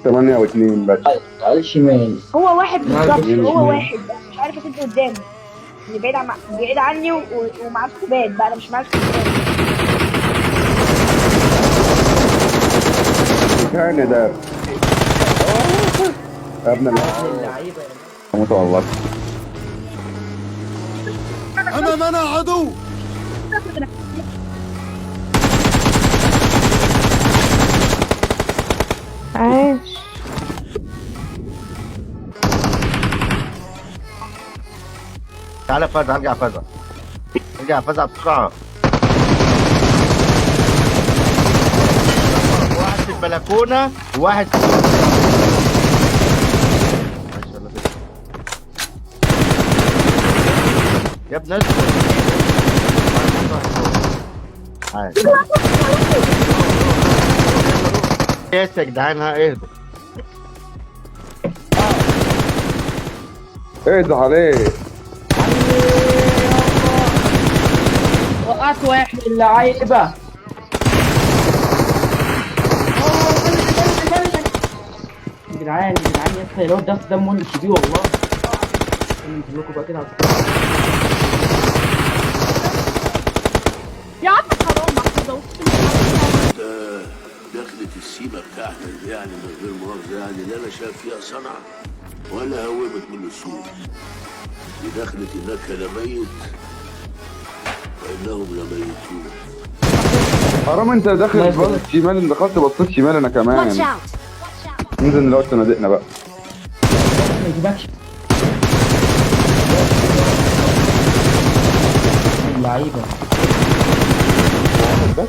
8 و2 بس. تعال الشمال. هو واحد بالظبط، اتنين هو شمال. واحد بس مش عارف اسد قدامه. اللي بعيد عن بعيد عني ومعاه سكوبات بقى، انا مش معايا سكوبات. كان ده يا ابن اللعيبة. اموت والله. أمامنا عدو. عاش. تعالى فزع، ارجع فزع، ارجع فزع بسرعة. واحد في البلكونة وواحد في ماشي، يلا بينا. يا ابني اسكت. عادي. يا جدعان، ها اهدوا. ايه عليه؟ وقعت واحد. اللعيبة. يا جدعان يا جدعان، يا اسطى الواد ده دمه مش بيه والله. انزل لكم بقى كده على يا عم حرام عليك. دخلت السيمة بتاعتك دي يعني من غير مؤاخذة، يعني لا أنا شايف فيها صنعة ولا هوبت من السوق. دي دخلت إنك لميت وإنهم لميتون. حرام، انت داخل بصيت شمال، دخلت بصيت شمال انا كمان. Watch out! ننزل نلاقي صناديقنا بقى. ما يجيبكش اللعيبة. واحد بس.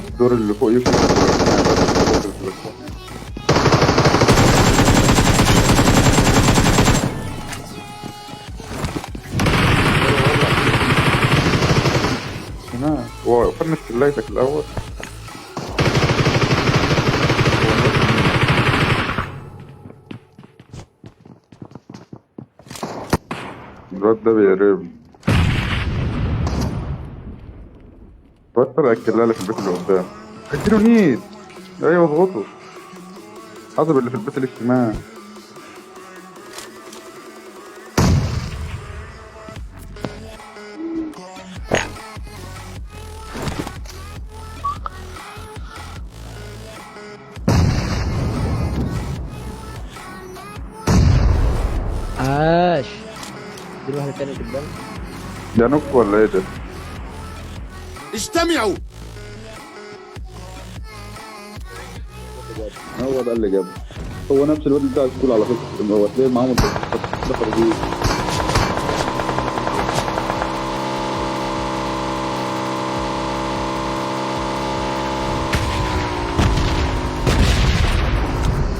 الدور اللي فوق يفرق. هنا هو finish كلايتك الأول. الواد ده بيقرب الواد طلع الكلالة اللي في البيت اللي قدام. اديله نيد. ايوه اضغطه. حاطب اللي في البيت الاجتماعي. عاش. دي واحدة تانية قدام. ده نوك ولا ايه ده؟ اجتمعوا. هو ده اللي جابه، هو نفس الواد بتاع السكول على فكرة. هو تلاقي معاهم دخلوا بيه.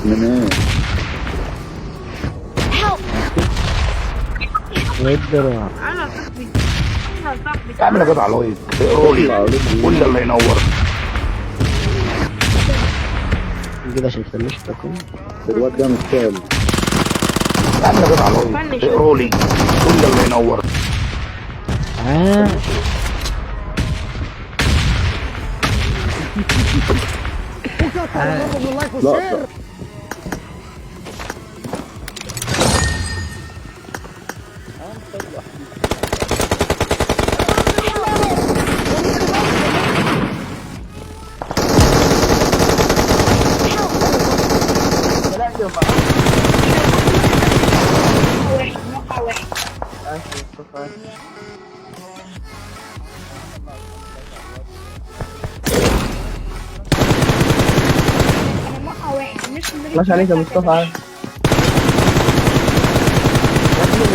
من ايه؟ Help! انا صاحبي، انا صاحبي. اعمل يا جدع like، اقروا لي، قول لي الله ينور. كده عشان تفنش تكون. الواد ده مش سهل. اعمل يا جدع like، اقروا لي، قول لي الله ينور. عاش. لا. واحد موقع واحد. انا موقع واحد مش ماشي عليك يا مصطفى.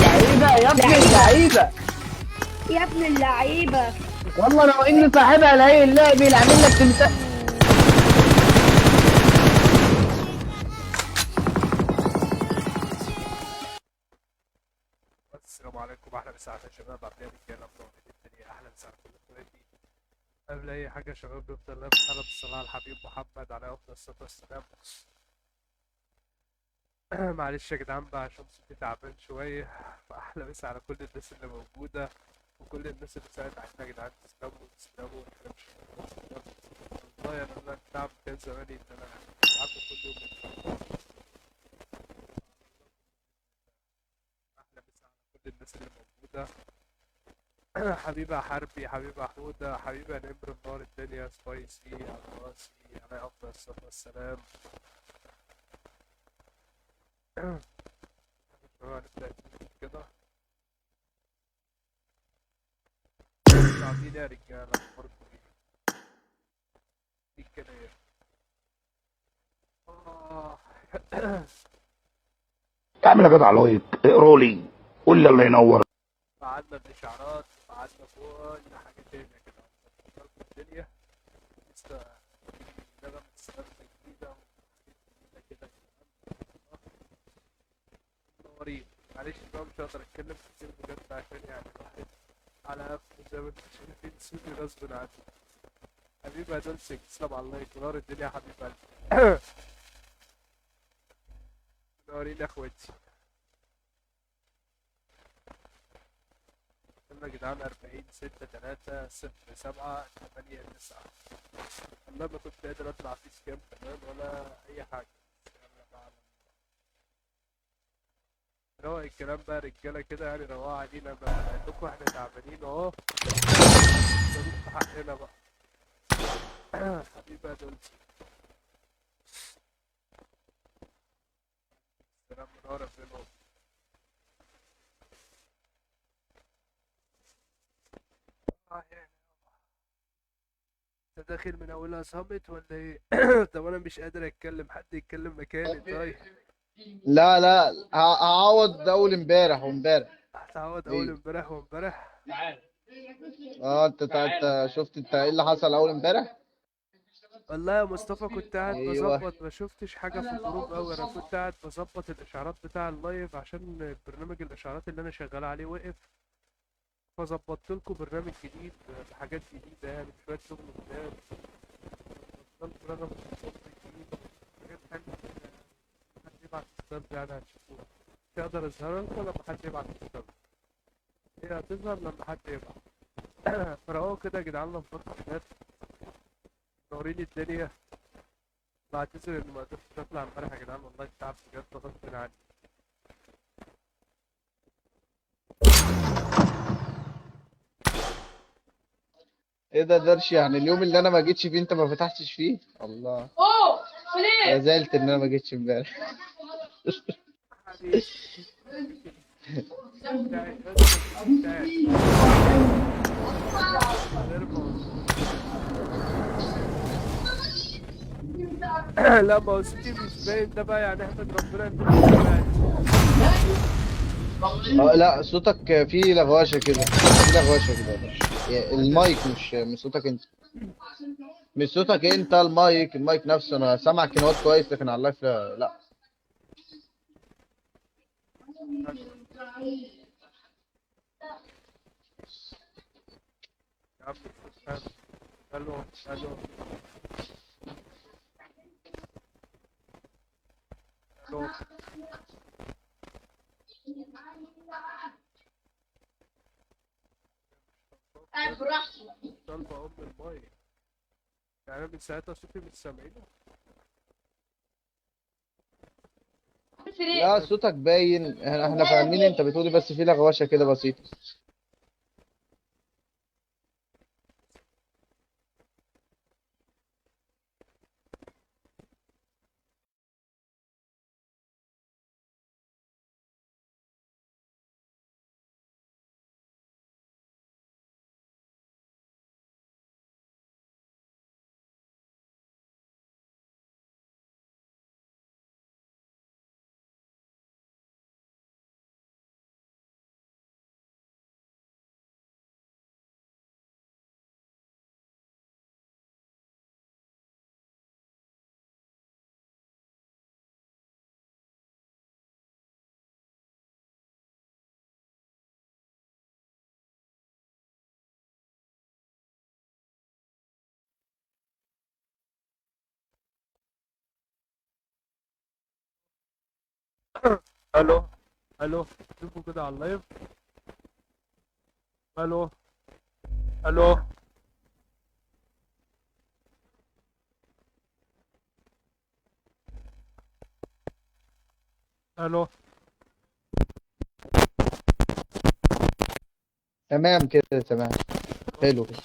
يا ابن اللعيبة، يا ابن اللعيبة، يا ابن اللعيبة. والله لو ان صاحبها لا اللعب اللي عامل لك تمثال. السلام عليكم، احلى مساء يا شباب، عاملين ايه رجاله؟ منورين الدنيا. احلى مساء على كل اخواتي. قبل اي حاجة يا شباب نفضل الله بالصلاة على الحبيب محمد عليه افضل الصلاة والسلام. معلش يا جدعان بقى عشان صوتي تعبان شوية. فاحلى مسا على كل الناس اللي موجودة. وكل الناس اللي ساعدت علينا يا جدعان، تسلموا تسلموا، متحرمش. والله انا التعب كان زماني ان انا معاكم كل يوم. احلى مسا على كل الناس اللي موجودة. حبيبة حربي، حبيبة حودة، حبيبة نمر، منور الدنيا، سبايسي على راسي، على أفضل الصلاة والسلام. نبدأ كده. عاملين ايه يا رجالة؟ اخباركم ايه؟ ايه الكلام؟ اعمل يا جدع like، اقرا لي، قول لي الله ينور. بعدنا الاشعارات، بعدنا كل حاجة تانية كده، الدنيا لسه نغمة سلامة جديدة وحاجات جديدة كده. منورين. معلش بقى مش هقدر اتكلم كتير بجد عشان يعني الواحد على قفله زي ما انتم شايفين، صوتي غصب عني. حبيبي يا دولسك، تسلم على ال like، منور الدنيا يا حبيب قلبي. منورين يا اخواتي. يلا يا جدعان، 40 6 3 0 7 8 9. والله ما كنت قادر اطلع face cam كمان ولا اي حاجة. روق الكلام بقى رجالة كده، يعني روقوا علينا بقى، لانكم احنا تعبانين اهو، في حقنا بقى. حبيبي يا دولسي، سلام. منور يا فيلو. يعني انت داخل من اولها صامت ولا ايه؟ طب انا مش قادر اتكلم، حد يتكلم مكاني. طيب لا لا، هعوض اول امبارح وامبارح. هتعوض اول امبارح وامبارح؟ اه انت شفت انت ايه اللي حصل اول امبارح؟ والله يا مصطفى كنت قاعد أيوة. بظبط، ما شفتش حاجة في ال group أوي. أنا كنت قاعد بظبط الإشعارات بتاع ال live عشان برنامج الإشعارات اللي أنا شغال عليه وقف، فظبطت لكم برنامج جديد بحاجات جديدة، يعني بشوية شغل جداد، ظبطت لكم جديد، حاجات حلوة كده. حد يبعت السب يعني هتشوفوها، مش هقدر أظهرها لكم لما حد يبعت السب، هي هتظهر لما حد يبعت. فروقوا كده يا جدعان، لما الشات منورين الدنيا. بعتذر اني ما قدرتش اطلع امبارح يا جدعان، والله التعب بجد غصب عني. ايه ده درش؟ يعني اليوم اللي انا ما جيتش فيه انت ما فتحتش فيه؟ الله، يا زعلت ان انا ما جيتش امبارح. لا ما هو صوتي مش باين ده بقى، يعني احمد ربنا انت مش سامعني. لا صوتك فيه لغواشه كده، فيه لغواشه كده يا باشا. المايك مش صوتك انت، مش صوتك انت، المايك، المايك نفسه. انا سامعك هنا كويس، لكن على ال live لا. يا عم الو الو الو، طالبة أم المايك، يعني أنا من ساعتها صوتي مش سامعينه. لا صوتك باين، احنا فاهمين انت بتقولي، بس في لغوشه كده بسيطة. الو الو، شوفوا كده على ال live. الو الو. الو. تمام كده، تمام، حلو كده.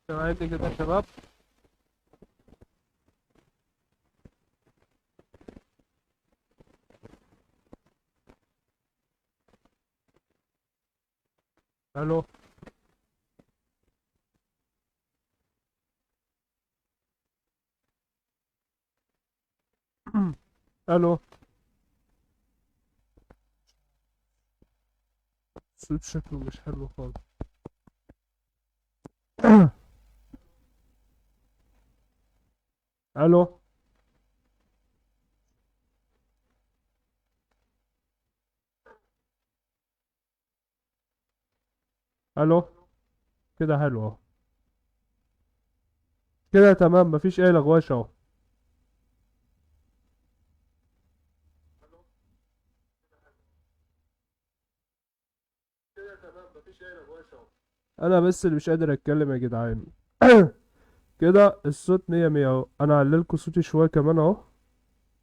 سامعيني كده يا شباب؟ الو. الو. الصوت شكله مش حلو خالص. الو. الو. كده حلو اهو، كده تمام، مفيش اي لغواشه اهو. انا بس اللي مش قادر اتكلم يا جدعان. كده الصوت مية مية اهو. انا هعللكوا صوتي شوية كمان اهو،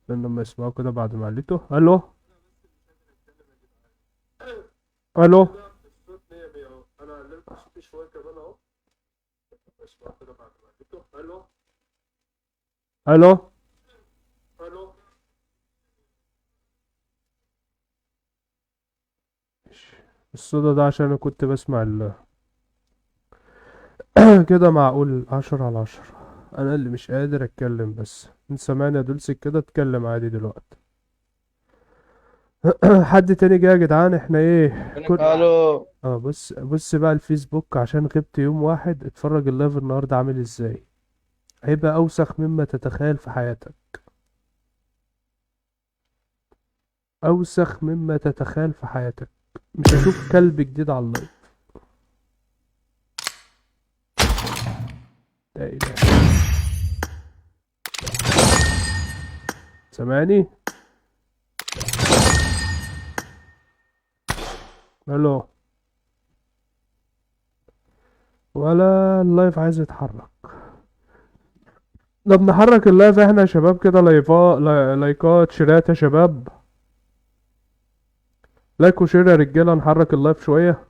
لان لما يسمعوا كده بعد ما عليته. الو الو. الو الو. الصوت ده عشان انا كنت بسمع ال كده معقول 10 على 10. انا اللي مش قادر اتكلم، بس انت سامعني يا دولسك كده؟ اتكلم عادي دلوقتي. حد تاني جاي يا جدعان؟ احنا ايه كل الو. بص بص بقى الفيسبوك، عشان غبت يوم واحد اتفرج ال live النهارده عامل ازاي. هيبقى اوسخ مما تتخيل في حياتك، اوسخ مما تتخيل في حياتك. مش هشوف كلب جديد على ال live. لا اله. سامعني؟ الو. ولا ال live عايز يتحرك؟ طب نحرك ال live احنا يا شباب كده. لايفات، لايكات، شيرات يا شباب، like و share يا رجاله. نحرك ال live شويه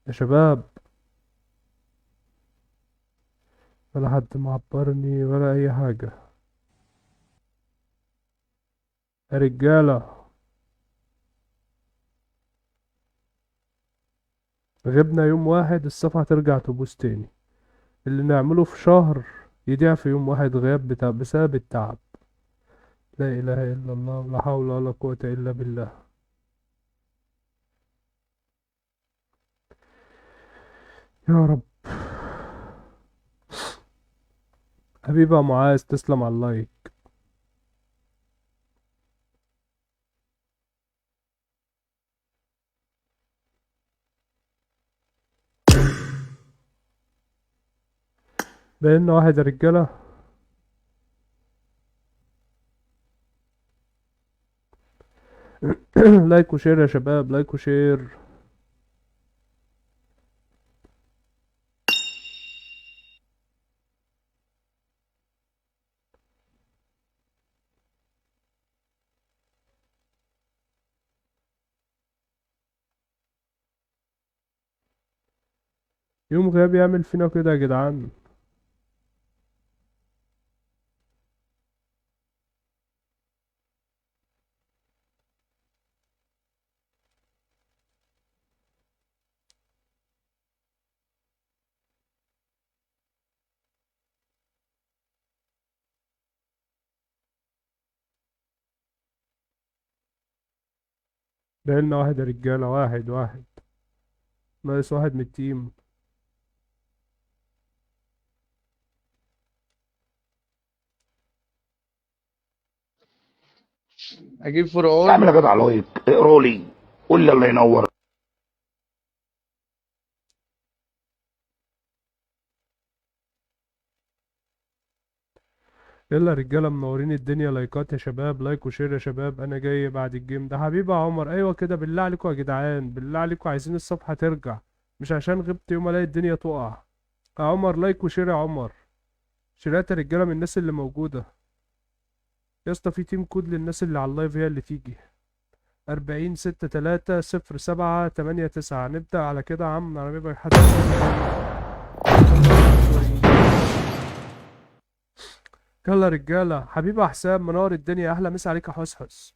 يا شباب. ولا حد معبرني ولا اي حاجه يا رجاله. غبنا يوم واحد الصفحة ترجع تبوظ تاني. اللي نعمله في شهر يضيع في يوم واحد غياب بسبب التعب. لا إله إلا الله، ولا حول ولا قوة إلا بالله. يا رب. حبيبي يا معاذ، تسلم على ال like. بقينا واحد يا رجالة. like و share يا شباب، like و share. يوم غاب يعمل فينا كده يا جدعان. بقالنا واحد يا رجالة، واحد واحد ناقص واحد من ال team. اجيب فرعون. اعمل يا جدع like، اقرا لي، قول لي الله ينور. يلا يا رجاله، منورين الدنيا. لايكات يا شباب، like و share يا شباب. انا جاي بعد ال game ده حبيبي يا عمر. ايوه كده، بالله عليكم يا جدعان، بالله عليكم، عايزين الصفحة ترجع، مش عشان غبت يوم الاقي الدنيا تقع. يا عمر like و share يا عمر، شيرات يا رجاله من الناس اللي موجودة يا اسطى. في team code للناس اللي على ال live هي اللي تيجي. 40 6 3 0 7 8 9. نبدأ على كده يا عم، على ما يبقى حد. يلا يا رجالة. حبيبي يا حسام، منور الدنيا، أحلى مسا عليك يا حسحس.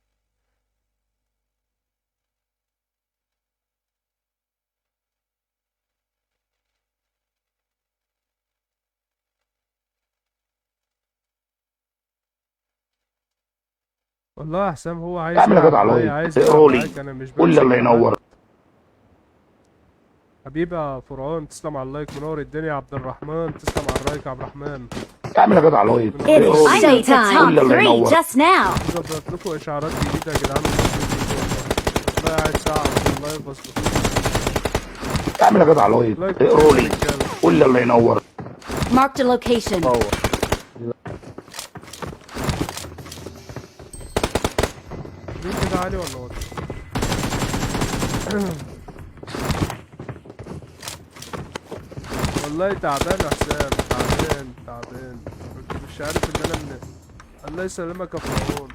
والله يا حسام هو عايز اعمل يا يلعب جدع معايا، like، عايز يلعب اقروا لي، معاك، أنا مش قول لي بمسك الله حد. ينور. حبيبي يا فرعون، تسلم على ال like، منور الدنيا يا عبد الرحمن، تسلم على ال like يا عبد الرحمن. اعمل يا جدع like، It's اقروا لي، showtime. قول لي الله Top 3 ينور. just now. ظبط لكم اشعارات جديدة يا جدعان. والله قاعد ساعة في ال live اظبط. اعمل يا جدع like، like اقروا لي، رجاله. قول لي الله ينور. Marked a location. مين كده، عالي ولا واطي؟ والله تعبان يا حسام، تعبان تعبان، كنت مش عارف ان انا من. الله يسلمك يا فرعون،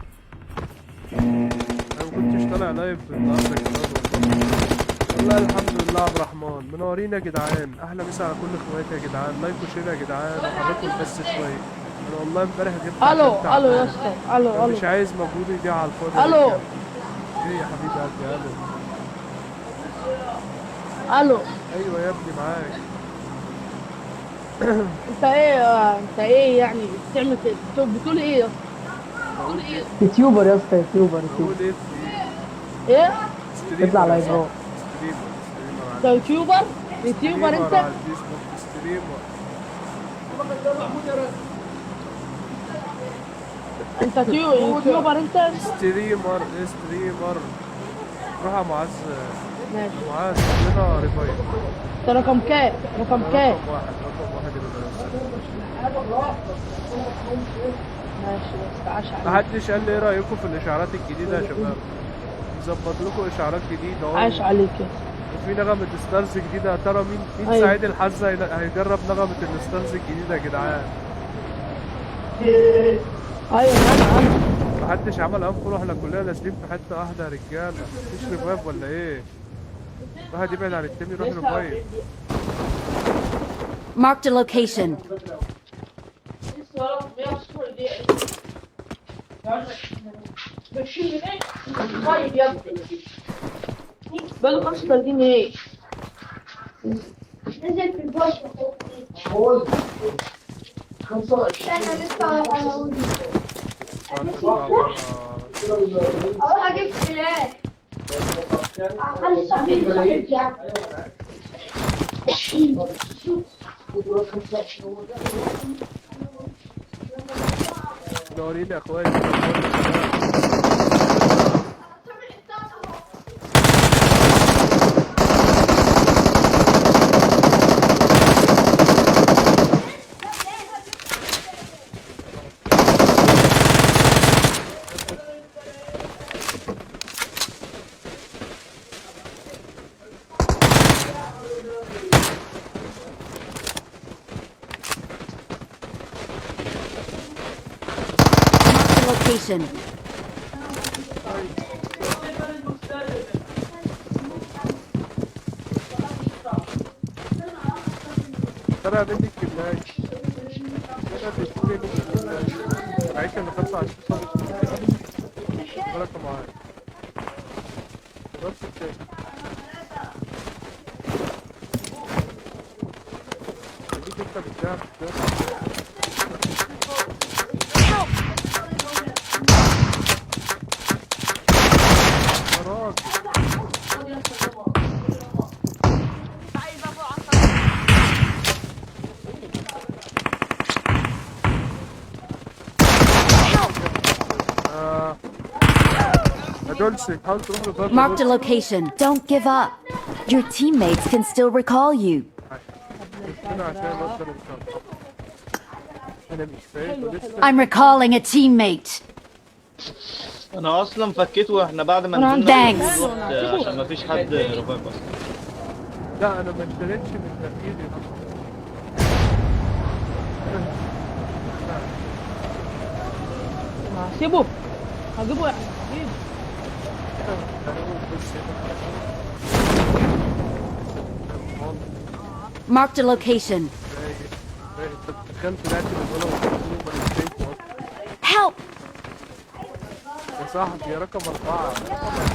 انا ما كنتش طالع live النهارده كمان والله. والله الحمد لله. عبد الرحمن منورين يا جدعان، احلى مسا على كل اخواتي يا جدعان. like و share يا جدعان، وحركوا البث شوية. انا والله امبارح غبت عشان الو الو يا تعبان، اسطى، الو انا مش الو عايز مجهودي يضيع على الفاضي يا الو رجاله. ايه يا حبيبي قلبي؟ الو الو. ايوه يا ابني معاك. انت ايه، انت ايه يعني بتعمل كده؟ بتقول ايه يا اسطى؟ بقول ايه؟ YouTuber يا اسطى، YouTuber بقول YouTuber. ايه في ايه؟ ايه اطلع streamer يا live صاحبي، اهو. streamer، streamer انت على YouTuber؟ YouTuber streamer انت؟ على الفيسبوك، streamer. انت YouTuber انت؟ streamer streamer. روح يا معاذ، ماشي. معاذ لنا revive. انت رقم كام؟ رقم كام؟ رقم واحد، رقم واحد يا باشا. ماشي بس عاش عليك. محدش قال لي ايه رايكم في الاشعارات الجديدة يا شباب؟ مظبط لكم اشعارات جديدة اهو، عاش عليك يا اسطى. وفي نغمة stars جديدة. يا ترى مين ايوه سعيد الحظ هيجرب نغمة ال stars الجديدة يا جدعان؟ ايوه انا محدش عمل unfollow، احنا كلنا نازلين في حتة واحدة يا رجاله. مفيش revive ولا ايه؟ واحد يبعد عن التاني يروح revive. Marked a location. طيب يا ابني بقاله 35 ايه؟ نزل في الباص. انا لسه نطلع بره. اروح اجيب سلاح، اخلي صاحبي يرجع. منورين يا اخواتي، منورين يا شباب. Marked a location. طلع مني الكبلاي، انا بيشتري مني الكبلاي. معيش الا 25 بركة معايا بس التاني. خليك انت بتدافع يا راجل. آه. يا دولسي حاول تروح revive يا Marked a دولسي. location. Don't give up. Your teammates can still recall you. هنا عشان اقدر ان شاء الله. انا مش فاهم حلوة، لسه. I'm recalling a teammate. انا اصلا فكيته واحنا بعد ما أنا عندي نزلنا Thanks. رحت عشان ما فيش حد revive اصلا. لا انا ما اشتريتش من تفكيري اصلا. هسيبه، هجيبه يعني هجيبه. Marked a location. تخيل طلعت من ولا وانا مش شايفه اصلا. Help! يا صاحبي يا رقم 4، رقم 4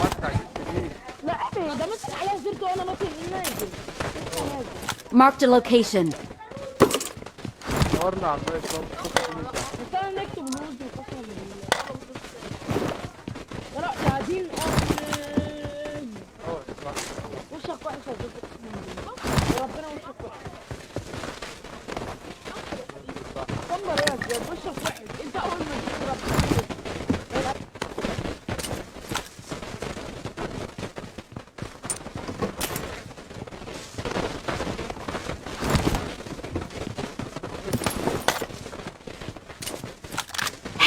انت عجبت ليه؟ لا ايه ده ماسك عليا زرته وانا ناطي نازل. Marked a location. دورنا على ال live برضه. بس انا نكتب الوز وقسما بالله. لا يا دين امي. اه يا صاحبي. وشك وحش يا زوز، اقسم بالله وربنا وشك وحش. دمر يا زياد، وشك وحش انت اول ما جيت ربنا.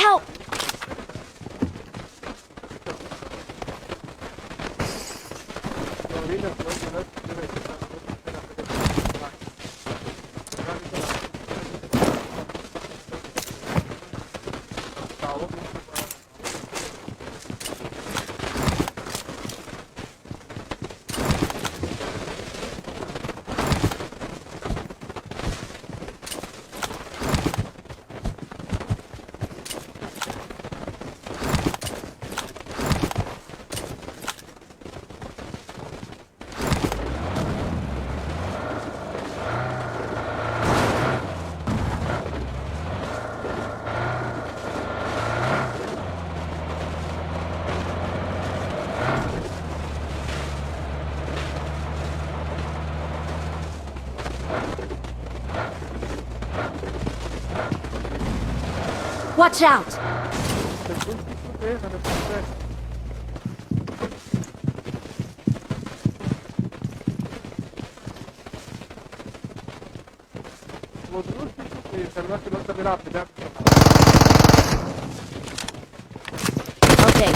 Help! ورينا شوية ناس كده كده. Watch out! انت بتقول في صوت ايه؟ انا مش فاهم. هو بيقول في صوت ايه؟ خلي بالك الواد ده بيلعب بلعب. Okay.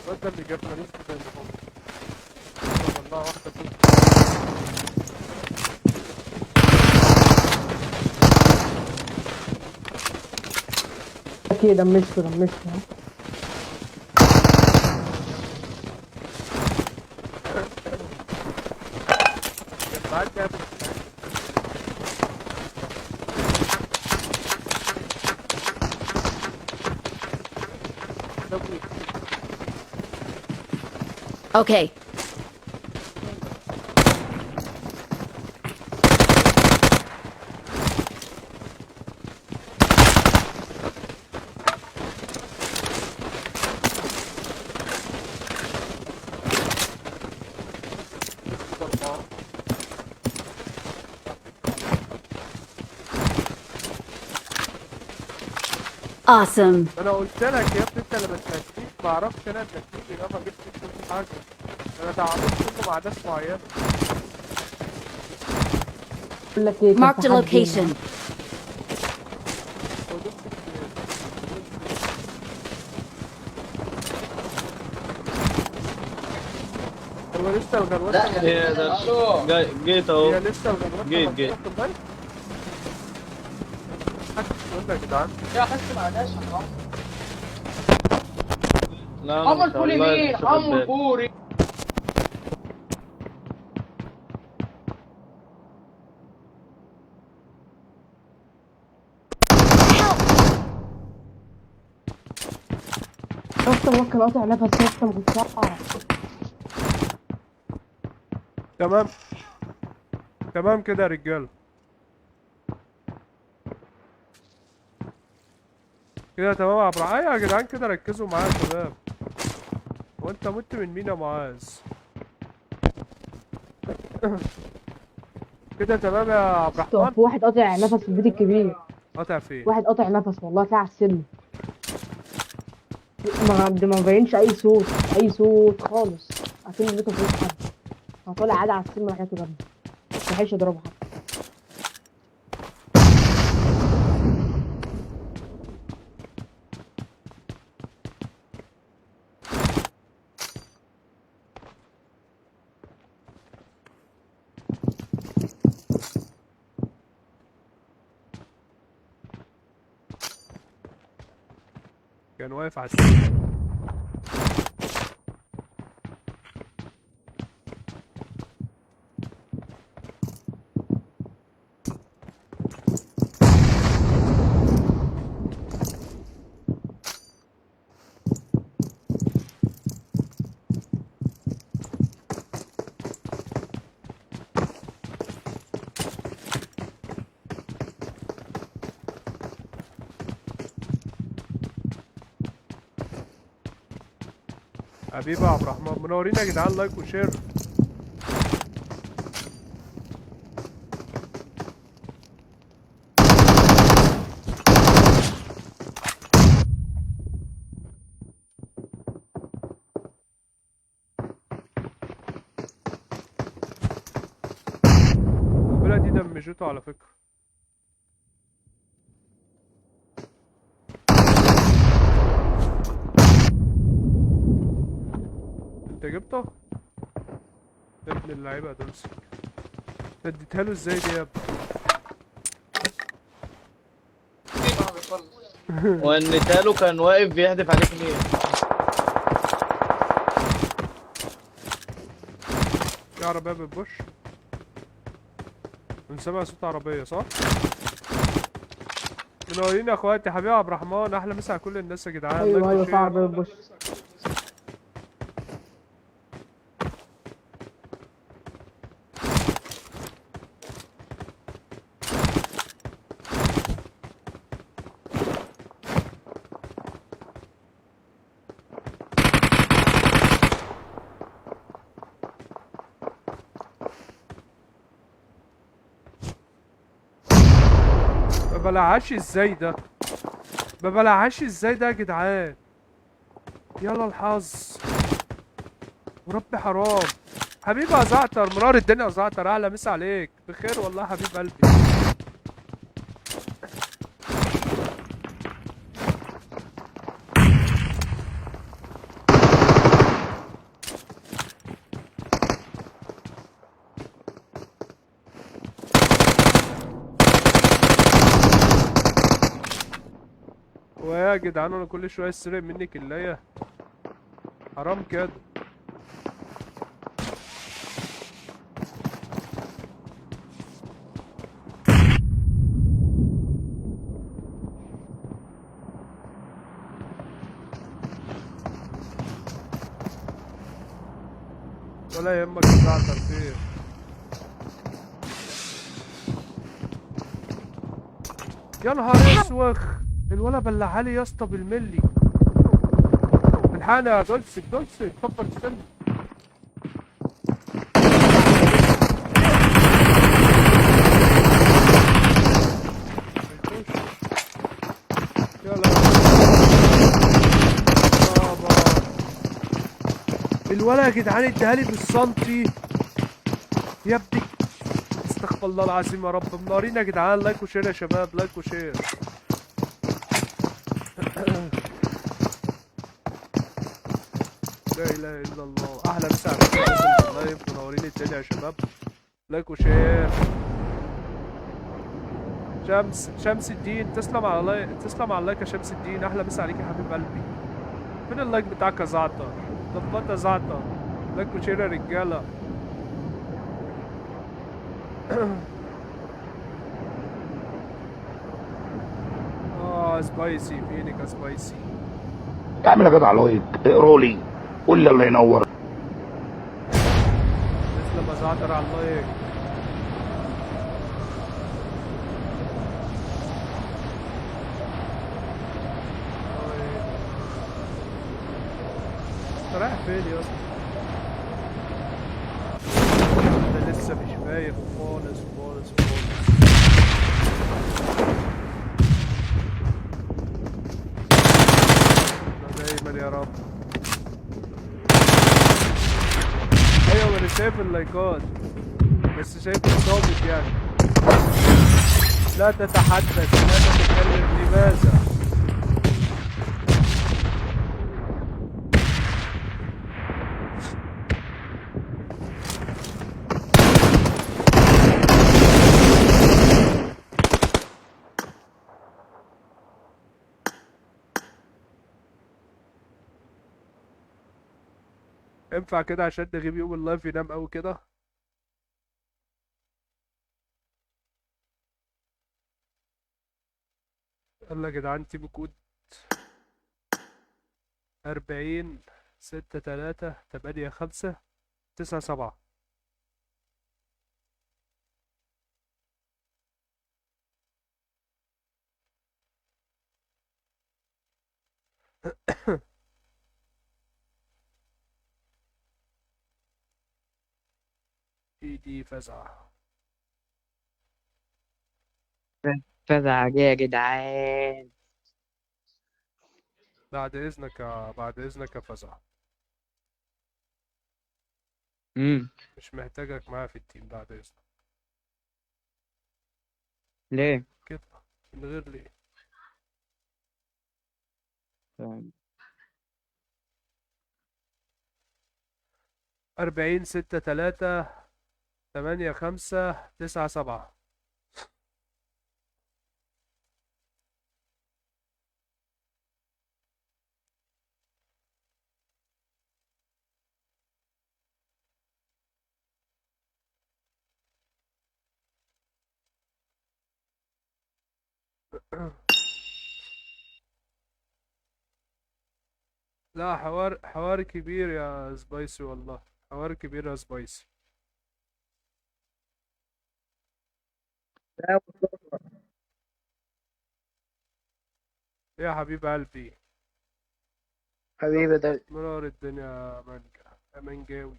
الواد ده اللي جابنا لسه زي ما هو. والله واحدة صوت. okay دمشته دمشته. معاك يا ابني. Okay. Awesome. انا قلت لك يا ابني انت اللي ما سمعتنيش. ما اعرفش انا النتيجه، ما جبتش كل حاجه. انا تعاملت كله مع ناس معينه. بقول لك ايه، كان Marked في a حد location. هو لسه الغلوشه؟ ايه ده؟ جيت اهو. هي لسه الغلوشه؟ جيت جيت. موجودة في ال live؟ محدش يقول لي يا جدعان. يا حس معناش. لا انا حمو مش الفولي على ال live، مين؟ مش واخد حمو بالي. الفوري. يا اسطى هو كان قاطع نفس يا اسطى، ما كنتش اعرف. تمام تمام كده يا رجاله، كده تمام يا عبد الرحمن. يا جدعان كده ركزوا معايا يا شباب. هو انت مت من مين يا معاذ؟ كده تمام يا عبد الرحمن. في واحد قاطع نفس في البيت الكبير. قاطع فين؟ واحد قاطع نفس والله، طلع على السلم. ما بينش اي صوت، اي صوت خالص. عارفين البيت ما فيهوش حد. هو طالع عادي على السلم راح ياكل جنبه، ما لحقش يضربه حتى. كان واقف على السلم. حبيبي عبد الرحمن منورين يا جدعان، like و share. القنبلة دي دمجته على فكرة. انت جبته؟ يا ابن اللعيبة يا دولسك، اديتها له ازاي دي يا ابني؟ وان تالو كان واقف بيهدف عليك ليه؟ في عربية بتبش، سامع صوت عربية صح؟ منورين يا اخواتي. حبيبي عبد الرحمن، احلى مسا على كل الناس يا جدعان. ايوه ايوه، في عربية بتبش. ما بلعش ازاي ده؟ ما بلعش ازاي ده يا جدعان؟ يلا الحظ وربي حرام. حبيبي يا زعتر، منور الدنيا يا زعتر، اهلا مسا عليك. بخير والله حبيب قلبي. ويا جدعان انا كل شوية اسرق مني كلايه، حرام كده. ولا يهمك يا زعتر، خير. يا نهار اسوخ، الولا بلعها لي يا اسطى بالملي. الحقنا يا دولسك، دولسك اتفضل استنى. يلا بابا، الولا يا جدعان اديها لي بالسنتي يا ابني. استغفر الله العظيم يا رب. منورين يا جدعان، like و share يا شباب، like و share. لا اله الا الله. احلى مسا على ال live، منورين الدنيا يا شباب، like و share. شمس الدين، تسلم على like، تسلم على ال like يا شمس الدين. احلى مسا عليك يا حبيب قلبي. فين ال like بتاعك يا زعتر؟ ظبط يا زعتر، like و share يا رجاله. سبايسي، فينك يا سبايسي؟ اعمل يا جدع like، اقرا لي، قول لي الله ينور. تسلم يا زعتر على ال like. انت رايح فين يا اسطى؟ انا لسه مش فايق خالص خالص خالص. دايما يا رب. ايوه انا شايف اللايكات بس شايف الصامت يعني. لا تتحدث، لا تتكلم، لماذا؟ ينفع كده عشان نغيب يوم ال live ينام قوي كده؟ يلا يا جدعان، team code 40 6 3 8 5 9 7. اي دي فزعة. فزع يا جدعان. بعد اذنك يا، بعد اذنك يا فزعة. مش محتاجك معايا في ال team بعد اذنك. ليه؟ كده من غير ليه. تمام. 40 6 3 8 5 9 7. لا حوار، حوار كبير يا سبايسي، والله حوار كبير يا سبايسي. يا حبيب قلبي، حبيبي ده منور الدنيا يا مانجا، يا مانجاوي.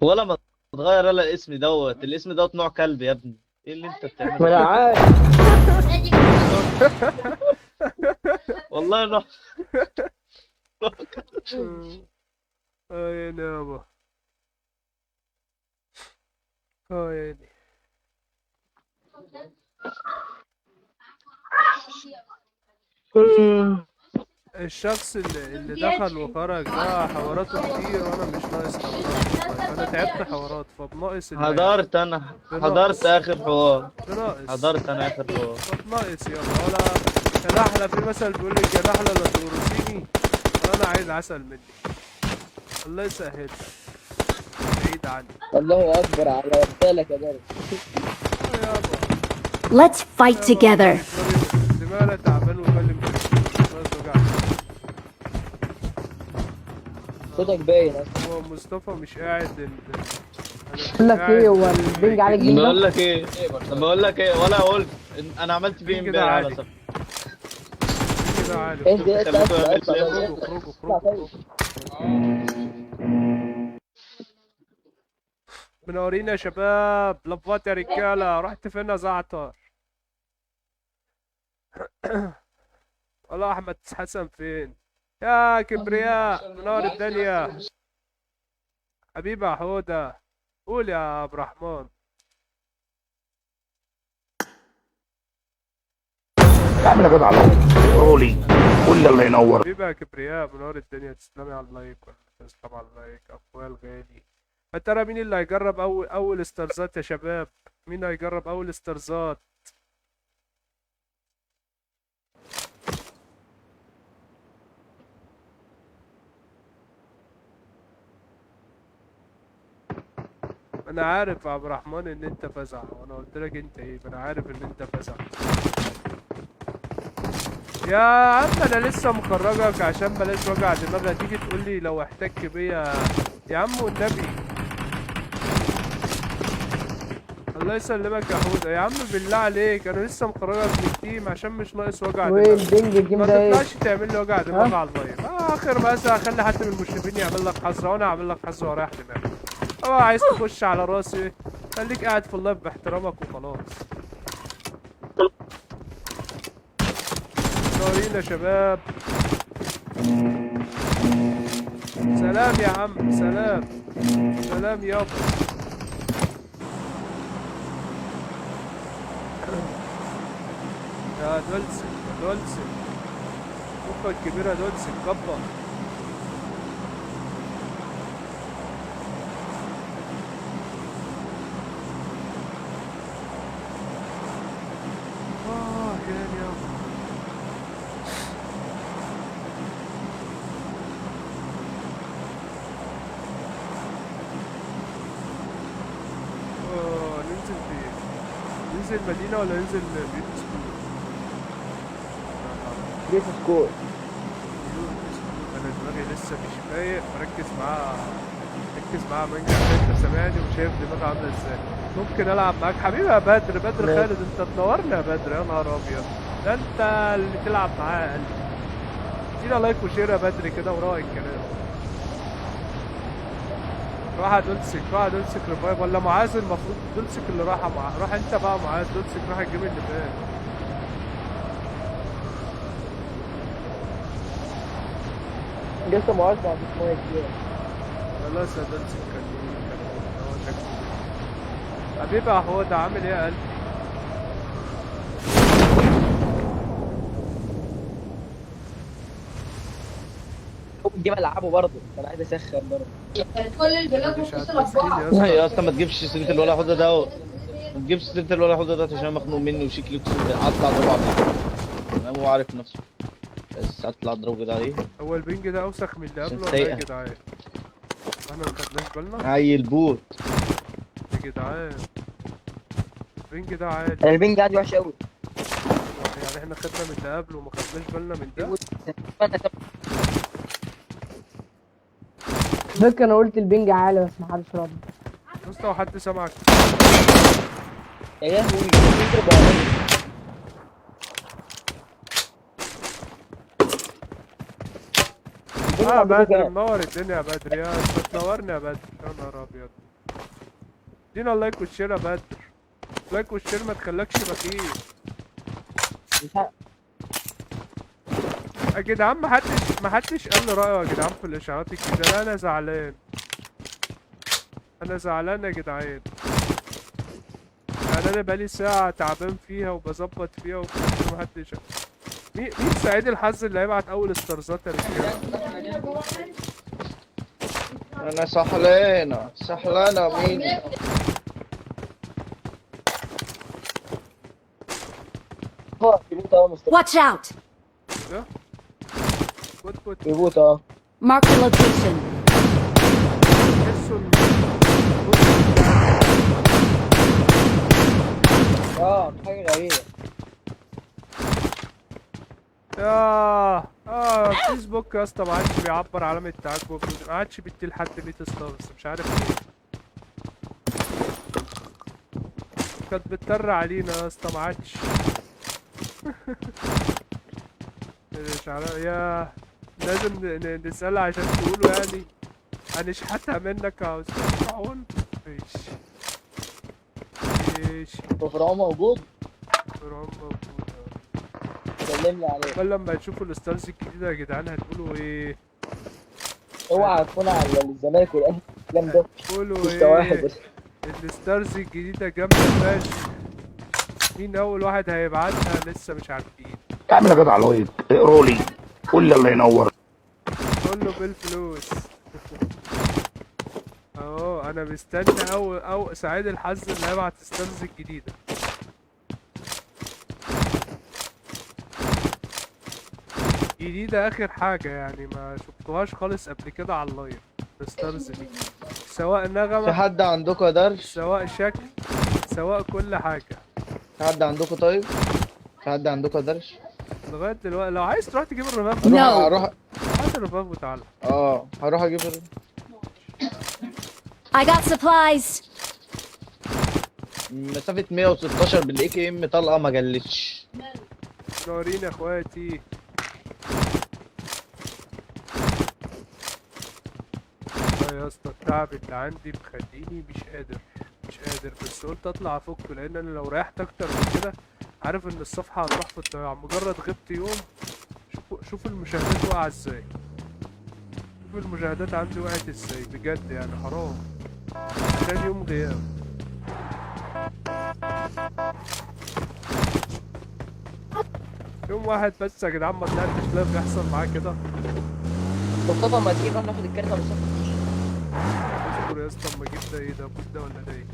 ولا ما تغير ولا الاسم دوت، الاسم دوت نوع كلب يا ابني، ايه اللي انت بتعمله؟ ما انا عارف. والله نوع. اه يا يابا، اه يا عيني. الشخص اللي دخل وخرج ده حواراته كتير، وانا مش ناقص حوارات والله. انا تعبت حوارات، فبناقص اللي حضرت انا، حضرت اخر حوار. بناقص. حضرت انا اخر حوار. فبناقص يابا. ولا يا نحلة، في مثل بيقول لك يا نحلة لا تورثيني ولا انا عايز عسل منك. الله يسهل لك، بعيد عني. الله اكبر على رسالك يا درش. يابا Let's fight together. دماغنا تعبان وكلم ناقص وجع. صوتك باين اصلا. هو مصطفى مش قاعد بقول لك ايه، هو ال ping على الجيم ده؟ بقول لك ايه، بقول لك ايه، ولا قلت انا عملت بي كده امبارح على عادي. صفحة. كده عالي. انت اطلع اطلع اطلع. اخرجوا اخرجوا اخرجوا. منورين يا شباب، لفات يا رجاله. رحت فين يا زعتر؟ والله احمد حسن فين يا كبرياء؟ منور الدنيا حبيبي يا حوده. قول يا عبد الرحمن. اعمل يا جدع like، اقروا لي، قول لي الله ينور. حبيبي يا كبرياء، منور الدنيا. تسلمي على ال like، ولا تسلم على ال like اخويا الغالي. يا ترى مين اللي هيجرب اول ستارزات يا شباب؟ مين هيجرب اول ستارزات؟ انا عارف يا عبد الرحمن ان انت فزع، وانا قلت لك انت ايه، انا عارف ان انت فزع يا عم. انا لسه مخرجك عشان بلاش وجع دماغ. هتيجي تقول لي لو احتك بيا يا عم والنبي. الله يسلمك يا حوده يا عم، بالله عليك انا لسه مخرجك من ال team عشان مش ناقص وجع وايه دماغ. ال ping ال game ما ده ايه؟ تطلعش تعمل لي وجع دماغ على ال live. اخر مثلا اخلي حد من المشرفين يعمل لك حظر، وانا اعمل لك حظر واريح دماغي. اه عايز تخش على راسي خليك قاعد في ال live باحترامك وخلاص. منورين يا شباب. سلام يا عم، سلام سلام يابا. يا دولسي، يا دولسي، مخك كبير يا دولسي، كبر. اه يا يابا. ننزل مدينة ولا ننزل بيوت سكور؟ بيت سكور. بيوت سكور. انا دماغي لسه مش فايق، ركز معاه، ركز معاه مانجا عشان انت سامعني وشايف دماغي عاملة ازاي. ممكن العب معاك حبيبي يا بدر. بدر خالد انت تنورنا يا بدر، يا نهار ابيض، ده انت اللي تلعب معاه يا قلبي. ادينا like و share يا بدر كده وراء الكلام. راح دولسك، راح دولسك revive ولا معاذ؟ المفروض دولسك اللي راح معاذ. راح انت بقى معاذ، دولسك راح ال game اللي فات. لسه معاذ ما عندوش مية كتير. خلاص يا دولسك كلمني كلمني هو شكله حبيبي يا هدى، عامل ايه يا قلبي؟ ال game العبه برضه، انا عايز اسخن برضه. كل البلاد متصلة ببعض. يا اسطى ما تجيبش سيره الولا حوده ده، ما تجيبش سيره الولا حوده ده عشان مخنوق منه وشكله اطلع اضربه عليه. تمام، هو عارف نفسه، بس اطلع اضربه كده عليه. هو ال ping ده اوسخ من اللي قبله ولا ايه يا جدعان؟ احنا ما خدناش بالنا؟ عيل bot يا جدعان ال ping ده عالي. انا ال ping عندي وحش قوي. يعني احنا خدنا من اللي قبله وما خدناش بالنا من ده. فكرة انا قلت ال ping عالي بس ما حدش رد. بص لو حد سمعك. يا لهوي ال ping 400. اه بدر منور الدنيا يا بدر، يا انت تنورنا يا بدر، يا نهار ابيض. ادينا ال like وال share يا بدر، like وال share ما تخلكش بخيل. يا جدعان محدش قال لي رأيه يا جدعان في الإشعارات الجديدة. لا أنا زعلان، أنا زعلان يا جدعان. يعني أنا بقالي ساعة تعبان فيها وبظبط فيها وفي الآخر محدش. مين سعيد الحظ اللي هيبعت أول ستارزات يا رجالة؟ أنا سحلانة سحلانة. مين؟ Watch out! reboot اه. Mark the location. اه حاجة غريبة. فيسبوك يا اسطى ما عادش بيعبر علامة تعجب، ما عادش بيدي لحد 100 stars، مش عارف ليه. كانت بتطر علينا يا اسطى، ما عادش. مش عارف يا لازم نسألها عشان تقولوا يعني هنشحتها منك يا استاذ فرعون. ماشي ماشي. هو فرعون موجود؟ فرعون موجود. كلمني عليه. كل لما تشوفوا ال stars الجديدة يا جدعان هتقولوا ايه؟ اوعى تكون على الزمالك والاهلي الكلام ده. قولوا ايه؟ ال stars الجديدة جامدة فشخ. مين أول واحد هيبعتها لسه مش عارفين. اعمل يا جدع like، اقروا لي، قول لي الله ينور. كله بالفلوس. اهو انا مستني او سعيد الحظ اللي هيبعت stars الجديدة. جديدة اخر حاجة يعني ما شفتوهاش خالص قبل كده على ال live ال stars دي، سواء نغمة، في حد عندكم يا درش، سواء شكل، سواء كل حاجة. في حد عندكم؟ طيب في حد عندكم يا درش؟ لغاية دلوقتي لو عايز تروح تجيب ال revive، هروح هات ال revive وتعالى. هروح اجيب ال revive. I got supplies. مسافة 116 بال AKM طلقة ما جلتش. نورين يا اخواتي. يا اسطى التعب اللي عندي مخليني مش قادر مش قادر، بس قلت اطلع افك لان انا لو ريحت اكتر من كده عارف ان الصفحة هتروح في الضياع. مجرد غبت يوم شوف المشاهدات واقعة ازاي، شوف المشاهدات عندي وقعت ازاي بجد يعني حرام. عشان يوم غياب. يوم واحد بس يا جدعان ما طلعتش live يحصل معاه كده. مصطفى ما تيجي نروح ناخد الكارت يا مصطفى. اصبر يا اسطى اما اجيب ده. ايه ده؟ bot ده ولا ده ايه؟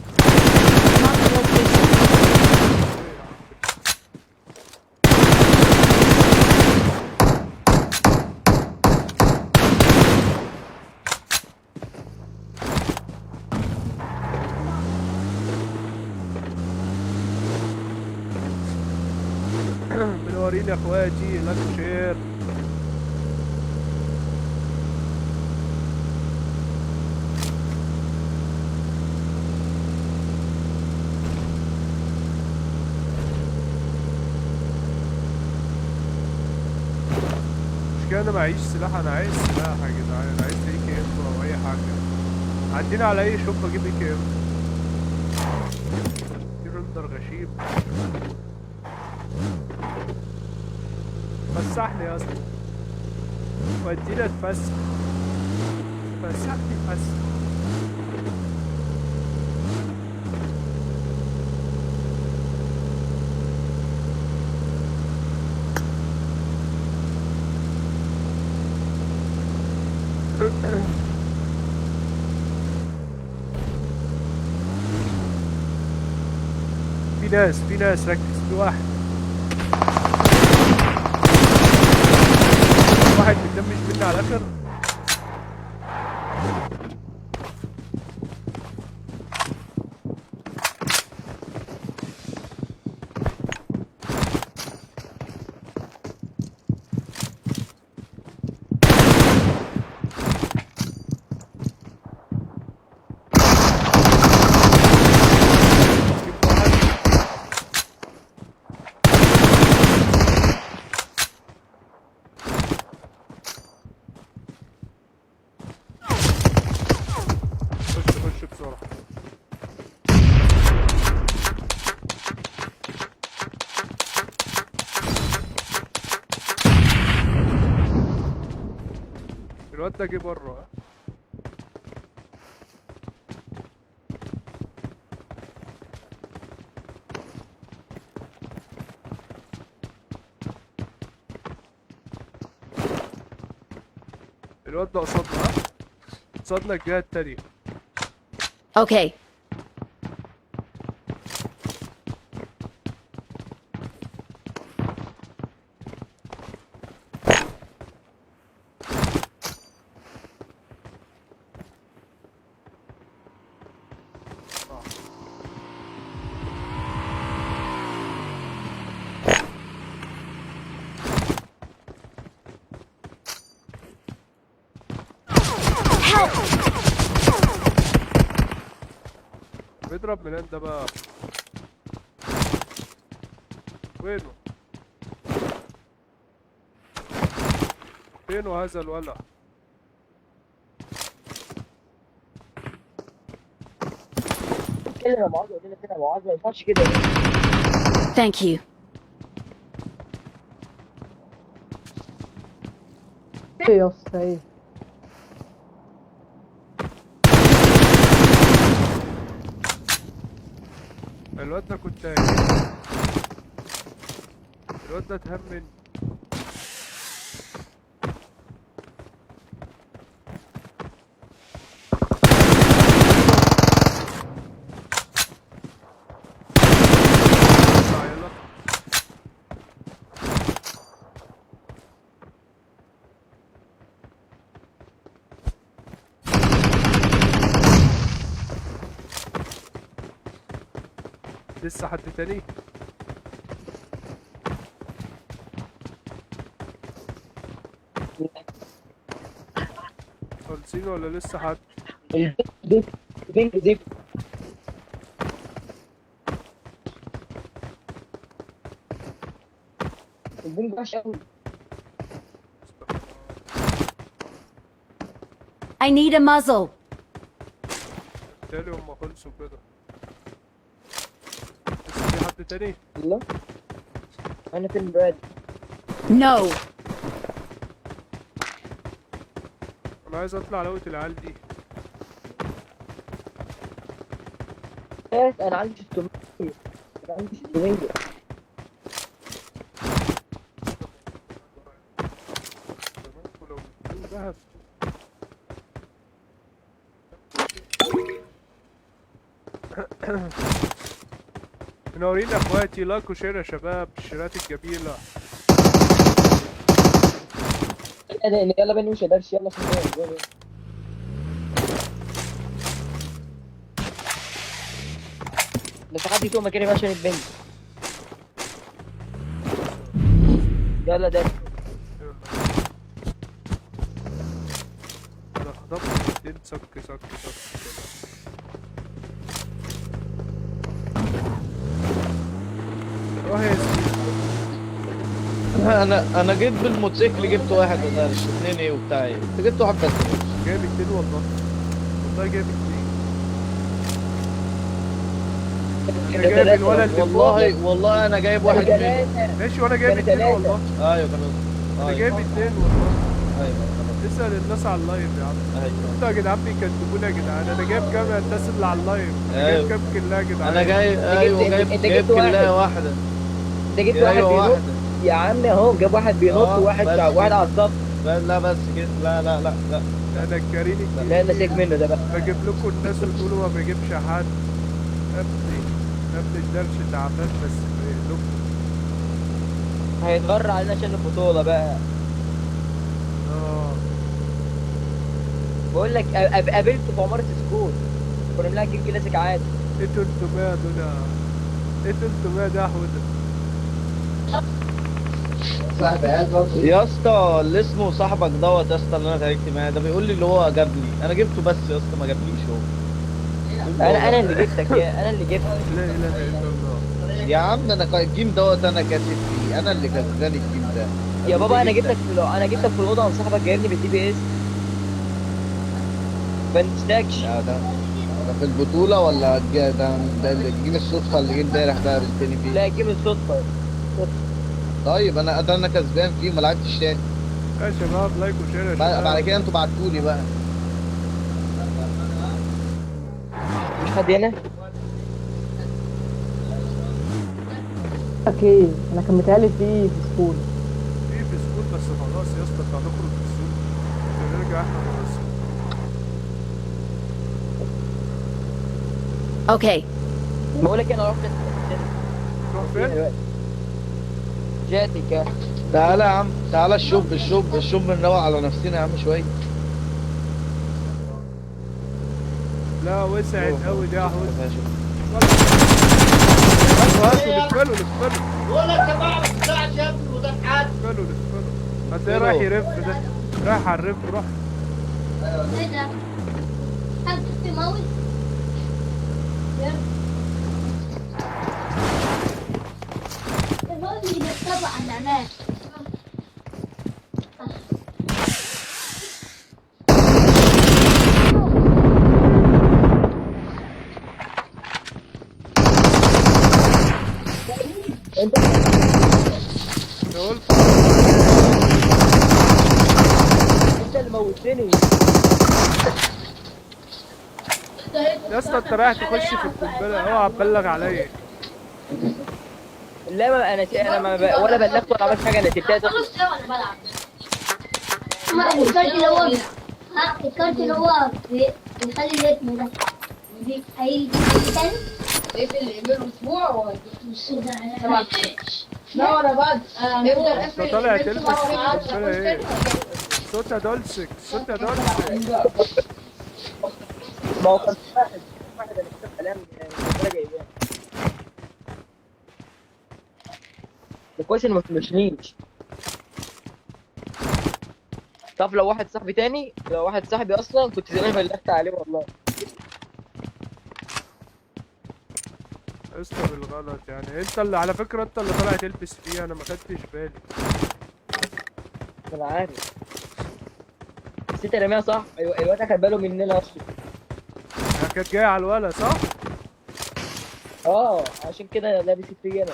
منورين يا اخواتي، like share. المشكلة انا معيش سلاح، انا عايز سلاح يا جدعان، انا عايز AKM او اي حاجة. عدينا على اي shop اجيب AKM. في render غشيم فسحني يا اسطى، ودينا اتفسح، فسحني فسح. في ناس، في ناس، ركز، في واحد، واحد متدمج مني على الاخر. خش بسرعة. الواد ده جه بره. الواد ده قصادنا، قصادنا الجهة التانية. Okay. Help! بيضرب منين ده بقى؟ وينه؟ فينه هذا الولع؟ اتكلم يا معاذ، قول لنا كده يا معاذ، ما ينفعش كده. Thank you. ايه يا اسطى ايه؟ الواد ده كنت، الواد ده اتهمن. لسه حد تاني؟ خالصين ولا لسه حد؟ البنج زفت. البنج وحش قوي. I need a muzzle. بالتالي هم خلصوا كده. لسه في حد تاني؟ لا انا فين براد؟ No. انا عايز اطلع لوت العيال دي. انا عندي 600، انا عندي 600. ذهب. منورين اخواتي، like و share يا شباب، الشيرات الجميلة. يلا بينا نمشي يا درش، يلا عشان بس حد يتوه مكاني بقى عشان البنج. يلا ده انا خطفت اتنين سك سك سك روح يا سيدي. انا جيت بالموتوسيكل جبت واحد ولا اثنين ايه وبتاع ايه، انت جبت واحد بس. جايب اتنين والله، والله جايب اتنين. انا جايب الولد اللي والله والله انا جايب واحد منهم. ماشي وانا جايب اتنين والله. ايوه كانوا انا جايب اتنين والله. ايوه اسأل الناس على ال live يا عم. انتوا يا جدعان بيكدبونا يا جدعان. انا جايب كام يا الناس اللي على ال live؟ انا جايب كام كلها يا جدعان؟ انا جايب ايوه جايب كلها واحدة. انت جبت واحد بينط يا عم اهو، جاب واحد بينط وواحد واحد على السطح. لا بس كده، لا لا لا لا انا الكريم. لا انا سيك منه ده بقى. بجيب لكم الناس وتقولوا ما بجيبش حد. يا ابني يا ابني الدرش تعبان بس بيقلبكم. هيتغر علينا عشان البطولة بقى. بقول لك قابلته في عمارة سكوت، كنا بنلعب game classic عادي. ايه 300 دول؟ ايه 300 ده يا حوده؟ يا اسطى اللي اسمه صاحبك دوت يا اسطى اللي انا اتعاركت معاه ده بيقول لي اللي هو جابني، انا جبته بس يا اسطى ما جابنيش هو. انا اللي جبتك يا انا اللي جبتك. لا اله الا الله يا عم. انا ال game دوت انا كاسب فيه، انا اللي كسبان ال game ده يا بابا. انا جبتك في انا جبتك في الاوضة وصاحبك جايبني بال DBS. ما نسيتكش. ده في البطولة ولا ده ال game الصدفة اللي جه امبارح ده قابلتني فيه؟ لا game الصدفة. طيب انا ده انا كسبان فيه وما لعبتش تاني. يا شباب like و share يا شباب. بعد كده انتوا بعتولي بقى. مش حد هنا؟ okay انا كان متهيألي في school. في school بس خلاص يا اسطى انت هنخرج من السوق نرجع احنا خلاص. okay بقول لك انا اروح تروح فين؟ جاتك. تعالى يا عم، تعالى ال shop ال shop ال shop، نروق على نفسنا يا عم شوية. لا وسعت قوي دي يا حوده. هاتوا هاتوا نقفلوا نقفلوا. بقول لك يا جماعة ما تطلعش يا ابني وده حد. نقفلوا نقفلوا. هتلاقيه رايح يرف ده، رايح على الرف. روح. ايه ده؟ حد في ماوس؟ انت اللي موتني يا اسطى. انت رايح تخش في القنبلة، اوعى تبلغ عليا. لا ما انا ما ولا بلغت ولا عملت حاجة، انا سبتها تخلص. الكارت اللي هو الكارت اللي هو بيخلي الاسم ده هيجي تاني. اقفل الايميل اسبوع لا ورا بعض. افضل انت طالع تلبس القنبلة ايه؟ صوت يا دولسك، صوت يا دولسك. ما هو كان واحد واحد انا كتبت كلام القنبلة جايباه. ده كويس انه ما تمشنيش. طب لو واحد صاحبي تاني، لو واحد صاحبي اصلا كنت زمان بلغت عليه والله. يا اسطى بالغلط يعني. انت اللي على فكرة انت اللي طالع تلبس فيه، انا ما خدتش بالي. انا عارف بس انت راميها صح. ايوه الواد اخد باله مننا اصلا. كانت جاية على الولا صح؟ اه عشان كده لابس فيا انا.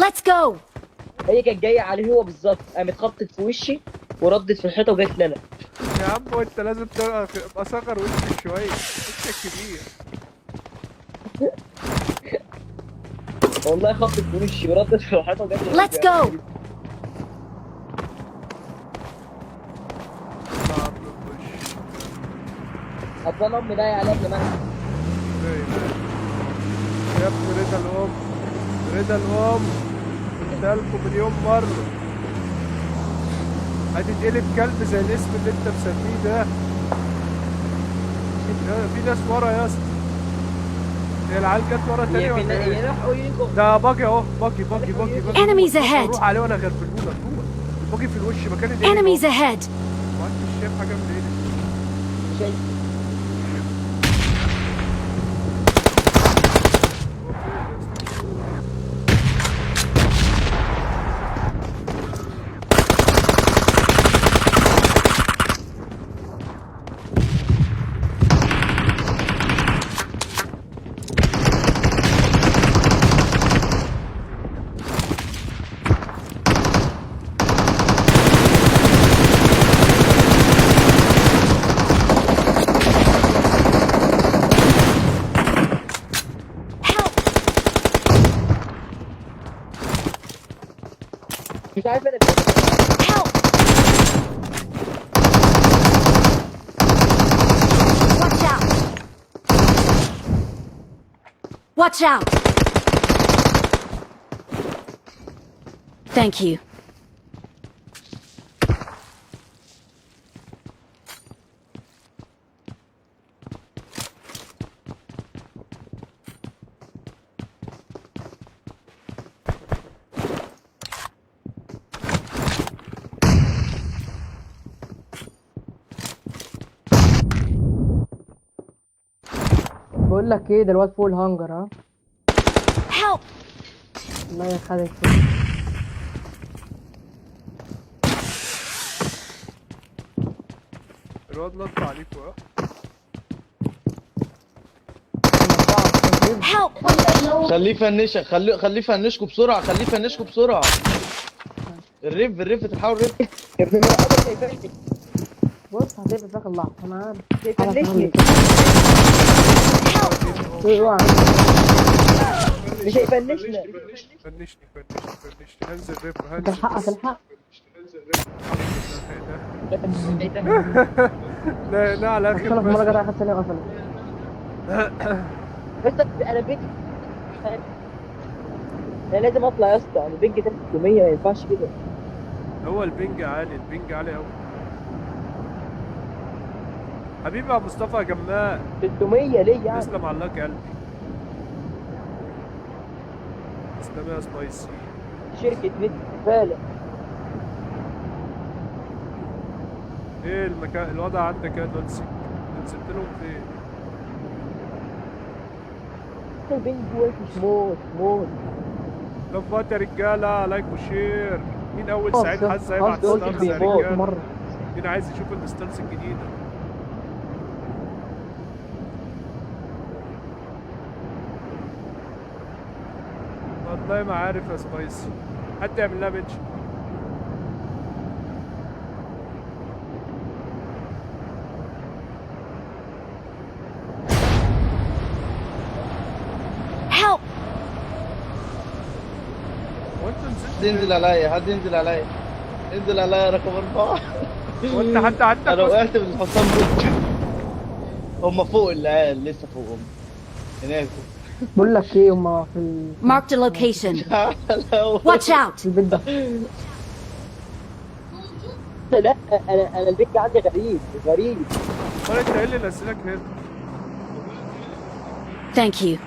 Let's go. هي كانت جاية عليه هو بالظبط، قامت خبطت في وشي وردت في الحيطة وجت لنا. يا عم وانت لازم تبقى صغر وشك شوية، وشك كبير. والله خبطت في وشي وردت في الحيطة وجت لنا. Let's go. اصل انا امي ضايعة عليا قبل ما انا. يا ابني رضا الام، رضا الام، قلتها لكم مليون مرة. هتتقلب كلب زي الاسم اللي انت مسميه ده. في ناس ورا يا اسطى. هي العيال جت ورا تاني ولا ايه؟ ده باجي اهو، باجي باجي باجي باجي. Enemies ahead. روح عليه وانا غربلهولك. روح ال buggy في الوش مكان ال enemy. Enemies ahead! ما انتش شايف حاجة من ال enemy. شايف. هو فين يا اسطى؟ Help! مش عارف انا. Help! Watch out! Watch out! Thank you. بقول لك ايه، ده الواد فوق الهانجر. ها Help! الله يخليك. الواد نط عليكوا ها. Help! خليه يفنشك، خليه يفنشكوا بسرعة، خليه يفنشكوا بسرعة. ال revive ال revive تحاول revive. يا ابن الولد هيفنشني. بص هتقفل في اخر لحظة، انا عارف. هيفنشني. Help! اوعى. مش هيفنشنا. فنشني فنشني فنشني، هنزل revive هنزل. تلحقها بس. تلحق. لا لا على اخر وصلنا في مرة بس. جدع خد ثانية وقفلت. بس انا ping، انا لازم اطلع يا اسطى، انا ping 300 ما ينفعش كده. هو ال ping عالي، ال ping عالي قوي. حبيبي يا مصطفى يا جمال. 300 ليه يعني؟ تسلم على الله يا قلبي. تسلم يا سبايسي. شركة نت زبالة. ايه المكان الوضع عندك يا دولسي؟ نزلت لهم فين؟ ال ping وحش موت موت. لفات يا رجاله، like و share. مين اول خلاص سعيد يا- حظ هيبعت خلاص stars يا بيموت رجاله؟ مرة. مين عايز يشوف ال stars الجديدة؟ والله ما عارف يا سبايسي، حد يعمل لها mention. Help! هو انت نزلت حد ينزل عليا، حد ينزل عليا، انزل عليا رقم 4. هو انت حد عندك انا أصلاً؟ وقعت من الحصان بوت. هم فوق العيال لسه فوقهم هناك. بقول لك ايه، هما في ال... Marked a location. تعالى. Watch out! في البيت ده. لا انا ال ping عندي غريب غريب. امال انت ايه اللي نزلك هنا؟ Thank you.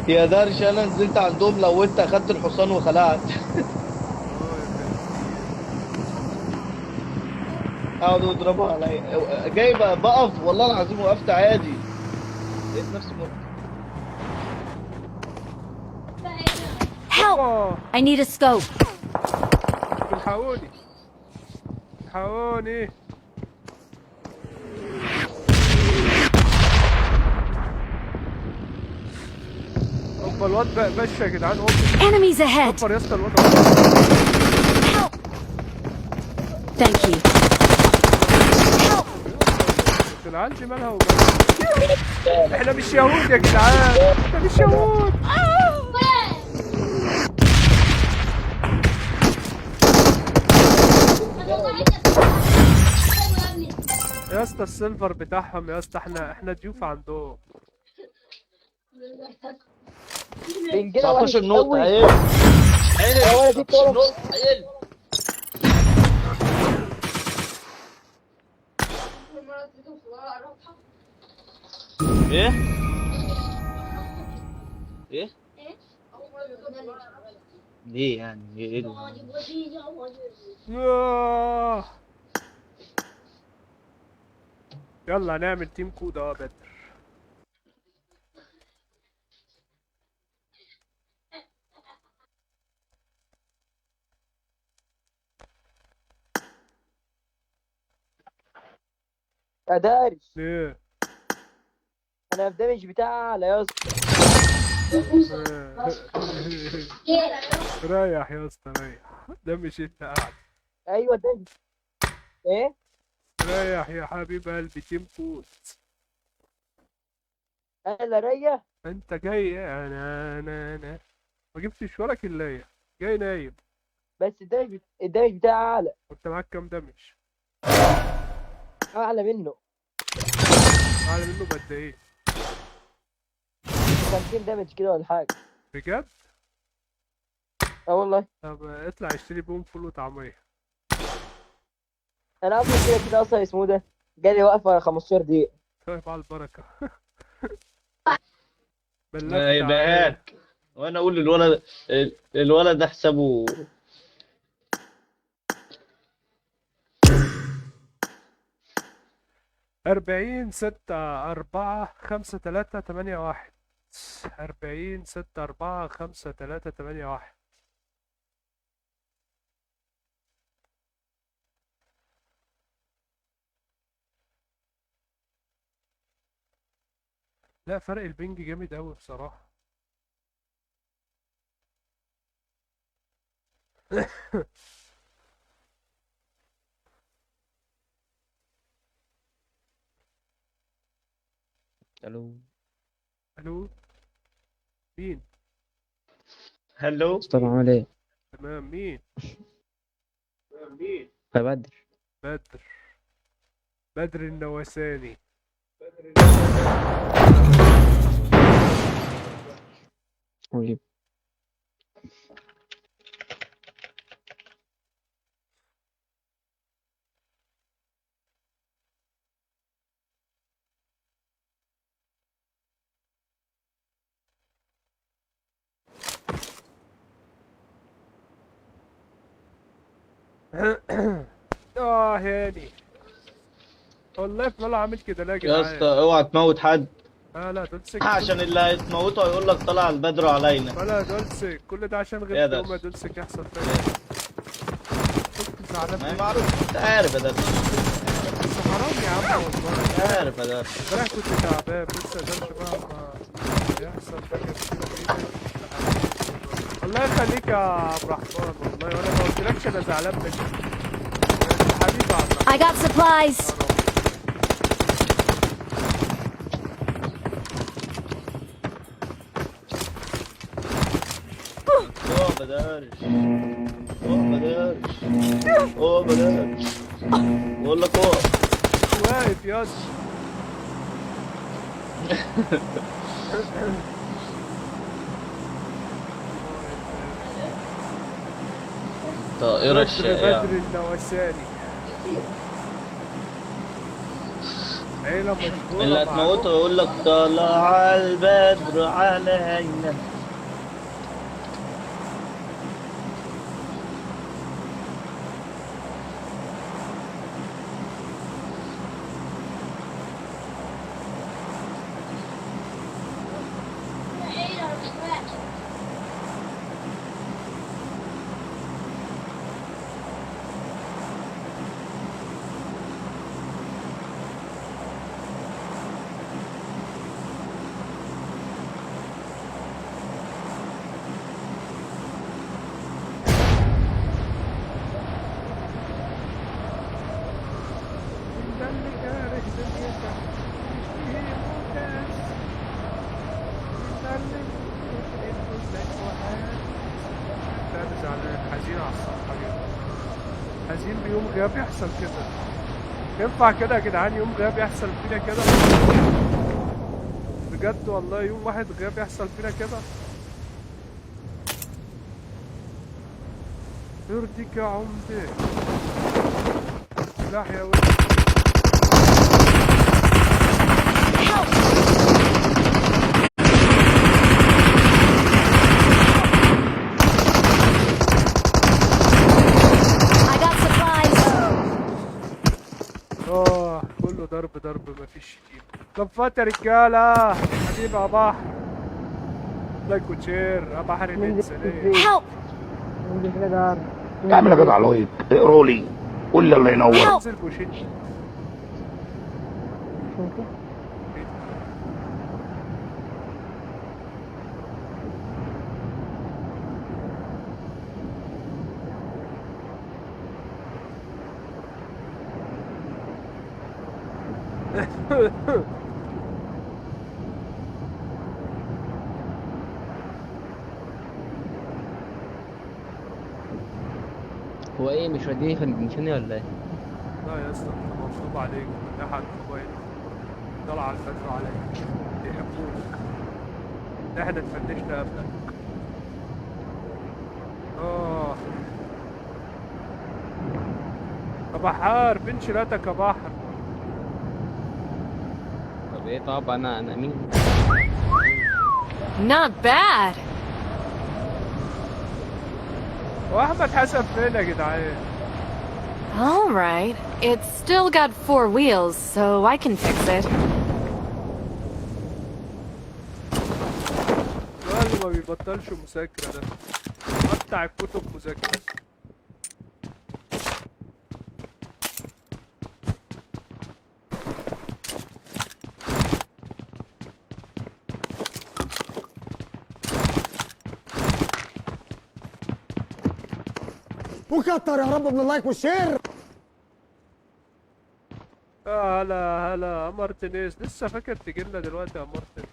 يا درش انا نزلت عندهم، لو انت اخدت الحصان وخلعت. قعدوا يضربوا عليا، جاي بقف والله العظيم وقفت عادي، لقيت نفسي مت. Help! I need a scope. الحقوني الحقوني. هوبا الواد بقى ماشي يا جدعان. هوبا Enemies ahead! كفر يا اسطى الواد. Help! Thank you. Help! العيال دي مالها ومالها؟ احنا مش يهود يا جدعان، احنا مش يهود. يا اسطى ال server بتاعهم يا اسطى، احنا ضيوف عندهم. ping نا وحش 19 نقطة قوي. عيل. يا ولد انت 19 ولا نقطة عيل. ايه؟ ايه؟ ليه يعني؟ ايه ده؟ آه. يلا نعمل team code اهو يا بدر. يا دارش ليه؟ انا في damage بتاعي اعلى يا اسطى. ريح يا اسطى ريح، ده مش انت قاعد. ايوه damage ايه؟ ريح يا حبيب قلبي، team code. انا ريح. انت جاي انا ما جبتش ولا كلايه، جاي نايم. بس ال damage ال damage بتاعي اعلى. وانت معاك كام damage؟ اعلى منه. اعلى منه بقد ايه؟ 50 damage كده ولا حاجة. بجد؟ اه والله. طب اطلع اشتري بوم فول وطعميه. انا اصلا كده كده اصلا اسمه ده جالي وقفه 15 دقيقة. طيب على البركة. يبقى هاك، وانا اقول للولد، الولد ده حسابه 40 6 4 5 3 8 1. 40 6 4 5 3 8 1. لا فرق ال ping جامد أوي بصراحة. الو الو، مين؟ hello مصطفى، عامل ايه؟ تمام، مين؟ يا بدر. بدر، بدر النواساني. حبيبي. اه هاني والله في ماله عامل كده ليه يا يا جدعان؟ اسطى اوعى تموت حد. لا دولسك عشان اللي هيتموته هيقول لك طلع البدر علينا. ولا دولسك، كل ده عشان يا غير درش. يوم ما دولسك يحصل فيا. كنت زعلان ما هي منك. معروف، انت عارف يا درش. بس حرام يا عم والله. عارف يا درش. امبارح كنت تعبان لسه درش بقى ما يحصل حاجة كتير. الله يخليك يا عبد الرحمن والله، وانا ما قلتلكش انا زعلان منك. انت حبيبي يا عبد الرحمن. I got supplies. اوه بدرش، اوه بدرش، اوه بدرش، بقول لك اقف. واقف يا اسطى. طائرة بدر الشائعة. بدر النواساني، عيلة مشهورة اللي هتموته معروفة. يقول لك طلع البدر علينا. ده اللي كاره دنيتك يشتهي موتك، ده اللي بيفرق حزنك وحاسس. لا انا زعلان، حزين على الصفحة جدا، حزين بيوم غياب يحصل كده. ينفع كده يا جدعان؟ يوم غياب يحصل فينا كده بجد والله؟ يوم واحد غياب يحصل فينا كده؟ يرضيك يا عمدة؟ سلاح يا ولد. ضرب ضرب مفيش شتيمة. لفات يا رجالة. حبيبي يا بحر، like و share يا بحر ننزل الإنسانية. Help! ننزل كده دار. اعمل يا جدع like، اقروا لي، قول لي الله ينور. انزل بوشيتش. ممكن. هو ايه مش راضيين يفنشوني ولا ايه؟ لا يا اسطى انت مغصوب عليك من ناحية القبائل طلع الفترة عليك، يحبوك، احنا اتفنشنا قبلك. اه يا بحار فين شيلاتك يا بحر؟ طب ايه، طب انا مين؟ Not bad. واحمد حسن فين يا جدعان؟ All right. It's still got 4 wheels, so I can fix it. الواد اللي ما بيبطلش مذاكرة ده قطع الكتب مذاكرة. وكتر يا رب من ال like وال share. هلا هلا مارتينيز، لسه فاكر تجيلنا دلوقتي يا مارتن.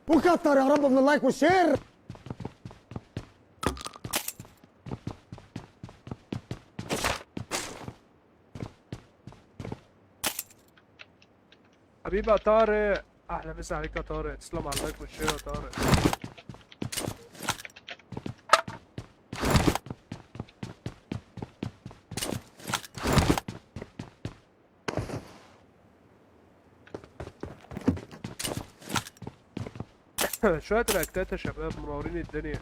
وكتر يا رب من ال like وال share. حبيبي يا طارق، احلى مسا عليك يا طارق، تسلم على ال like وال share يا طارق. شوية رياكتات يا شباب، منورين الدنيا.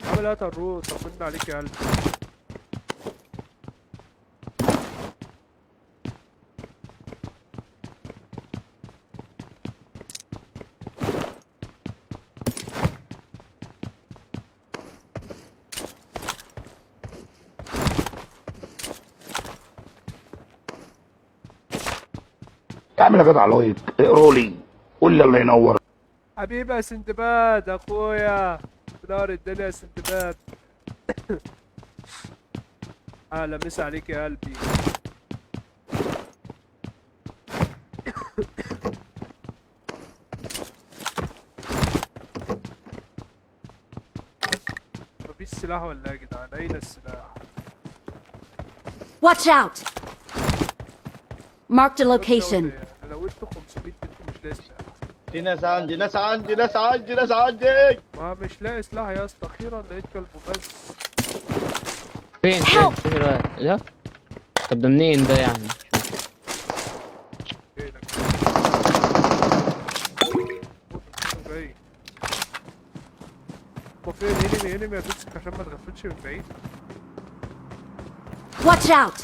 عامل ايه يا طروق؟ طمنا عليك يا قلبي. اعمل يا جدع like، اقروا لي، قول لي الله ينور. حبيبي يا سندباد اخويا، نار الدنيا يا سندباد. اهلا مسا عليك يا قلبي. مفيش سلاح ولا ايه يا جدعان؟ اين السلاح؟ Watch out! Marked a location. لو انتوا 500 انتوا مش لاقي سلاح. في ناس عندي، ناس عندي، ناس عندي، ناس عندي. ما مش لاقي سلاح يا اسطى، اخيرا لقيت كلب بس. فين فين فين الواد؟ لا طب ده منين ده يعني؟ جاي. هو فين؟ enemy enemy يا توكسيك عشان ما تغفلش من بعيد. Watch out!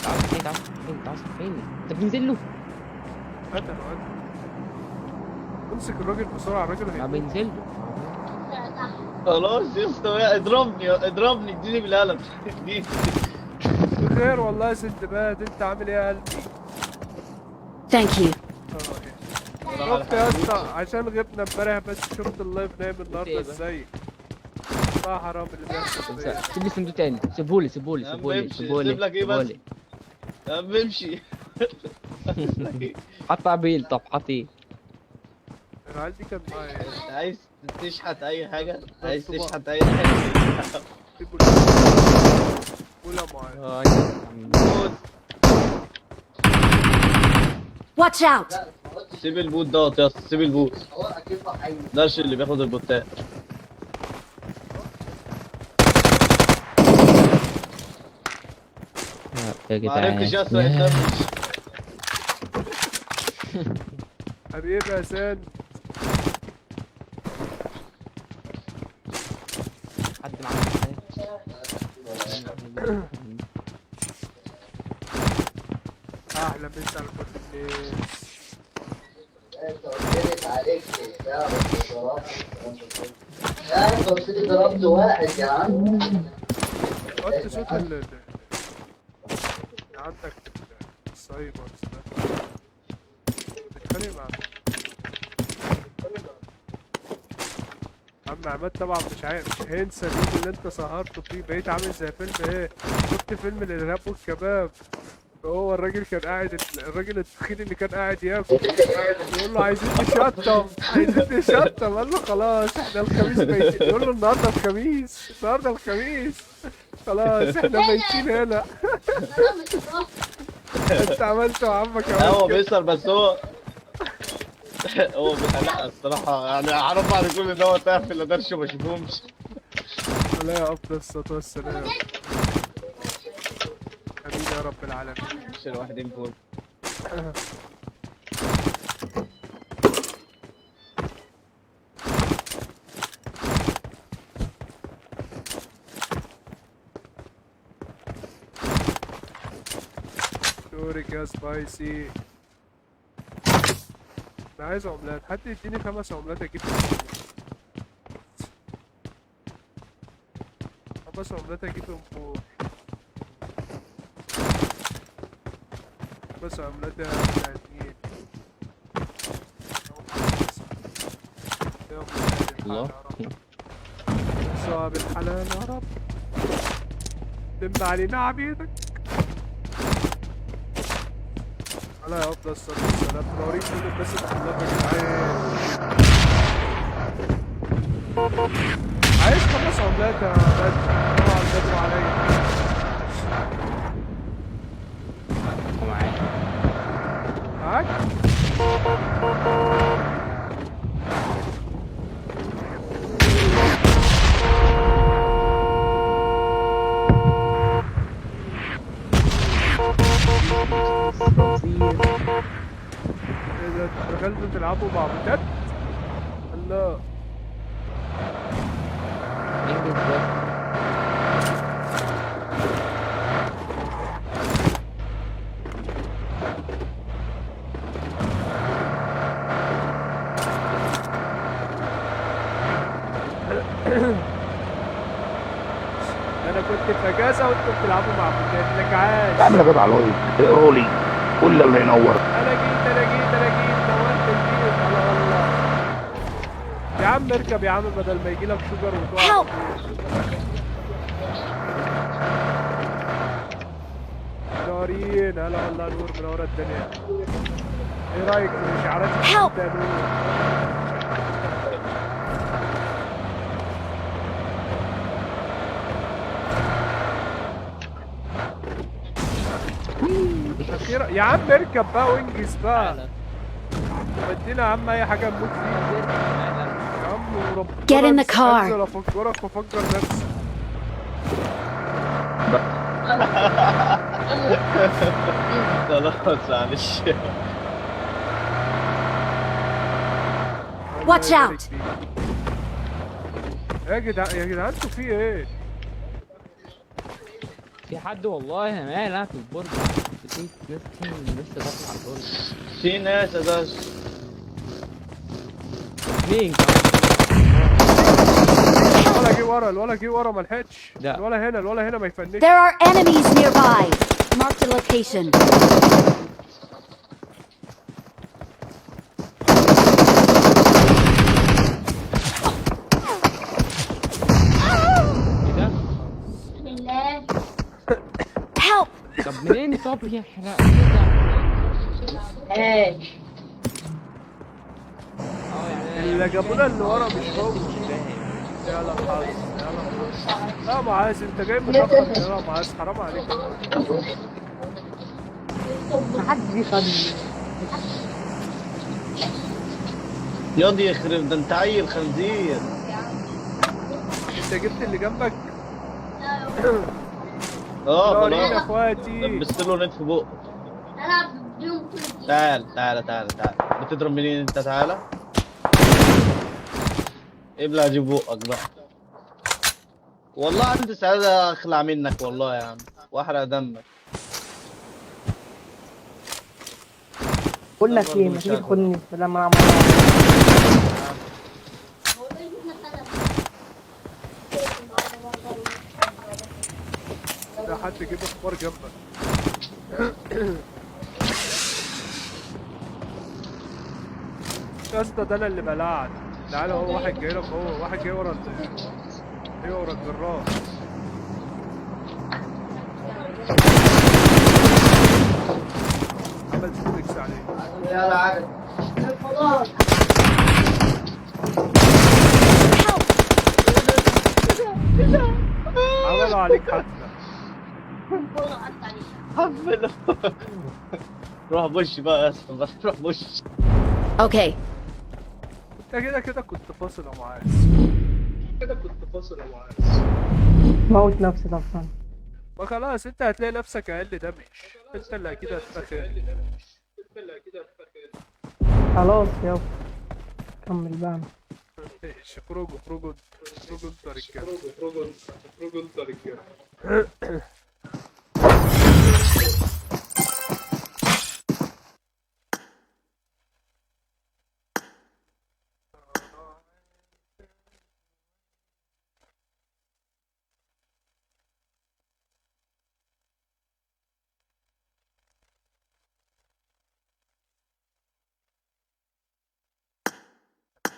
تعال تعال فين؟ تعال فين؟ انت بتنزل له؟ قتله قتله. امسك الراجل بسرعة، الراجل ما بينزل له. خلاص يا اسطى اضربني اضربني، اديني بالقلم. اديني. بخير والله يا سندباد، انت عامل ايه يا قلبي؟ Thank you. شفت يا اسطى عشان غبنا امبارح بس شفت ال live نايم النهارده ازاي؟ ما حرام اللي بيحصل فيا. سيب لي الصندوق تاني، سيبهولي سيبهولي سيبهولي سيبهولي. سيب لك ايه بس؟ يا عم امشي. حط عبيل. طب حط ايه؟ العيال دي كان معايا. انت عايز تشحت اي حاجه؟ عايز تشحت اي حاجه؟ ولا معايا. Watch out! سيب ال bot دوت يا اسطى، سيب ال bot. درش اللي بياخد البوتات. يا ما جدعان. عرفتش يا اسطى يتنفس. حبيبي يا سان. حد معاه؟ احلى مسا على كل الناس. ضربت واحد يا عم. وطي صوت اللي عندك السايبرز ده، بتتخانق مع عم عماد. طبعا مش عارف، مش هينسى اليوم اللي انت سهرته فيه. بقيت عامل زي فيلم ايه، شفت فيلم الارهاب والكباب؟ هو الراجل كان قاعد، الراجل التخين اللي كان قاعد ياكل يقول له عايزين نشطب، عايزين نشطب، قال له خلاص احنا الخميس ميتين، يقول له النهارده الخميس، النهارده الخميس، خلاص احنا ميتين هنا. انت عملته يا عمك. هو بيسهر بس هو هو لا الصراحة يعني اعرف بعد كل ده هو تعرف في الدرش وما اشوفهمش. لا افضل الصلاة والسلام. امين يا رب العالمين. مش الواحدين فوق. دورك يا سبايسي. انا عايز عملات، حد يديني 5 عملات اجيب 5 عملات اجيبهم فوق. 5 عملات يا بني. الله صعب الحلال يا رب، لم علينا عبيدك. على افضل الصلاة والسلام. منورين كل الناس اللي حضرتك يا جدعان. عايز 5 عملات يا بدر، طبعا بدروا عليا. معاك معاك؟ ايه ده، دخلتوا تلعبوا مع بوتات؟ الله انجز بس. انا كنت في اجازه وانتوا بتلعبوا مع بوتات. لك عاش. اعمل يا جدع like، اقروا لي، قول الله ينور. انا جيت انا جيت انا جيت، نورت البيت. الله الله يا عم، اركب يا عم بدل ما يجي لك شجر وتقع. منورين. هلا والله نور، منورة الدنيا. ايه رايك في الاشعارات الجديدة يا نور؟ أخيرا يا عم، اركب بقى وانجز بقى. ودينا يا عم اي حاجة نموت فيها يا عم، وربنا. Get in the car. انزل افجرك وافجر نفسي. خلاص معلش. Watch out! يا جدعان يا جدعان انتوا في ايه؟ في حد والله يا مان، انا في البرج. في ناس كتير لسه داخله على البرج. في ناس يا درش. مين كمان؟ الولا جه ورا، الولا جه ورا، ما لحقتش. لا. الولا هنا، الولا هنا ما يفنش. There are enemies nearby. Marked a location. ايه ده؟ بسم الله. Help! طب منين؟ طب يا حرق ايه ده؟ ايه اللي جابونا اللي ورا مش هو. يا لا الحظ، يا لا الحظ. لا معاذ انت جاي متاخر يا معاذ، حرام عليك. محدش بيخدني. ياض يخرب ده انت عيل خنزير. انت جبت اللي جنبك؟ اه نورين يا خلاص اخواتي. لبست له نت في بقه. العب بيهم طول ال game. تعال تعال تعال تعال، بتضرب منين انت؟ تعالى ابلع جيب بقك بقى. والله عندي سعادة اخلع منك والله يا عم واحرق دمك. بقول ده لك برضه ايه، ما مش تيجي هاخد. تاخدني بدل ما العب مع بعض. هو ايه اللي احنا ده حد جيب اخبار جنبك. يا اسطى ده انا اللي بلعت. تعالى هو واحد جاي لك، هو واحد جاي ورا جاي ورا الجراح. عمل سكس عليه. يلا عجل. عملوا عليك حفلة. حفلة. روح بوش بقى يا اسطى، بس روح بوش. Okay. انت كده كده كنت فاصل يا معاذ. كده كنت فاصل يا معاذ. موت نفسي طبعا. ما خلاص انت هتلاقي نفسك اقل damage، انت اللي اكيد هتتاخد. انت اللي اكيد هتتاخد. خلاص يابا كمل بقى. ماشي، اخرجوا اخرجوا اخرجوا انتوا يا رجاله. اخرجوا اخرجوا انتوا يا رجاله.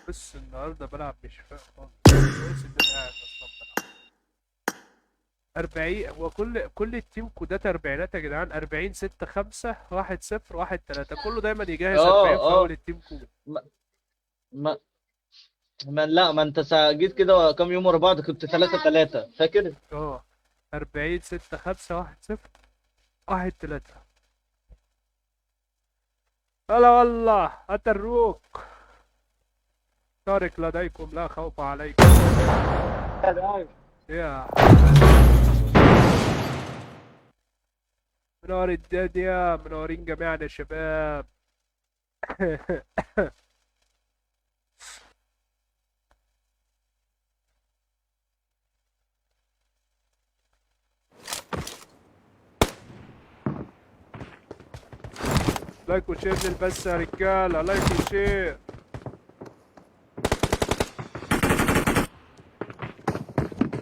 بس النهارده بلعب مش فاهم خالص. كويس ان انا قاعد اصلا بلعب. 40 هو كل ال team كودات اربعينات يا جدعان. 40 6 5 1 0 1 3، كله دايما يجهز 40 في اول ال team code. ما ما ما لا ما انت جيت كده كام يوم ورا بعض كنت 3-3 فاكر؟ 40 6 5 1 0 1 3. هلا والله هات الروك. طارق لديكم لا خوف عليكم. يا منور الدنيا، منورين جميعا يا شباب. like و share للبث يا رجاله، like و share.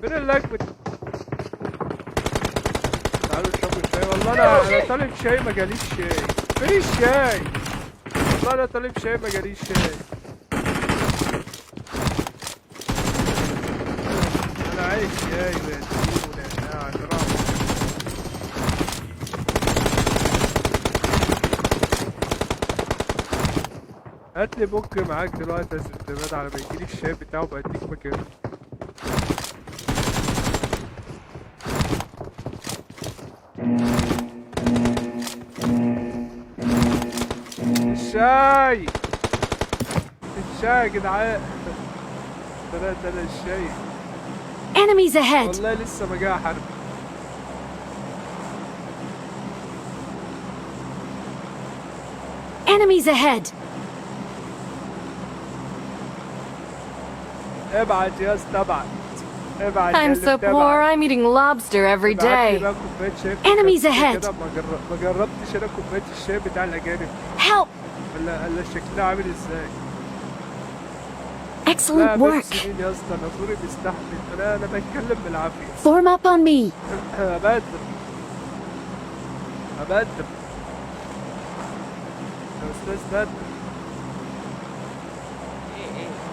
فين ال like تعالوا اشربوا شاي. والله انا طالب شاي ما جاليش شاي. فين الشاي؟ والله انا طالب شاي ما جاليش شاي. انا عايز شاي وياسمين ونعناع كرام. هات لي بوك معاك دلوقتي يا سندباد على ما يجيلي الشاي بتاعه بأديك مكانه. الشاي الشاي يا جدعان. طلعت انا الشاي. Enemies ahead. والله لسه ما جه حرب. Enemies ahead. ابعت يا اسطى، ابعت ابعت يا I'm اللي so poor بتبعت. I'm eating lobster every ابعت لي day. بقى كوباية شاي Enemies كده. ahead. ما جربتش انا كوباية الشاي بتاع الأجانب. Help. ولا شكلها عامل ازاي؟ لا Excellent بيبسي work. مين يا اسطى؟ انا زوري بيستحمل. انا بتكلم بالعافية. Form up on me. ابدر ابدر يا استاذ بدر.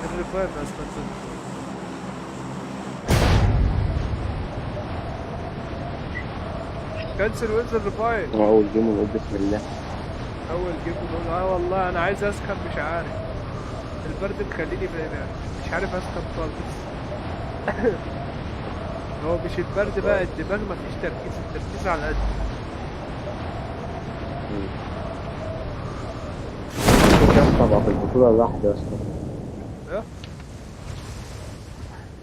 ال revive يا استاذ بدر. cancel وانزل revive. اول game ونقول بسم الله. اول game ونقول والله انا عايز اسخن مش عارف. البرد مخليني مش عارف اسخن خالص. هو مش البرد بقى، الدماغ مفيش تركيز، التركيز على القد. ابقى في البطولة لوحدي يا اسطى؟ ايه؟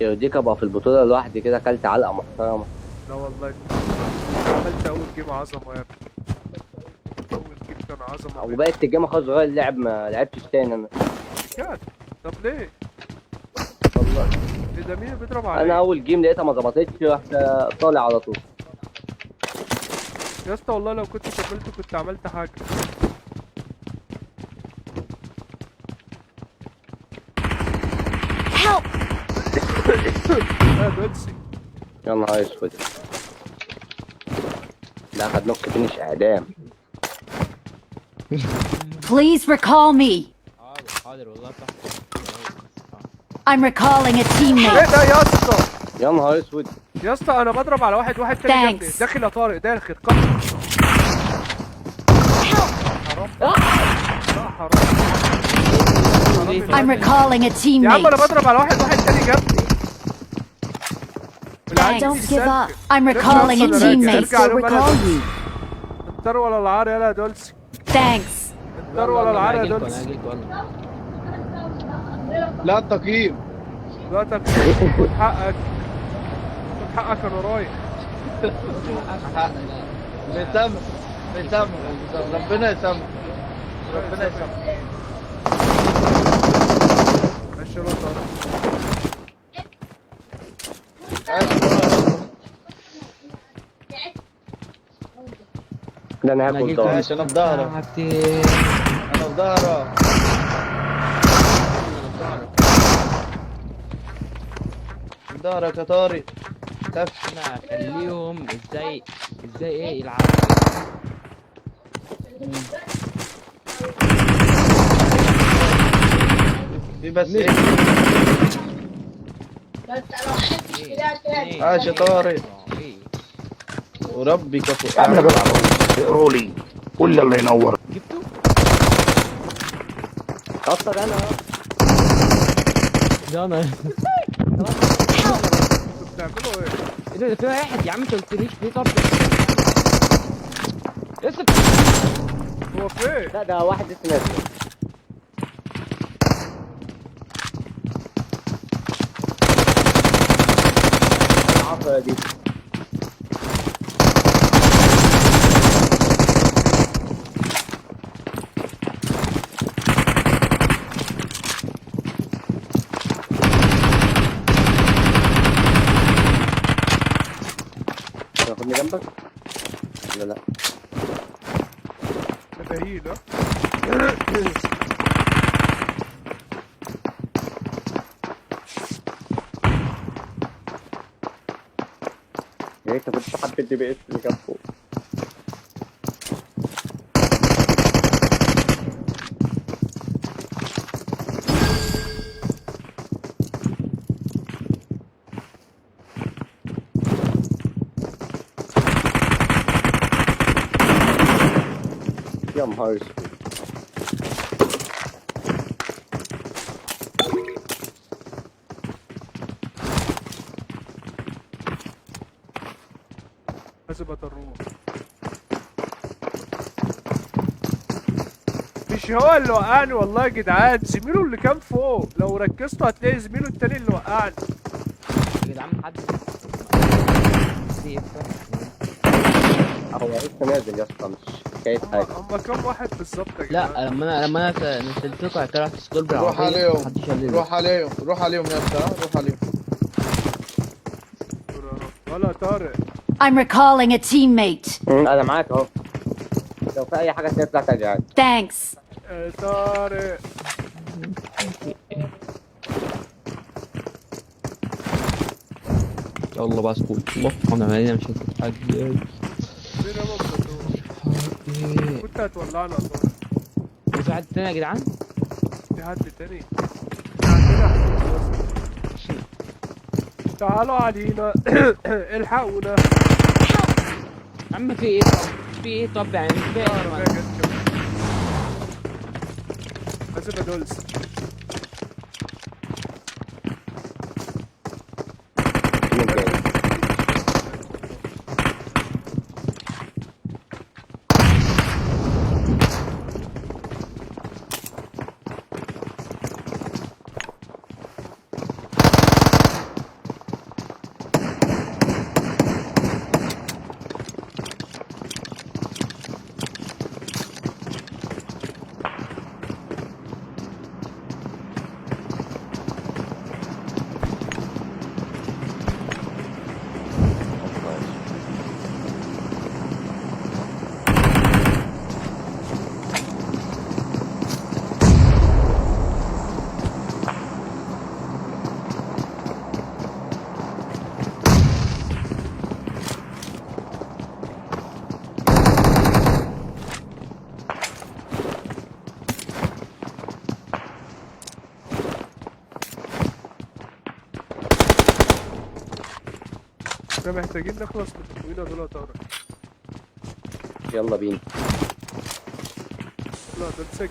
يرضيك ابقى في البطولة لوحدي كده؟ اكلت علقة محترمة. لا والله عملت اول game عظمة يا ابني. اول game كان عظمة. وبقيت ال game خلاص غير اللعب، ما لعبتش تاني انا. بجد؟ طب ليه؟ والله ايه ده؟ مين اللي بيضرب عليك؟ انا اول game لقيتها ما ظبطتش رحت طالع على طول. يا اسطى والله لو كنت كملت كنت عملت حاجة. Help! لا دولسي. يا نهار اسود. لا خد knock finish اعدام. Please recall me. حاضر حاضر والله صح. I'm recalling a ايه teammate. ده يا اسطى؟ يا نهار اسود يا اسطى انا بضرب على واحد، واحد تاني جنبي. Thanks. داخل يا طارق، داخل قتل. حرام. لا حرام. I'm recalling a يا عم انا teammate. بضرب على واحد، واحد تاني جنبي. Don't give up. I'm recalling a teammate. ارجع لهم انا. الدار ولا العار يلا يا دولسي. Thanks. الدار ولا العار يا انا دولسي. هجيلكوا والله. لا التقييم. لا تقييم. حقك خد حقك انا رايح. بيسامح بيسامح، ربنا يسامح ربنا يسامح. ماشي يلا طارق. ده انا هاكل ضهر. ماشي انا في ظهرك، انا في ظهرك. في ظهرك يا طارق. تفش. انا اخليهم ازاي ازاي ايه يلعبوا. في بس ايه؟ عاش يا طارق وربي كفو. اعمل يا جدع اقروا لي قول لي الله ينور. جبته؟ اصلا انا ده انا انتوا بتعملوا ايه؟ ايه ده؟ في واحد يا عم انت قلتليش ليه؟ طب لسه هو فين؟ لا ده واحد لسه نازل. العافية دي. تاخدني جنبك؟ لا لا مداهيل. ها يا ريت كنت حبيت ال DBS اللي كان فوق. يا نهار اسود. حاسب الروح. مش هو اللي وقعني والله يا جدعان، زميله اللي كان فوق. لو ركزتوا هتلاقي زميله التاني اللي وقعني. يا جدعان حد هو لسه نازل يا اسطى، مش حكاية حاجة. هما كام واحد بالظبط يا جدعان؟ لا لما انا نزلت لكم رحت سكول روح بالعربية عليهم محدش قال لي. روح عليهم روح عليهم يا اسطى، روح عليهم. ولا طارق. I'm recalling a teammate. انا معاك اهو، لو في اي حاجة تطلع تاني عادي. Thanks. طارق يلا بقى سكول. الله احنا مالنا مش هتتحجج. فين يا بابا؟ كنت هتولعنا يا طارق. في حد تاني يا جدعان؟ في حد تاني؟ عندنا حد. تعالوا علينا الحقونا. يا عم في ايه؟ طب في ايه؟ طب يعني مش فاهم. حاسب يا دولس. احنا محتاجين نخلص من التكوينة دول يا طارق. يلا بينا. لا ده امسك.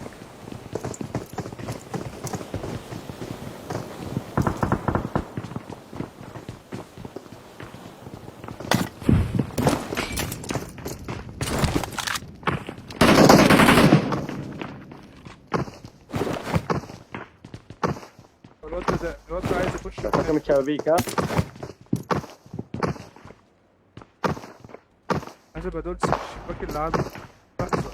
الواد ده، الواد ده عايز يخش. من الشبابيك. ها عايز ابقى دولس في الشباك اللي عنده. لحظة.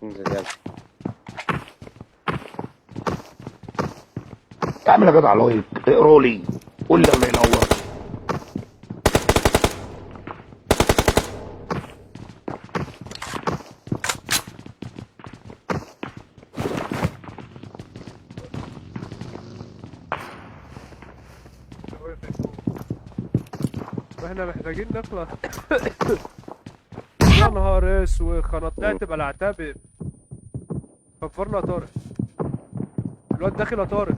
انزل يلا. اعمل يا جدع like، اقرا لي، قول لي الله ينور. احنا محتاجين نخلص. يا نهار اسود، انا طلعت بلعتها. كفرنا يا طارق. الواد داخل يا طارق.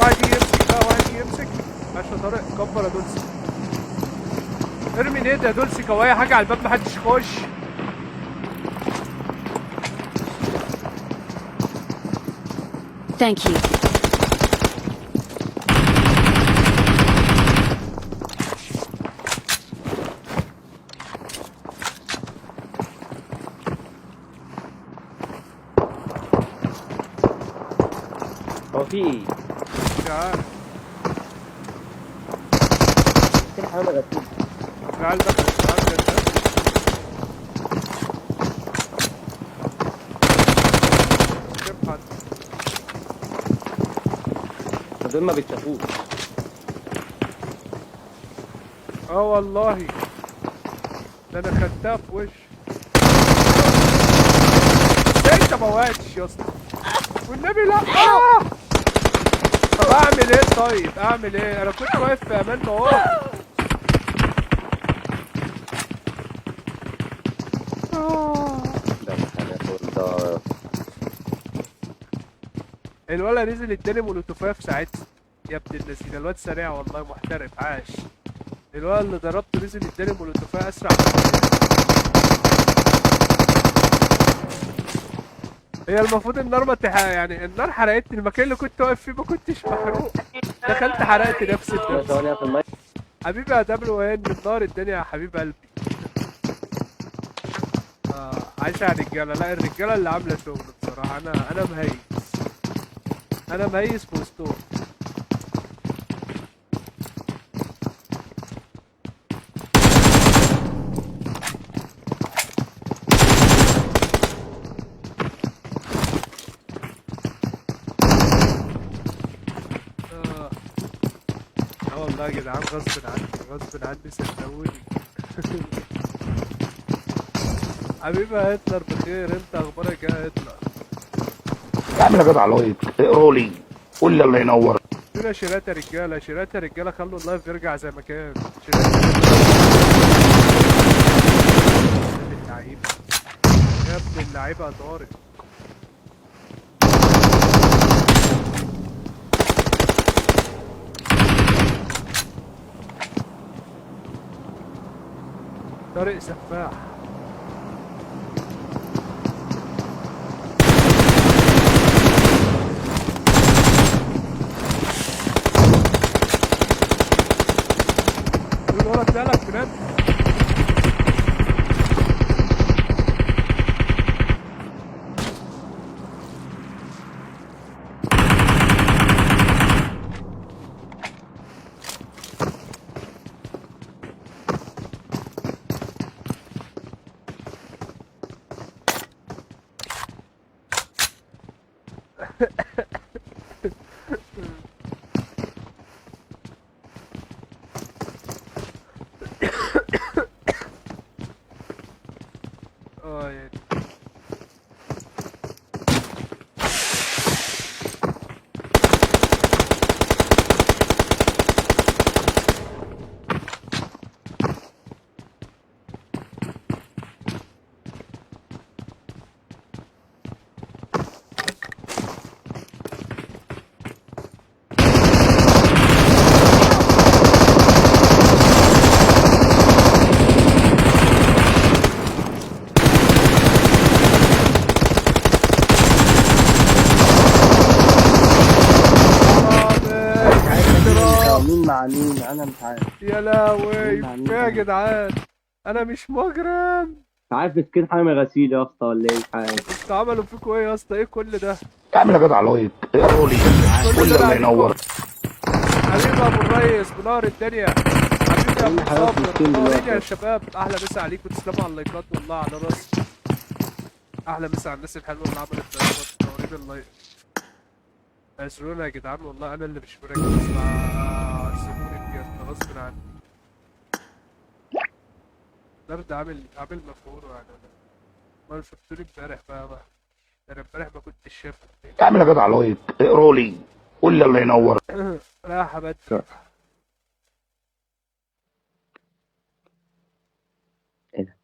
واحد يمسك بقى، واحد يمسك. ماشي يا طارق، كبر يا دولسي. ارمي nade يا دولسي كواي حاجة على الباب، محدش يخش. Thank you. هو في ايه؟ مش عارف. كده حمامة غسيل. تعال دخل، تعال دخل. كيف حد؟ دول ما بيتشافوش. اه والله ده انا خدتها في وشي. ازاي انت ما وقعتش يا اسطى؟ والنبي لا. طب اعمل ايه طيب؟ اعمل ايه؟ انا كنت واقف في امان اهو. ده الولد نزل اداني مولوتوفايه في ساعتها. يا ابن اللذينه، الواد سريع والله، محترف، عاش. الولد اللي ضربته نزل اداني مولوتوفايه اسرع. هي المفروض النار ما يعني النار حرقتني، المكان اللي كنت واقف فيه ما كنتش محروق، دخلت حرقت نفسي بنفسي. حبيبي يا دبليو ان، النار الدنيا يا حبيب قلبي. عايش على الرجاله. لا الرجاله اللي عامله شغل بصراحه. انا مهيس، انا مهيس في وسطهم. والله يا جدعان غصب عني، غصب عني صدقوني. حبيبي يا هتلر بخير، انت اخبارك ايه يا هتلر؟ اعمل يا جدع like، اقرا لي، قول لي الله ينور. فينا شيرات يا رجاله، شيرات يا رجاله، خلوا ال live يرجع زي ما كان. شيرات يا اللعيبه، يا ابن اللعيبه يا طارق. طارق سفاح. الولد طلع لك بجد. اه يعني. مع مين؟ انا مش عارف. يا لهوي مع مين يا أنا؟ جدعان، انا مش مجرم. مش عارف skin حامي غسيل يا اسطى ولا ايه، مش عارف. انتوا عملوا فيكوا ايه يا اسطى؟ ايه كل ده؟ اعمل يا جدع like، اقروا لي، كل قول ده لي الله عليكم. ينور. حبيبي ابو الريس منور الدنيا، حبيبي يا ابو كل حياتي صابر skin منورين دلوقتي يا يا شباب. احلى مسا عليكم، تسلموا على اللايكات والله على راسي. احلى مسا على الناس الحلوة اللي عملت لايكات، منورين ال live. اعذرونا يا جدعان والله انا اللي مش مركز، فاعذروني بجد غصب عني. النهارده عامل مفعوله يعني. انا ما شفتوني امبارح بقى، انا امبارح ما كنتش شايف. اعمل يا جدع like، اقروا لي، قول لي الله ينور. راح ابدل. ايه ده؟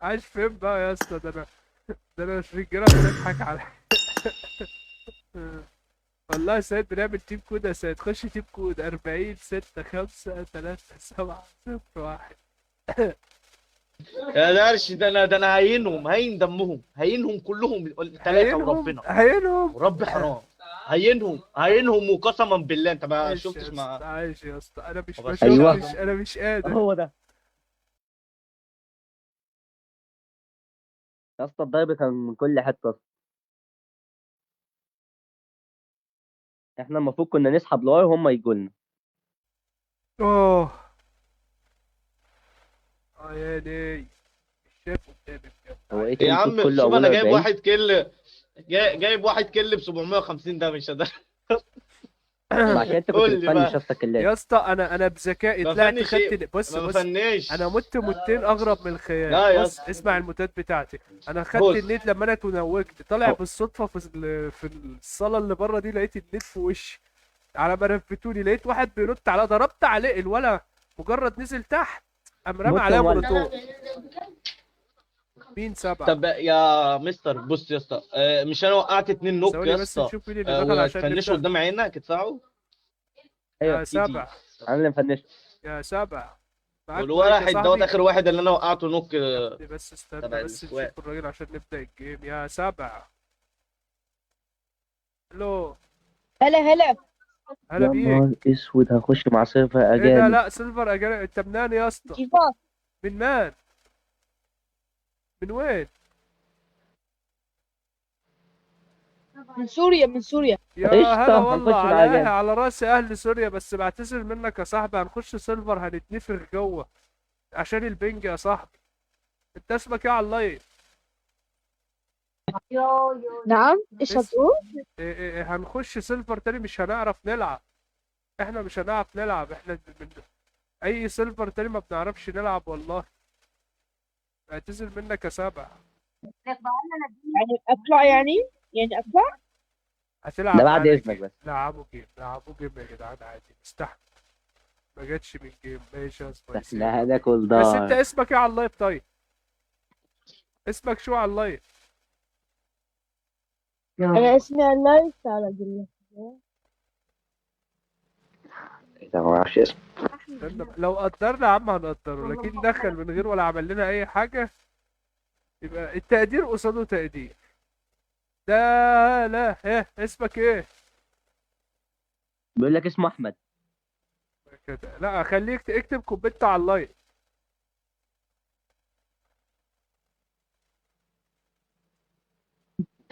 عايش فين بقى يا اسطى؟ ده انا الرجالة بتضحك على والله يا سيد. بنعمل team code يا سيد، خش team code 40 6 5 3 7 0 1. يا درش، ده انا هينهم، هين دمهم، هينهم كلهم الثلاثة. هينهم وربنا هينهم ورب حرام، هينهم هينهم وقسما بالله. انت ما عايش يا شفتش اسطى، ما عايش يا اسطى. انا مش ما ما بشوفش. شفتش، انا مش قادر. هو ده يا اسطى، الضرب كان من كل حتة. احنا المفروض كنا نسحب لورا وهم يجوا لنا. اه اه يا لي، مش شايف قدامي بجد. هو ايه يا team code عم كله شوف، انا اوله جايب 40؟ واحد kill، جايب واحد kill ب 750 ده مش ده. ما عشان انت كنت قول لي بتفنش بقى. يا اسطى كلات. يا اسطى انا بذكائي ما طلعت بفنش خدت ايه؟ بص ما بص، بفنش. انا مت موتين اغرب من الخيال. لا يا بص اسطى. اسمع الموتات بتاعتي. انا خدت بص ال nade لما انا اتنوكت، طالع بالصدفة في الصاله اللي بره دي، لقيت ال nade في وشي. على ما رفتوني لقيت واحد بينط عليا، ضربت عليه الولا، مجرد نزل تحت قام رمى موت عليا مولع. مولوتوف. مين سبعة؟ طب يا مستر بص يا اسطى، مش انا وقعت 2 knock ثواني يا بس اسطى، نشوف مين اللي دخل عشان وتفنشوا نبدأ. قدام عينك ادفعوا. يا ايوه تي تي. سبع، انا اللي مفنش. يا سبع، معاك مايك يا والواحد دوت صاحبي؟ اخر واحد اللي انا وقعته knock ابني بس استنى تبع بس ال squad. نشوف الراجل عشان نبدأ ال game. يا سبع، الو، هلا هلا. هلا يا بيك. نهار اسود، هخش مع server ايه ده؟ اجانب. لا server اجانب؟ انت منان يا اسطى؟ كيفك؟ من مان؟ من وين؟ من سوريا، من سوريا. يا هلا قشطة، والله، هنخش مع على اجانب. على راس اهل سوريا. بس بعتذر منك يا صاحبي، هنخش server هنتنفخ جوه عشان ال ping يا صاحبي. انت اسمك ايه على ال live؟ نعم، ايش اس هتقول؟ إيه إيه إيه، هنخش server تاني مش هنعرف نلعب. احنا مش هنعرف نلعب، احنا من اي server تاني ما بنعرفش نلعب والله. اعتذر منك يا سبع. يعني اطلع، يعني اطلع. هتلعب ده بعد معانا اذنك game؟ بس. لعبوا game، لعبوا game يا جدعان عادي، استحمل. ما جاتش من game، ماشي يا سبايسي. احنا هناكل بس انت دار. اسمك ايه على ال live؟ طيب اسمك شو على ال live؟ انا اسمي على ال live، تعالى اقول لك. ايه ده؟ ما اعرفش اسمه. استنى، لو قدرنا يا عم هنقدره، لكن دخل من غير ولا عمل لنا اي حاجة يبقى التقدير قصاده تقدير. ده لا، ايه اسمك ايه؟ بيقول لك اسمه احمد. كده لا، خليك اكتب comment على ال live.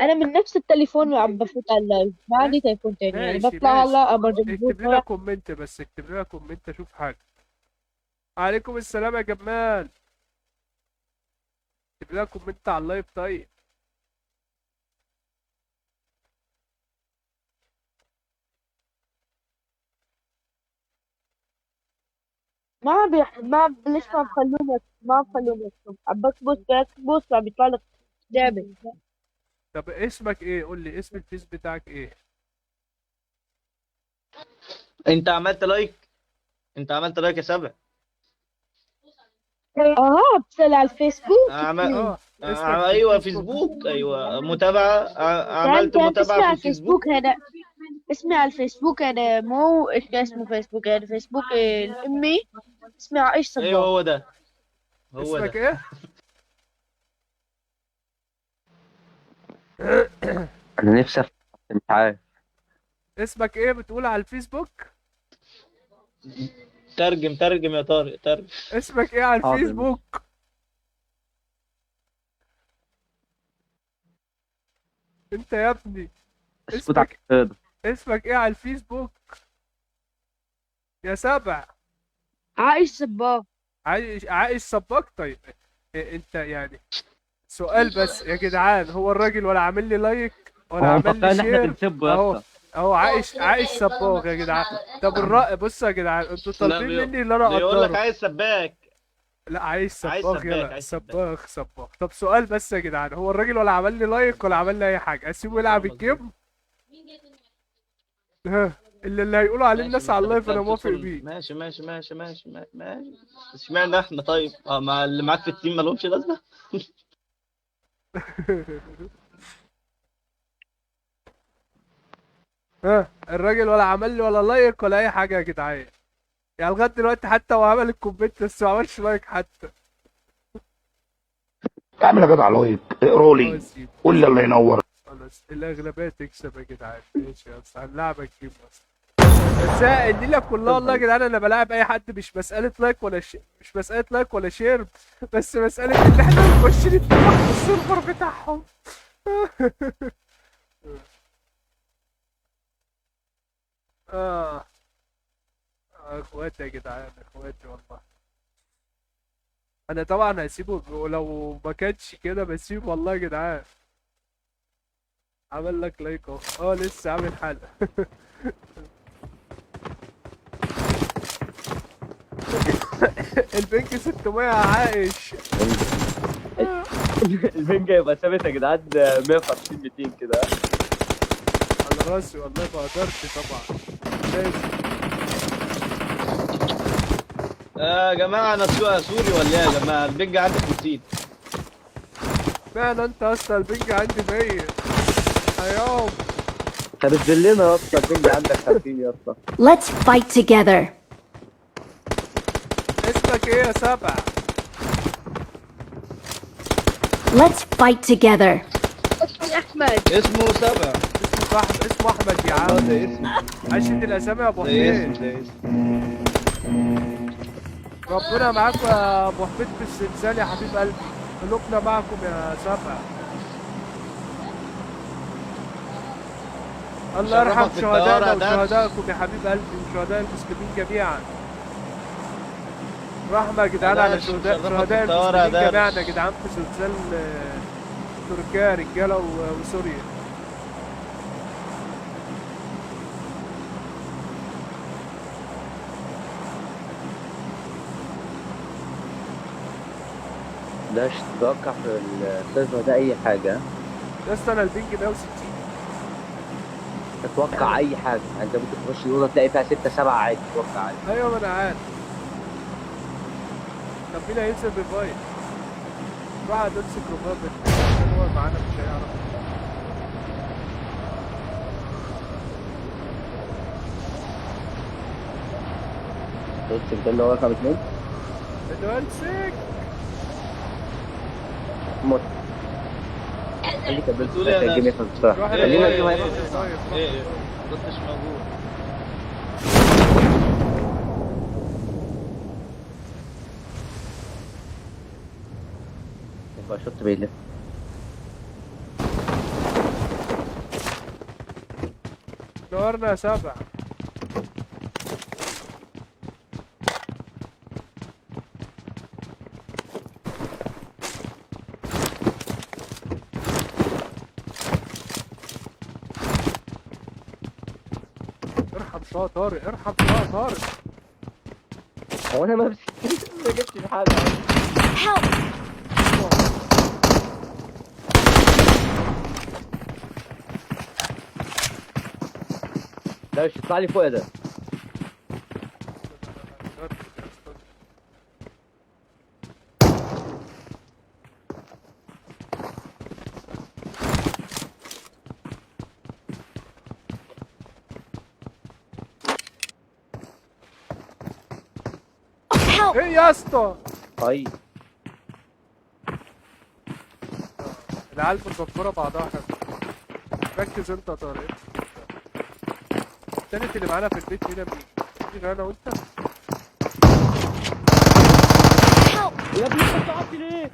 انا من نفس التليفون وعم بفوت على ال live، ما عندي تليفون تاني يعني. ماشي بطلع ماشي، هلا برجع بفوت. اكتب لنا comment بس، اكتب لنا comment اشوف حاجة. عليكم السلام يا جمال. اكتب لنا comment على ال live. طيب ما بي... ما ليش ما بخلوني، ما بخلوني اكتب؟ عم بكبس بكبس عم بيطلع لك لعبة. طب اسمك ايه؟ قول لي اسم الفيس بتاعك ايه؟ انت عملت like؟ انت عملت like يا سبع؟ اه، بتسأل على الفيسبوك. عمل... اه اسمك في ايوه الفيسبوك. فيسبوك، ايوه متابعه، تعال عملت تعال، اسمي متابعه على في الفيسبوك. الفيسبوك هذا، اسمي على الفيسبوك هذا، مو ايش اسمه فيسبوك هذا، فيسبوك امي، اسمي عائشة ايوه صباح. هو ده، هو اسمك ده. ايه؟ انا نفسي مش عارف. اسمك ايه بتقول على الفيسبوك؟ ترجم ترجم يا طارق، ترجم. اسمك ايه على حاضر. الفيسبوك؟ انت يا ابني اسكت على اسمك، البيضة. اسمك ايه على الفيسبوك يا سبع؟ عايش صباح. عايش، عايش صباك. طيب إيه انت يعني، سؤال بس يا جدعان، هو الراجل ولا عامل لي like ولا هو عامل مفكر لي ان احنا share؟ بنسبة يا اهو اسطى. اهو عايش، عايش صباغ يا جدعان. طب الرأي، بصوا يا جدعان، انتوا لا طالبين مني اللي انا بيقول لك اقدره. عايز سباك. لا عايش عايز صباغ، سباك، يلا عايز سباك. صباغ صباغ. طب سؤال بس يا جدعان، هو الراجل ولا عمل لي like ولا عمل لي اي حاجة، اسيبه يلعب ال game؟ ها، اللي هيقولوا عليه ماشي، الناس ما على انت ال live انا موافق بتدخل. بيه. ماشي ماشي ماشي ماشي ماشي. اشمعنى احنا طيب؟ اه، مع اللي معاك في ال team مالهمش لازمه. ها، الراجل ولا عمل لي ولا like ولا اي حاجة يا جدعان، يعني لغاية دلوقتي حتى هو عمل ال comment بس ما عملش like حتى. اعمل يا جدع like، اقرا لي، قول لي الله ينور. خلاص الاغلبية تكسب يا جدعان. ماشي يا اسطى، هنلعبك game اصلا. بس الليلة كلها والله يا جدعان انا بلاعب اي حد، مش مسالة like ولا مش مسالة like ولا share، بس مسالة ان احنا نخش نتفق في ال server بتاعهم. اه اخواتي يا جدعان، اخواتي والله. انا طبعا هسيبه، ولو ما كانش كده بسيبه والله يا جدعان. عمل لك like اهو، اه لسه عامل حلقة. ال ping 600 يا عايش. ال ping هيبقى ثابت يا جدعان 150 200 كده. على راسي والله، ما قدرت طبعا. لازم. يا جماعة انا سوري ولا ايه يا جماعة؟ ال ping عندي 50. فعلا انت اصلا ال ping عندي 100. ايوه. طب انزل لنا يا اسطى، ال ping عندك 50 يا اسطى. Let's fight together. اسمك ايه يا سبع؟ Let's fight together. اسمي احمد. اسمه سبع. اسمه احمد، اسمه احمد يا عم. ده اسم، عشت الاسامي يا ابو ده حميد. اسم، ده اسم. ربنا معاكم يا ابو حميد في الزلزال يا حبيب قلبي، قلوبنا معكم يا سبع. الله يرحم شرفك بالطيارة شهدائنا يا درش. وشهدائكم يا حبيب قلبي، وشهداء المسلمين جميعا. رحمة يا جدعان على درش، شهداء، شرفك شهداء بالطيارة يا المسلمين جميعا درش. يا جدعان في زلزال تركيا رجالة وسوريا. ده تتوقع في ال server ده اي حاجة. يا اسطى انا ال ping 160. تتوقع اي حاجة، يعني انت ممكن تخش الاوضة تلاقي فيها 6 7 عادي، تتوقع عادي. ايوه ما انا عارف. طب مين هينزل revive؟ روح على دوتسك revive عشان هو معانا مش هيعرف. دوتسك ده اللي هو رقم 2. دوتسك موت. خليك قبل بتقول ايه يا ال game درش؟ يخلص بسرعة. روح خلينا revive. ال game هيخلص. revive. ايه ايه، كنتش موجود. يبقى شوت بيلف. نورنا يا سبع. ارحم شوية طارق، ارحم شوية طارق. هو انا ما جبتش حاجة. Help! لا مش اطلع لي فوق يا ده. Help! ايه يا اسطى؟ طيب العيال متدبره بعضها حلو. ركز انت يا طارق. التالت اللي معانا في البيت هنا مين؟ في غير انا وانت؟ يا ابني انت بتعطي ليه؟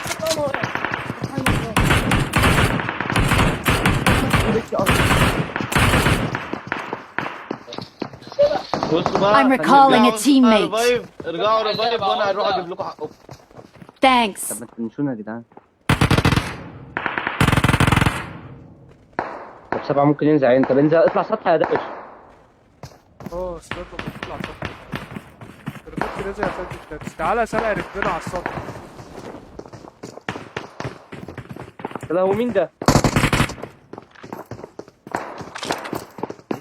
سبحان الله. بصوا بقى، I'm recalling a teammate. revive، ارجعوا revive وانا هروح اجيب لكم حقكم. Thanks. طب ما تنسونا يا جدعان. طب سبعة ممكن ينزل عين. طب انزل اطلع سطح يا دقش. اه استنى ما تطلع سطح. ركبت نازل يا فندم التاكسي. تعالى يا سبع ركبنا على السطح. لا هو مين ده؟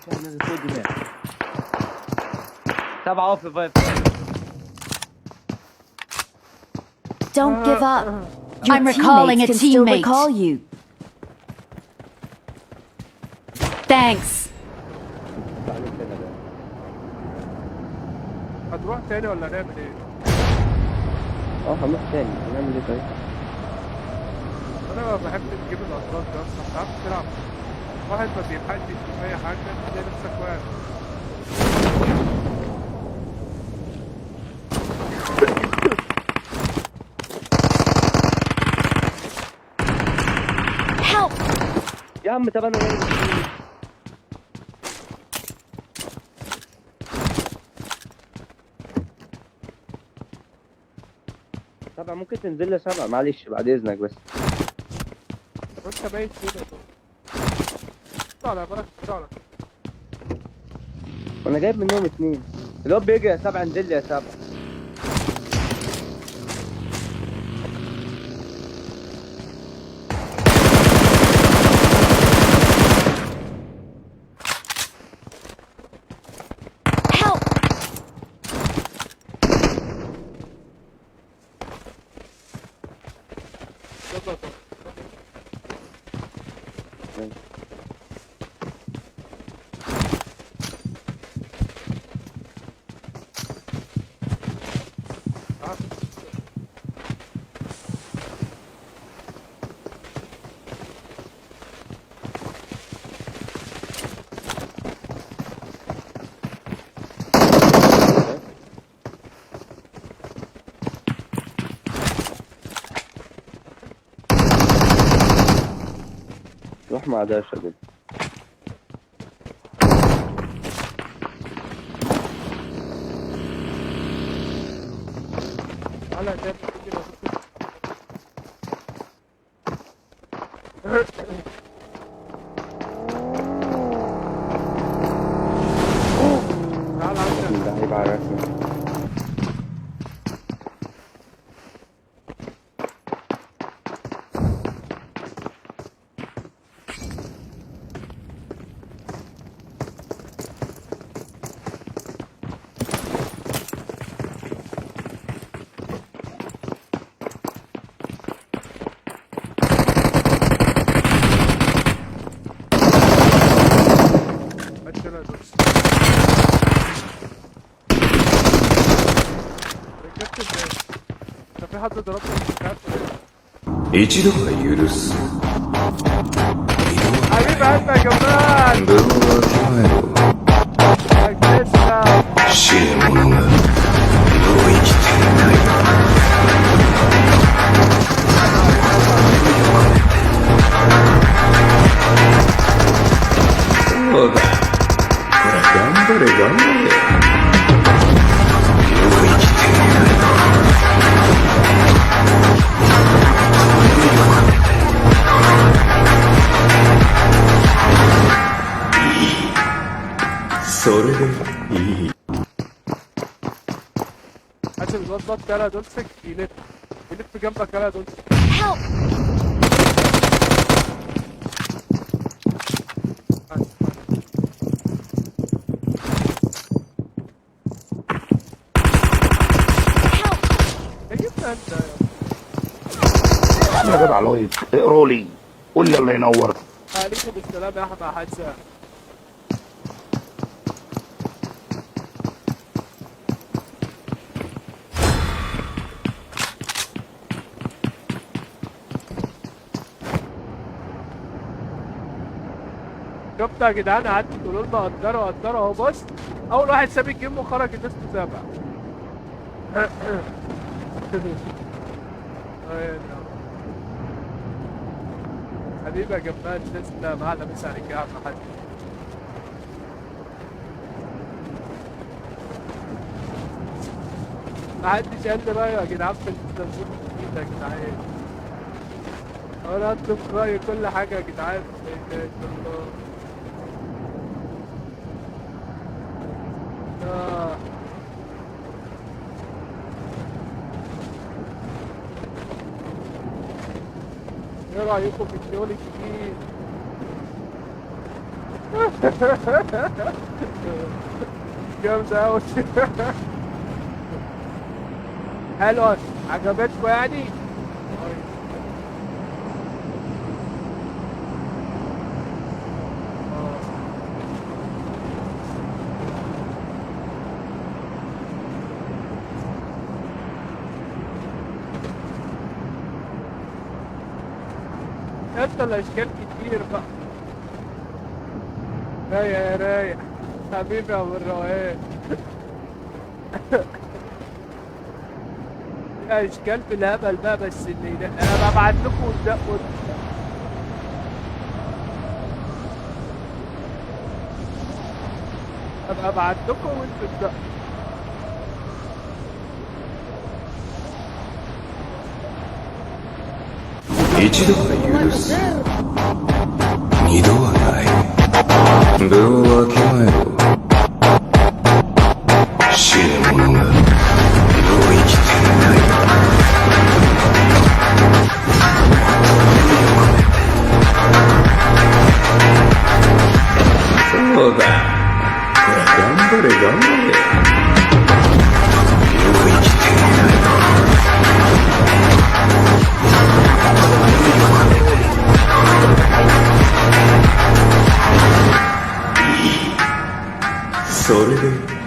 نازل فوق دماغي. سبعة off revive. Don't give up. Your I'm recalling a teammates can still teammate. recall you. Thanks. هتروح تاني ولا هنعمل ايه؟ اه هنروح تاني، هنعمل ايه طيب؟ انا ما بحبش تجيب الاطراف ده اصلا، انت عارف تلعب واحد ما بيلحقش يشوف اي حاجه تلاقي نفسك واقع. Help! يا عم طب انا جاي. سبعة ممكن تنزل لي سبعة معلش بعد اذنك بس. طب انت بايت فين يا طارق؟ اطلع بالك اطلع. وانا جايب منهم اتنين. الواد بيجري يا سبعة، انزل لي يا سبعة. Help! يلا يا طارق. روح مع ده يا شباب. تعالى يا داب تيجي لو شفت. تعالى عندك. لعيب على رسمي. هات يلا يا دوس. ركبت ازاي؟ ده في حد ضربني مش عارف ليه. 一度は許す。 حبيب قلبي يا جماعة. 分をわきまえろ。 تسلم. 死ね者がもう生きていない。そうだ。ほら、頑張れ、頑張れ。もう生きていない。いい。それでいい。 حاسب الواد بط يلا يا دولسك يلف يلف جنبك يلا يا دولسك. Help! يا جبت انت يا يا جدع لايك، اقرا لي، قول لي الله ينور. عليكم السلام يا احمد حسن. شفتوا يا جدعان؟ قعدتوا تقولوا لنا قدروا قدروا اهو. بص اول واحد ساب ال game وخرج الناس تتابع. حبيبي يا جمال، تسلم. اهلا مسا عليك يا عم حاج. محدش قال لي رأيه يا جدعان في التنظيم الجديد يا جدعان. انا اطلب رأي كل حاجة يا جدعان. لا اله الا الله. ايه رأيكم في الشغل الجديد؟ جامدة أوي. حلوة، عجبتكم يعني؟ انت الاشكال كتير بقى. رايق يا رايق حبيبي يا ابو الروقان. اشكال بالهبل بقى، بس اللي انا ببعت لكم وتدقوا. ابقى ابعت لكم وانتوا تدقوا. 一度は許す、二度はない。分をわきまえろ。死ぬ者がもう生きていない。そうだ、ほら頑張れ頑張れ。よく生きていない。それで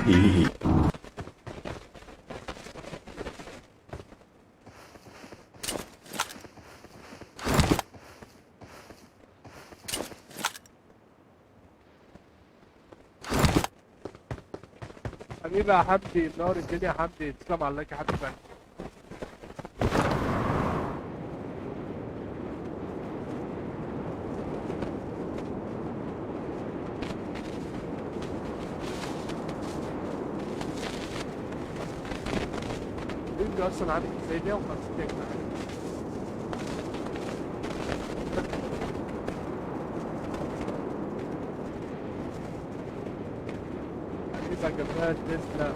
いい。حبيبي يا حمدي، منور الدنيا يا حمدي. تسلم عليك يا حبيبي. الفيديو اصلا عامل ازاي؟ 150 يا جدعان. حبيبي يا جماعة تسلم.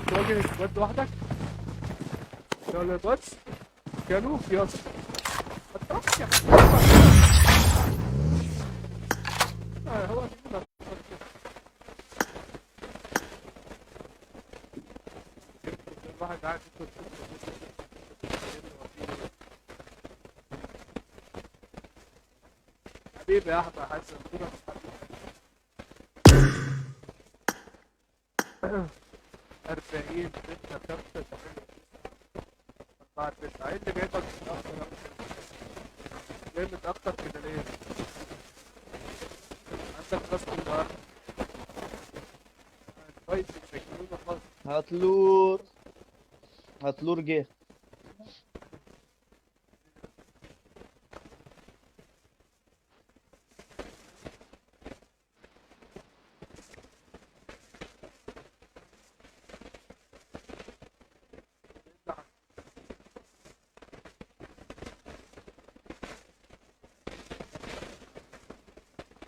تواجه الواد لوحدك؟ يلا بص كانوك يا اسطى. ما تروحش يا حبيبي. هو كده الواحد قاعد يدخل. حبيبي يا احمد حسن، 40 6 5 8 4 9. ايه اللي جايبك متأخر؟ جاي متأخر كده ليه؟ عندك task النهارده؟ كويس مش خالص. هاتلور هاتلور جه.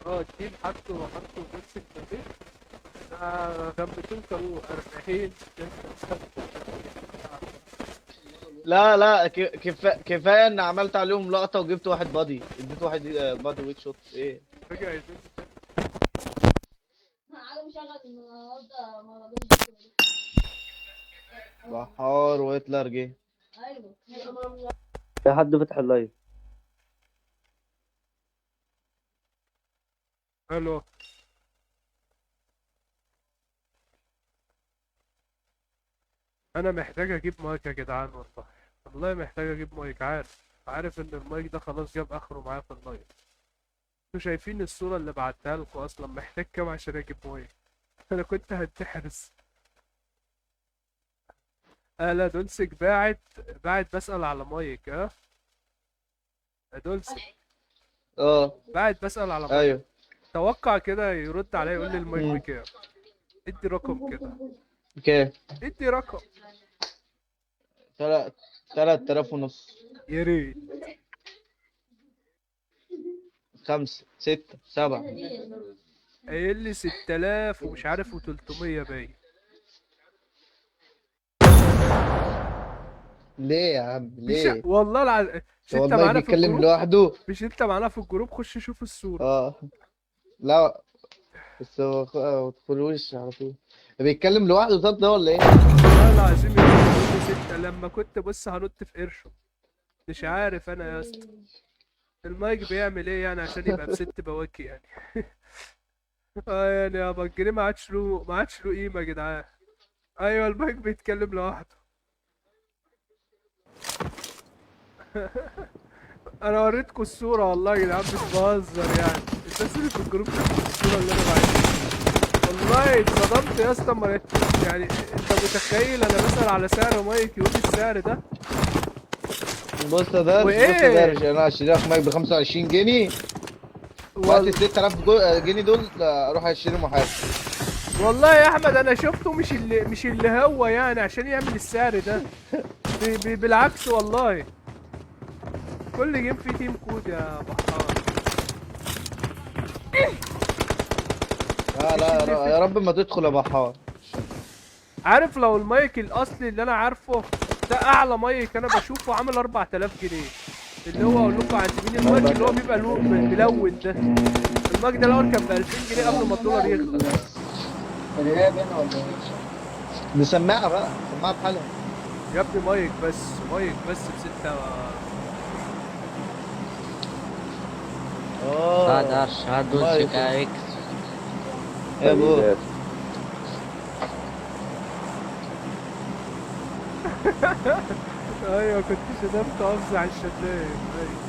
ال team حطوا نفس التاريخ ده. غمتين كانوا 40 6 5 لا لا، كفاية ان عملت عليهم لقطة وجبت واحد body، اديت واحد body و headshot. ايه رجع يا بحار وهتلر جه. في حد فتح ال live؟ الو، انا محتاج اجيب مايك يا جدعان، والله والله محتاج اجيب مايك. عارف ان المايك ده خلاص جاب اخره معايا في ال live. انتوا شايفين الصورة اللي بعتها لكم اصلا محتاج كام عشان اجيب مايك؟ انا كنت هنتحرس. لا دولسك باعت بسأل على مايك. اه دولسك اه باعت بسأل على مايك. ايوه توقع كده يرد عليا يقول لي المايك بكام. ادي رقم كده. كام؟ ادي رقم. 3500 ونص. يا ريت. 5 6 7. قايل لي 6000 ومش عارف و300 باين. ليه يا عم ليه؟ والله العظيم مش انت والله معانا في بيتكلم ال group؟ لوحده. مش انت معانا في ال group؟ خش شوف الصورة. اه لا بس هو ما تدخلوش على طول، بيتكلم لوحده. طب ده ولا ايه؟ والله العظيم يا اسطى 6 لما كنت بص هنط في قرشه. مش عارف انا يا اسطى المايك بيعمل ايه يعني عشان يبقى بست بواكي يعني. اه يعني يا ابو الجنيه ما عادش له، ما عادش له قيمة يا جدعان. ايوه المايك بيتكلم لوحده. انا وريتكم الصورة والله يا جدعان مش بهزر يعني. الناس اللي في ال group شافوا الصورة اللي انا بعتها. والله اتصدمت يا اسطى. ما يعني انت متخيل انا بسأل على سعر مايك يقول لي السعر ده؟ بص يا درش، بص يا درش، انا هشتري لك مايك ب 25 جنيه. وقت ال 6000 جنيه دول اروح اشتري محاسب. والله يا احمد انا شفته مش اللي هو يعني عشان يعمل السعر ده. بي بالعكس والله. كل game فيه team code يا بحار. لا لا يا رب ما تدخل يا بحار. عارف لو المايك الاصلي اللي انا عارفه ده اعلى مايك انا بشوفه عامل 4000 جنيه، اللي هو اقول لكم عند مين المايك اللي هو بيبقى ملون ده. المايك ده الاول كان ب 2000 جنيه قبل ما الدولار يغلى. ولا ايه؟ بسماعه بقى، سماعه بحالها يا ابني. مايك بس، مايك بس بستة. اه درش هدوس اكس يا ابو. ايوه كنت شتمت افزع الشتايم. ايوه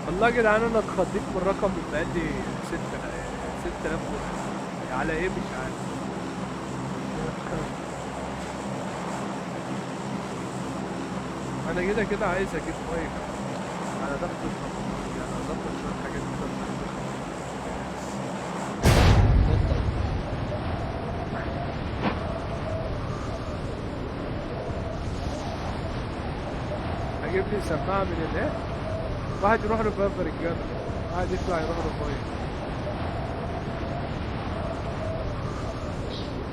والله يا جدعان انا اتخضيت من الرقم اللي قال لي 6000 على ايه مش عارف. انا كده كده عايز اجيب مايك على ضغط الرمضان، يعني اظبط شوية حاجات كده. اجيب لي سماعه من الايه؟ واحد يروح له باب رجاله، واحد يطلع يروح له بايك.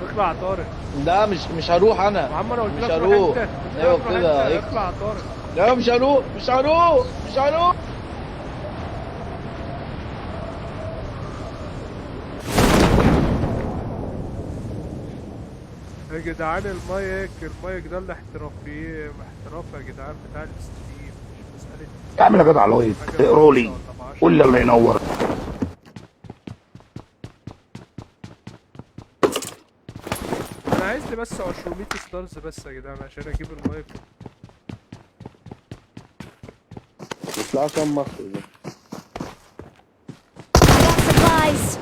اطلع يا طارق. لا مش هروح انا. يا عم انا قلت مش لك هروح. روح انت. ايوه كده اطلع يا طارق. لا مش هروح، مش هروح، مش هروح. يا جدعان المايك ده اللي احترافي، احتراف يا جدعان بتاع ال stream، مش مسألة. اعمل يا جدع like، اقروا لي، قول لي الله ينور. انا عايز لي بس 200 stars بس يا جدعان عشان اجيب المايك. يطلعوا كام مصري ده؟ Supplies.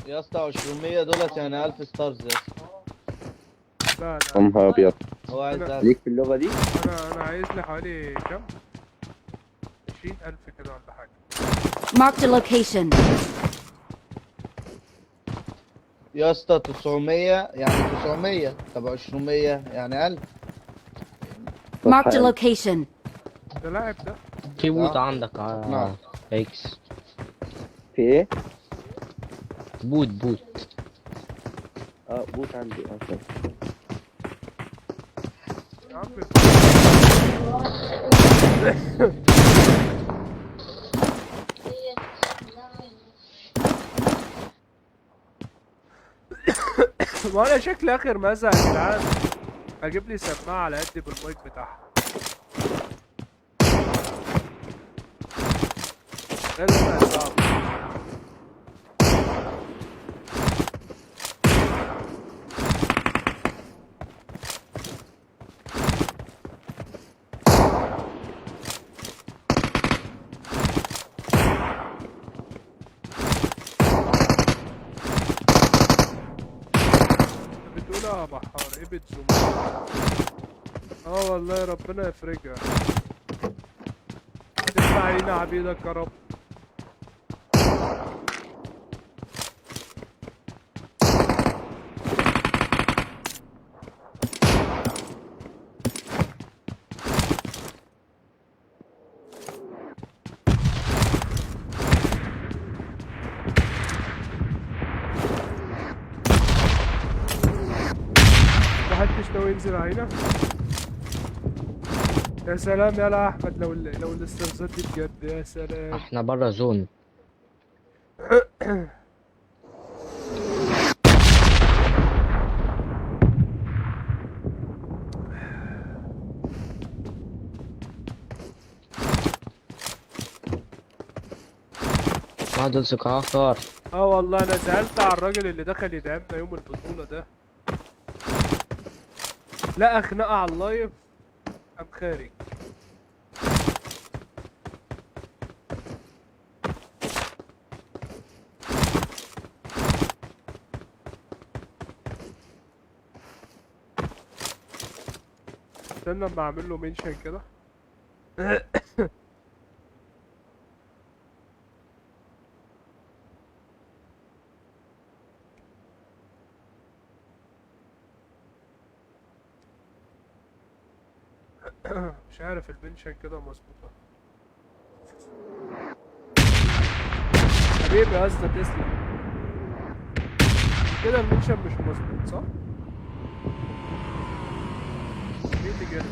يا اسطى 200 دولت يعني 1000 stars يا اسطى. لا يا نهار ابيض. هو عايز ليك في اللغة دي؟ انا عايز لي حوالي كام؟ 20000 كده ولا حاجة. Marked a location. يا اسطى 900 يعني 900، طب 200 يعني 1000. Marked a location. ده لاعب ده. في bot عندك نعم. اكس. في ايه؟ bot bot. Bot عندي. يا عم ما انا شكلي اخر مزق يا جدعان، اجيب لي سماعه على قد بالمايك بتاعها. ده اللي صعب. بتقول يا بحار ايه بتزوم؟ والله ربنا يفرجها. تدفع علينا عبيدك يا رب. محدش ناوي ينزل علينا. يا سلام يا لا احمد، لو الاستفزاز دي بجد يا سلام. احنا بره زون. ما دول سكاكر. والله انا زعلت على الراجل اللي دخل يدعمنا يوم البطولة ده. لا خناقة على اللايف قام خارج. استنى اما اعمل له منشن كده. مش عارف ال mention كده مظبوطة. حبيبي يا اسطى تسلم. كده ال mention مش مظبوط صح؟ ليه كده؟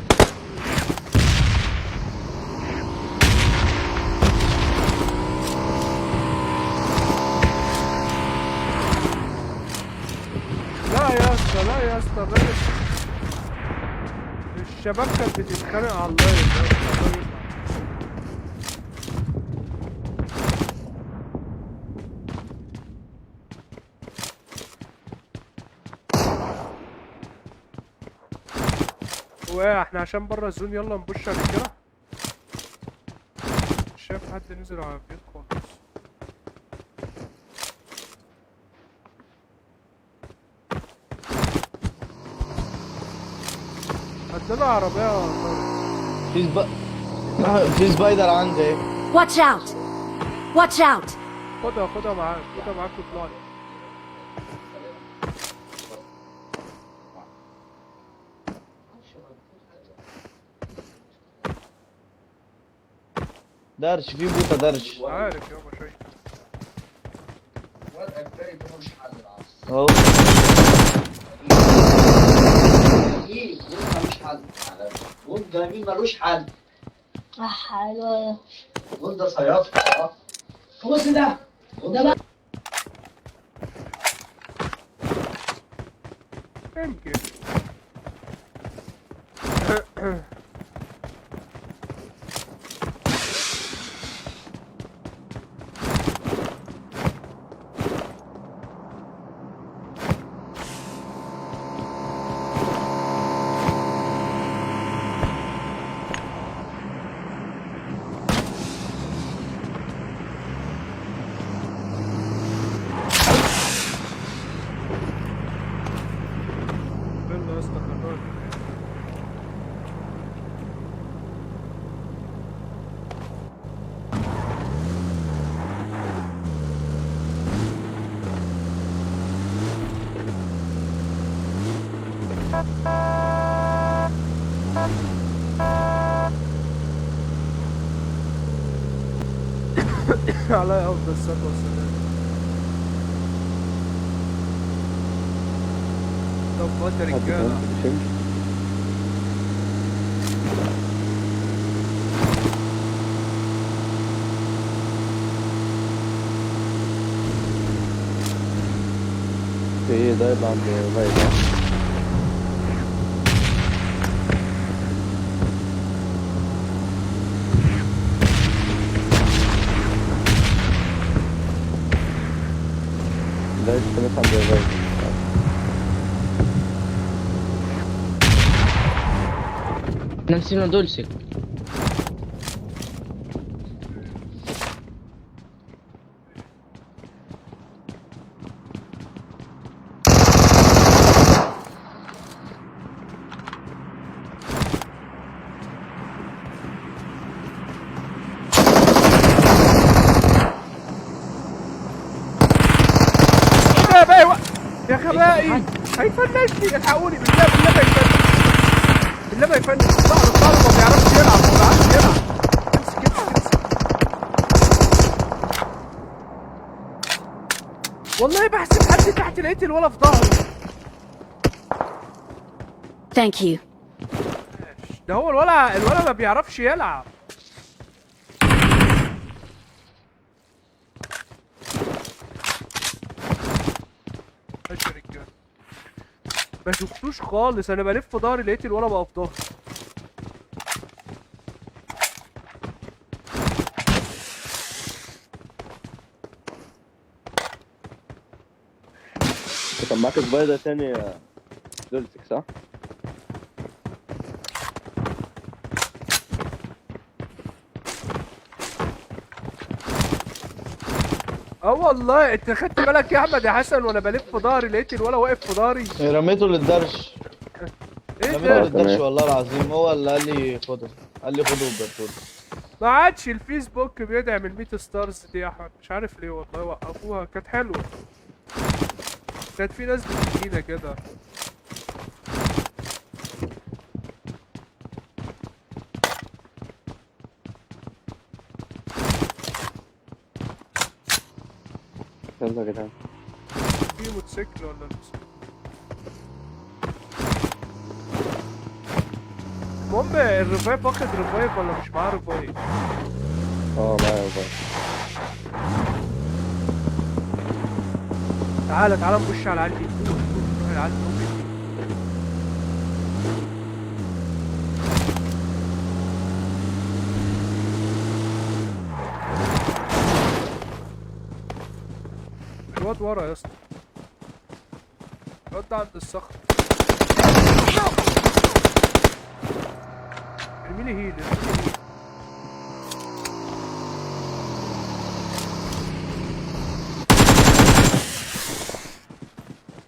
لا يا اسطى لا يا اسطى، الراجل الشباب كانت بتتخانق على ال live يا اسطى. هو ايه احنا عشان بره ال zone؟ يلا ن push على الرجاله. مش شايف حد نزل على البيت خالص. هات لنا عربية يا طارق. في spider عندي. Watch out! Watch out! خدها خدها معاك، خدها معاك واطلعي. درش في بوطة درش. عارف يابا شايف. اهو. ايه ملوش حل، ده مين ملوش حل؟ حلو ده صياد. بص ده ده بقى يمكن. على افضل الصلاة والسلام. طب وات يا رجاله. في ضرب عند فايد. ده لسه عند فايد. نسينا دولسك. يا خبائي هيفنشني، الحقوني بالله بالله ما يفنش، بالله ما يفنش. ظهره ما بيعرفش يلعب، ما بيعرفش يلعب. امسك امسك امسك. والله بحسب حد تحت لقيت الولا في ظهره. Thank you. ده هو الولا ما بيعرفش يلعب. ما شفتوش خالص، انا بلف ظهري لقيت الولا بقى في ظهري. كان معاك سبايدر تاني يا دولسك صح؟ اه والله انت خدت بالك يا احمد يا حسن وانا بلف ظهري لقيت الولا واقف في ظهري. رميته للدرش. ايه رميته ده؟ للدرش والله العظيم، هو اللي قال لي خده، قال لي خده وبرتوله. ما عادش الفيسبوك بيدعم ال 100 stars دي يا احمد، مش عارف ليه والله وقفوها. كانت حلوة، كانت في ناس بتدينا كده. يلا يا جدعان. في موتوسيكل ولا موتوسيكل؟ المهم ال revive واخد revive ولا مش معاه revive؟ اه معايا revive. تعالى تعالى نخش على العيال دي، نروح العيال دي. الواد ورا يا اسطى، الواد ده عند الصخر. ارميلي heal، ارميلي heal.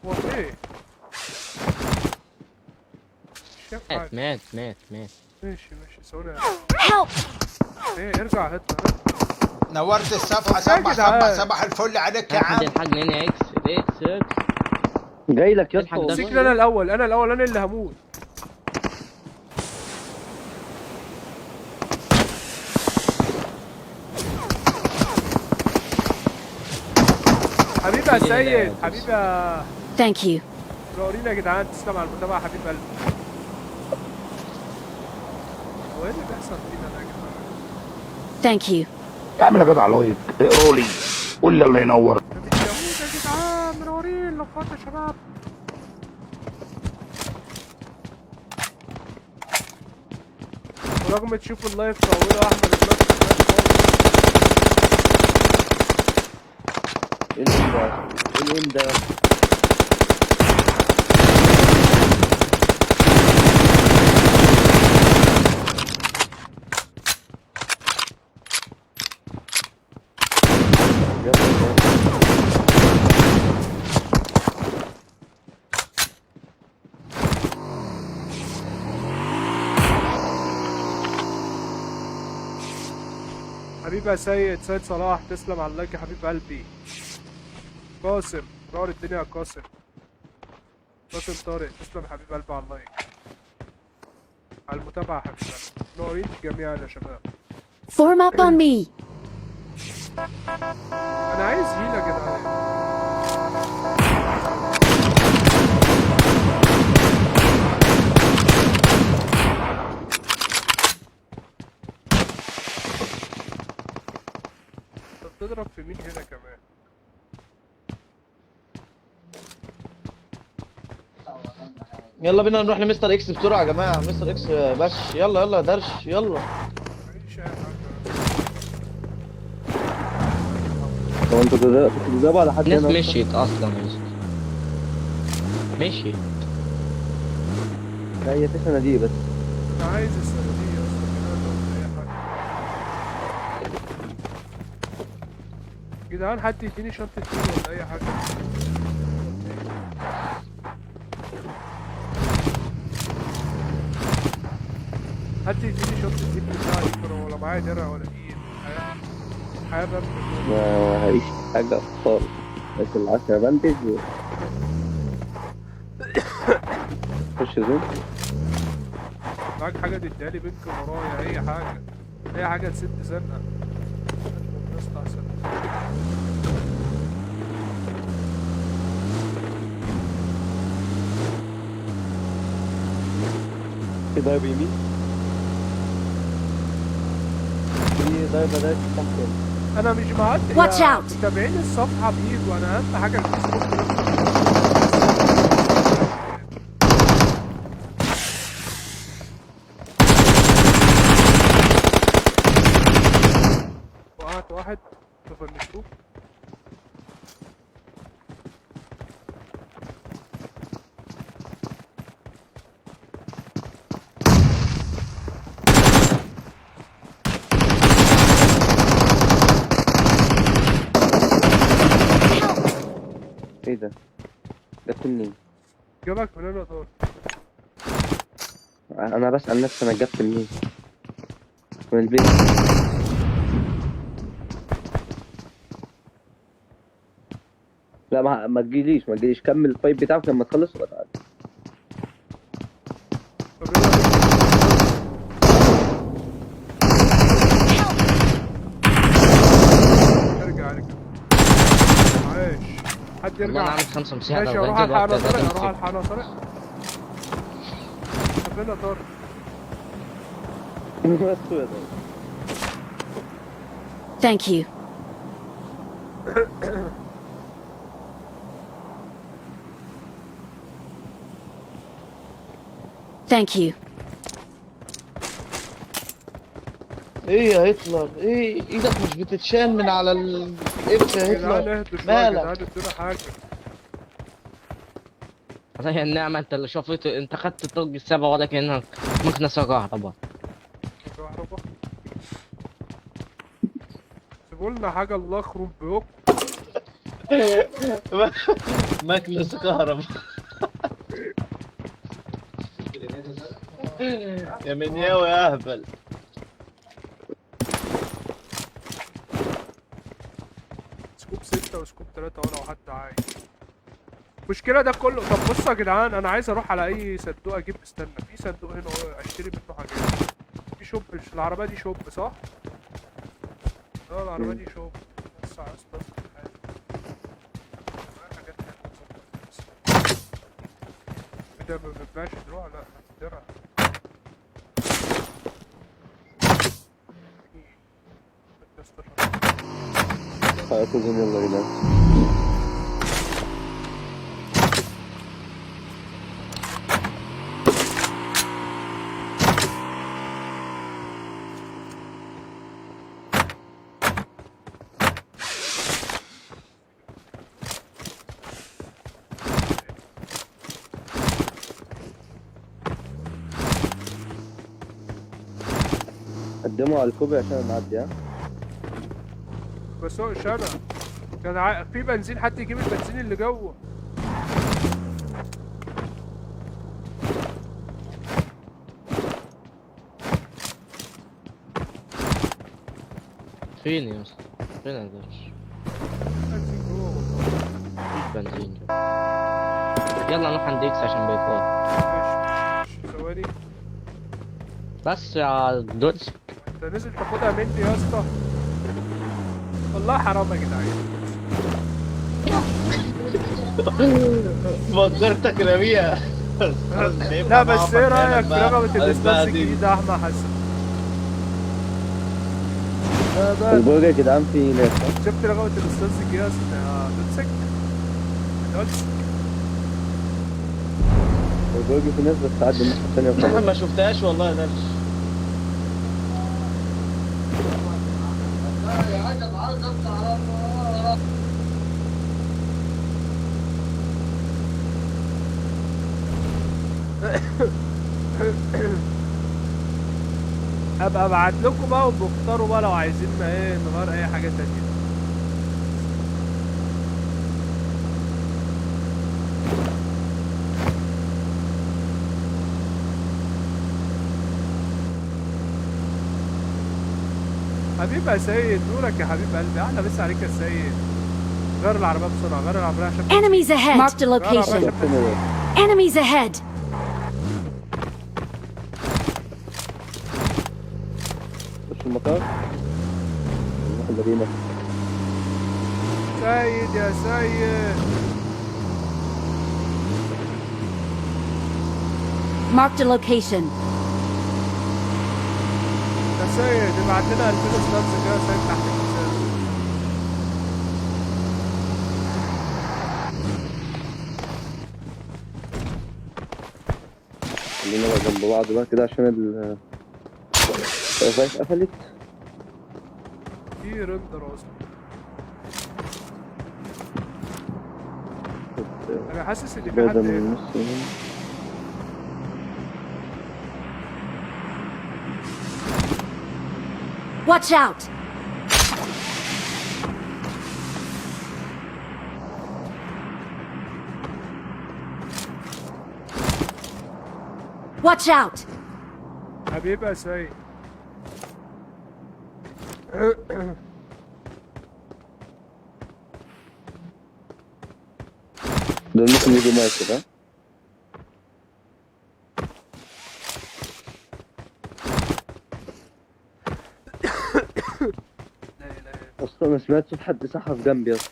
هو فين؟ مش شايف حاجة. مات مات مات. ماشي ماشي ثواني. Help! ايه ارجع هات. نورت الصفحة. صبح صبح صباح الفل عليك يا عم. الحقني هنا. اكس اكس اكس جاي لك يا اسطى. امسكني انا الاول، انا الاول، انا اللي هموت. حبيبي يا سيد، حبيبي يا Thank you. نورينا يا جدعان، تسلم على المتابعة حبيب قلبي. هو ايه اللي بيحصل فينا ده يا جدعان؟ Thank you. اعمل يا جدع like، اقروا لي، قول لي الله ينور. يا جدعان منورين لفات يا شباب. ورغم تشوفوا ال live في اوله احمد ال live ايه ال aim ده؟ ايه ال aim ده؟ حبيبي يا سيد، سيد صلاح تسلم على ال like يا حبيب قلبي. قاسم نور الدنيا يا قاسم. قاسم طارق تسلم يا حبيب قلبي على ال like. على المتابعة يا حبيبي. نورين جميعا يا شباب. Form up on me. انا عايز heal يا جدعان. انت بتضرب في مين هنا كمان؟ يلا بينا نروح لمستر اكس بسرعة يا جماعة. مستر اكس بس، يلا يلا درش يلا. هو انتوا بتضربوا على حد الناس هنا؟ مشيت اصلا يا اسطى، مشيت. لا هي في صناديق بس. انا عايز الصناديق يا اسطى كده لو اي حاجة. جدعان حد يديني شنطه heal ولا اي حاجة. حد يديني شنطه heal بتاعي ولا معايا درع ولا ايه؟ الحياة بقى ما هيش حاجة خالص، بس العشرة bandage و خش zone. معاك حاجة تديها لي بنك ورايا، أي حاجة، أي حاجة تسد زنقة. في ضرب يمين، في ضربة ده تحت هنا. أنا مش معدي. Watch out. متابعين الصفحة بيجوا. أنا أهم حاجة الفيسبوك. وقعت واحد تفنشوه. ايه ده؟ جبت منين؟ جابك منين يا طارق؟ انا بسأل نفسي انا جبت منين؟ من البيت. لا ما تجيليش، ما تجيليش، كمل ال fight بتاعك لما تخلص وابقى تعالى. ارجع ارجع. عايش. حد يرجع. والله انا عامل 5 مساحة. ماشي اروح الحق انا طارق، اروح الحق انا طارق. طب فين يا طارق؟ Thank you. Thank you. ايه يا هتلر؟ ايه ايدك مش بتتشال من على ال F يا هتلر؟ مالك؟ والله النعمة انت اللي شفت، انت خدت الطرق السبعة ولا كأنك مكنسة كهرباء. كهرباء؟ سيبوا لنا حاجة الله يخرب بيوتكم. مكنسة كهرباء. يا منياوي يا اهبل. scope 6 و scope 3 ولو حد عايز. المشكلة ده كله. طب بصوا يا جدعان، انا عايز اروح على اي صندوق اجيب. استنى، في صندوق هنا اشتري منه حاجات. في shop، العربية دي shop صح؟ اه العربية دي shop. بس عايز بس حاجة. حاجات حلوة تظبط نفسي. ده ما بيتباعش دروع؟ لا درع. يلا بينا. قدموا على الكوبري عشان نعدي. ها بسوقش انا. كان في بنزين، حد يجيب البنزين اللي جوه. فين يا اسطى؟ فين يا درش؟ بنزين جوه والله. مفيش بنزين. يلا نروح عند اكس عشان بيفاضي. ماشي ثواني. بس يا دولس انت نزل تاخدها مني يا اسطى، والله حرام يا جدعان. فكرتك رميها. لا بس ايه رايك في رغبة الاستاذ الجديد يا احمد حسن؟ البرج يا جدعان في ناس. شفت رغبة الاستاذ الجديد يا دوتسك؟ دوتسك البرج في ناس بس عدى الناحية التانية وخلاص. ما شفتهاش والله يا درش. ابقى ابعت لكم بقى وبختاروا بقى لو عايزين ايه نغير اي حاجة تانية. حبيبي يا سيد، نورك يا حبيب قلبي، احلى بس عليك يا سيد. غير العربية بسرعة، غير العربية عشان Enemies ahead. Marked a location. Enemies ahead. خش المطار. يلا بينا. سيد يا سيد. Marked a location. يا سيد ابعت لنا 2000 ستارز كده يا سيد تحت الحساب. خلينا بقى جنب بعض بقى كده عشان ال الفايف قفلت. في render اصلا. انا حاسس ان في حد هنا. Watch out! Watch out! حبيبي يا سيد. دول ممكن يجوا معاك كده. اصلا انا سمعت صوت حد سحب جنبي اصلا.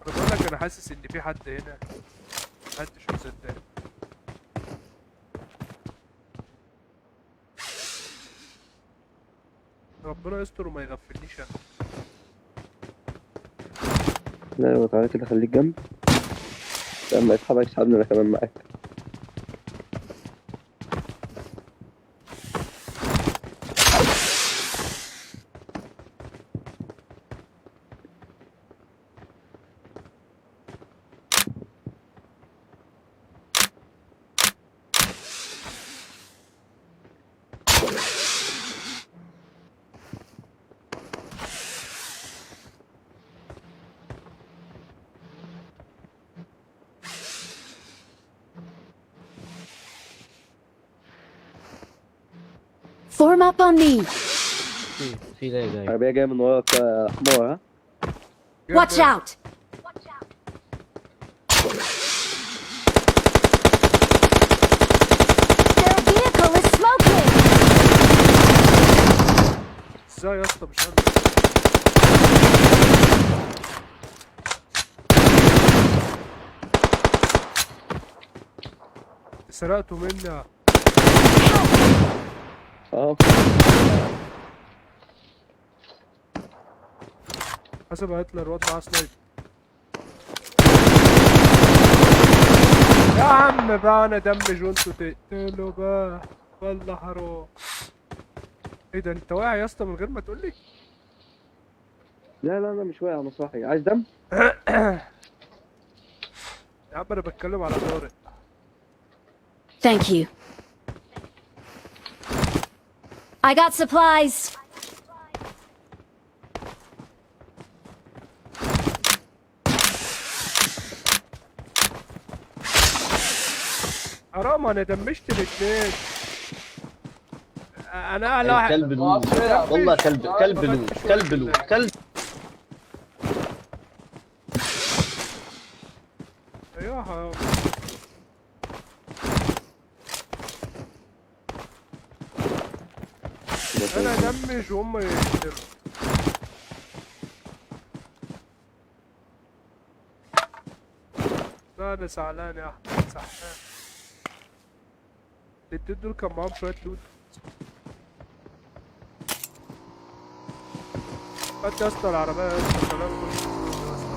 انا بقول لك انا حاسس ان في حد هنا، محدش مصدقني. ربنا يستر وما يغفلنيش انا. لا ايوه تعالى كده خليك جنب، لما يسحبك يسحبني انا كمان معاك. Form up on me. في لاج جاي. عربية جاية من وراك يا حمار. ها Watch out. Their vehicle is smoking. ازاي يا اسطى مش قادر. سرقته مني. حسب هتلر واد معاه sniper. يا عم بقى انا damage وانتوا تقتلوا بقى، والله حرام. ايه ده انت واقع يا اسطى من غير ما تقول لي؟ لا لا انا مش واقع، انا صاحي. عايز دم؟ يا عم انا بتكلم على طارق. Thank you. I got supplies. حرام انا دمجت الاثنين. انا اعلى واحد. كلب لوز والله، كلب كلب لوز كلب لوز كلب. ايوه حرام. انا ادمج وهم يقتلوا. لا انا زعلان يا احمد، زعلان. الاتنين دول كان معاهم شوية loot. هات يا اسطى العربية يا اسطى، خلينا نخش يا اسطى.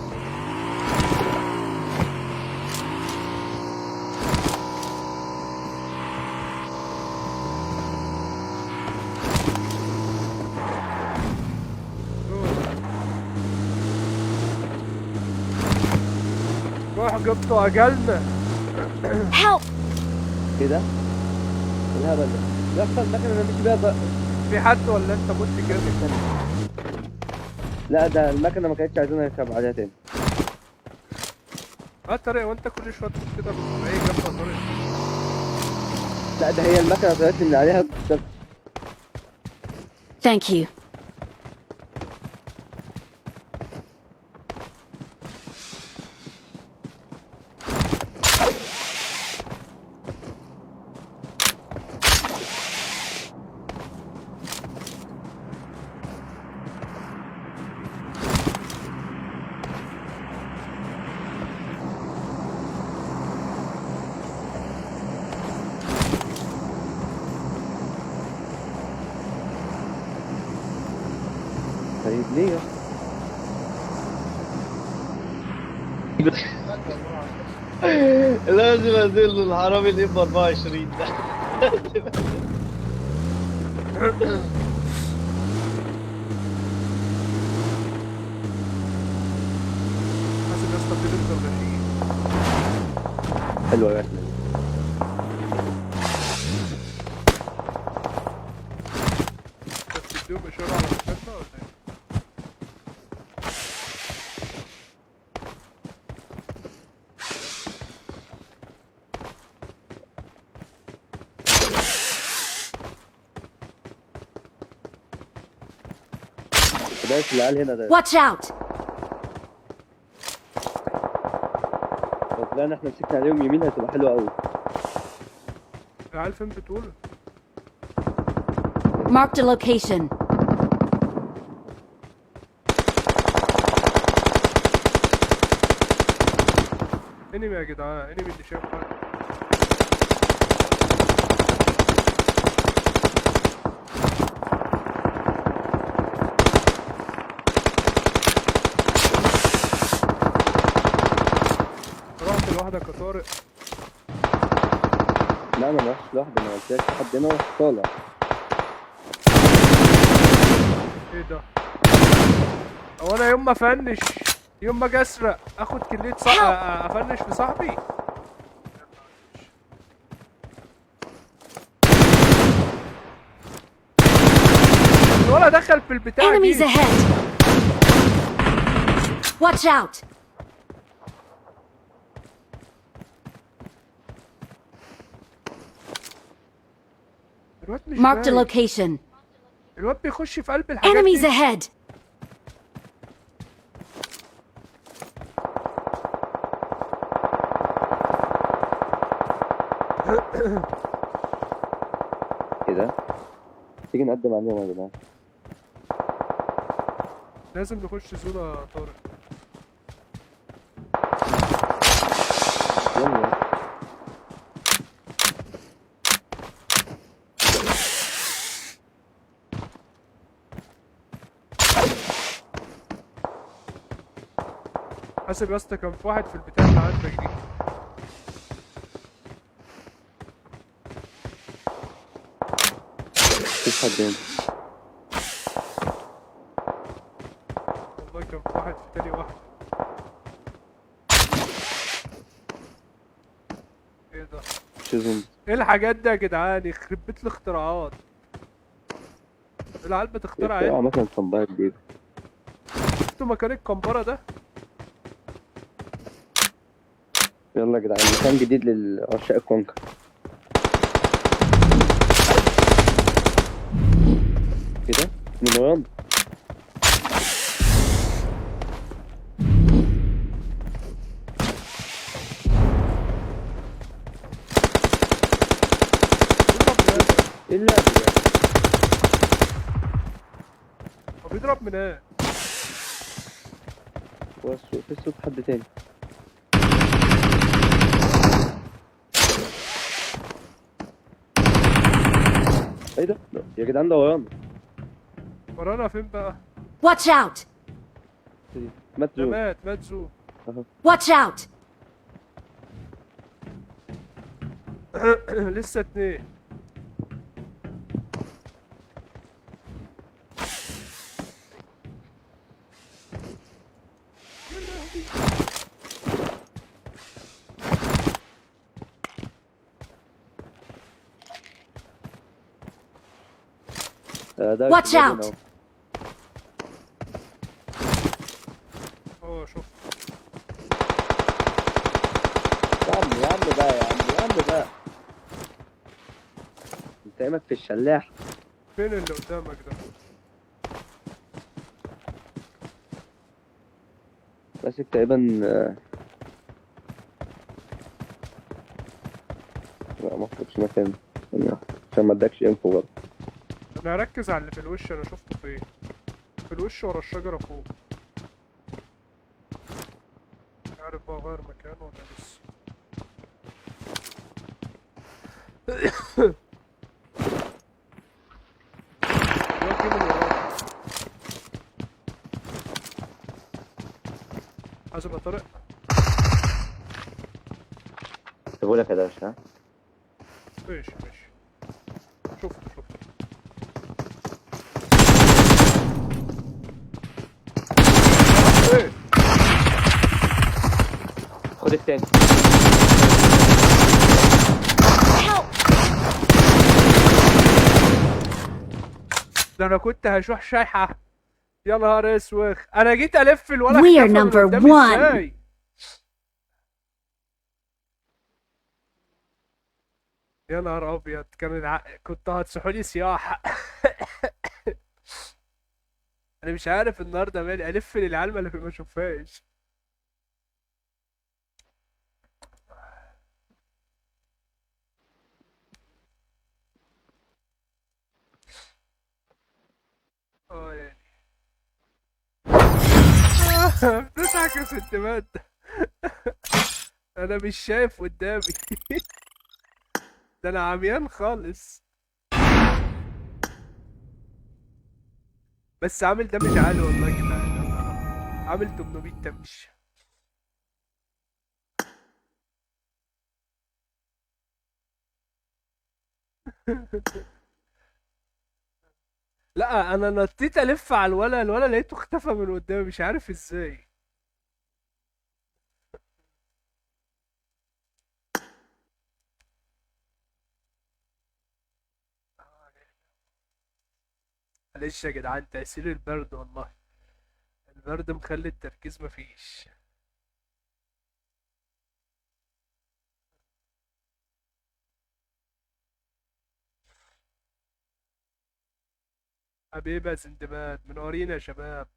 روح جبتوا اجلنا. Help! ايه ده؟ الهبل ده يا اسطى، المكنه اللي مشي بيها في حد ولا انت مت كده؟ لا ده المكنه ما كانتش عايزين نركب عليها تاني. اه طارق، وانت كل شوية تقول كده بتبقى ايه جنب طارق؟ لا ده هي المكنه طلعت لي من عليها. Thank you. طيب ليه؟ لازم اذله الحرامي الام 24 ده. لازم. حاسب يا اسطى في بنت غشيم. حلوة يا احمد. بس تديهم اشارة على مكاننا ولا ايه؟ بس العيال هنا ده. Watch out! لو طلعنا احنا مسكنا عليهم يمين هتبقى حلوة قوي. العيال فين بتقول؟ Marked a location. enemy يا جدعان، enemy اللي شايف حد. رحت لوحدك يا طارق؟ لا انا ما رحتش لوحدي، انا قلت لك حد هنا ورحت طالع. ايه ده؟ هو انا يوم ما افنش، يوم ما اجي اسرق اخد كلية صاحبي افنش في صاحبي؟ الولد دخل في البتاع Enemies دي. ahead! Watch out! الواد مش Marked a باين. location. الواد بيخش في قلب الحاجات Enemies دي. ahead! ايه ده؟ تيجي نقدم عليهم يا جدعان. لازم نخش zone يا طارق. يلا. حاسب يا اسطى، كان في واحد في البتاع اللي عندك دي. مفيش حد هنا. والله كان في واحد في تاني واحد. ايه ده؟ شيزون. ايه الحاجات دي يا جدعان؟ يخرب بيت الاختراعات. العيال بتخترع ايه ايه؟ مثلا صنباية جديدة. شفتوا مكان الكمبرة ده؟ يلا يا جدعان، مكان جديد للعشاق الكونكر. ايه ده؟ من ورانا. ايه اللعب ده؟ بيضرب من ايه؟ في صوت حد تاني. ايه ده؟ يا جدعان ده ورانا. ورانا فين بقى؟ Watch out! مات زون. مات زون. Watch out! لسه 2. ده Watch out! اه شوف يا عم، يا عم بقى، يا عم، يا عم بقى، انت قايمك في الشلاح. فين اللي قدامك ده؟ ماسك تقريبا. لا ما اخدش مكان عشان ما ادكش انفو برضه. انا هركز على اللي في الوش. انا شفته فين؟ في الوش ورا الشجرة فوق. مش عارف بقى غير مكانه ولا لسه. عايز ابقى طارق. سيبولك يا درش. ها ماشي ماشي. شفته شفته. ايه؟ خد التاني. ده انا كنت هشوح شايحة. يا نهار اسوخ، انا جيت الف الولد. We are number 1. يا نهار ابيض، كان كنت هتصحولي صياح. انا مش عارف النهارده مالي، الف للعلمة اللي ما اشوفهاش. اه يعني بتضحك يا سنتمات. انا مش شايف قدامي. ده انا عميان خالص. بس عامل damage عالي والله يا جدعان، عامل 800 damage. لا انا نطيت الف على الولا، الولا لقيته اختفى من قدامي مش عارف ازاي. معلش يا جدعان، تأثير البرد والله، البرد مخلي التركيز مفيش. حبيبي يا سندباد، منورين يا شباب.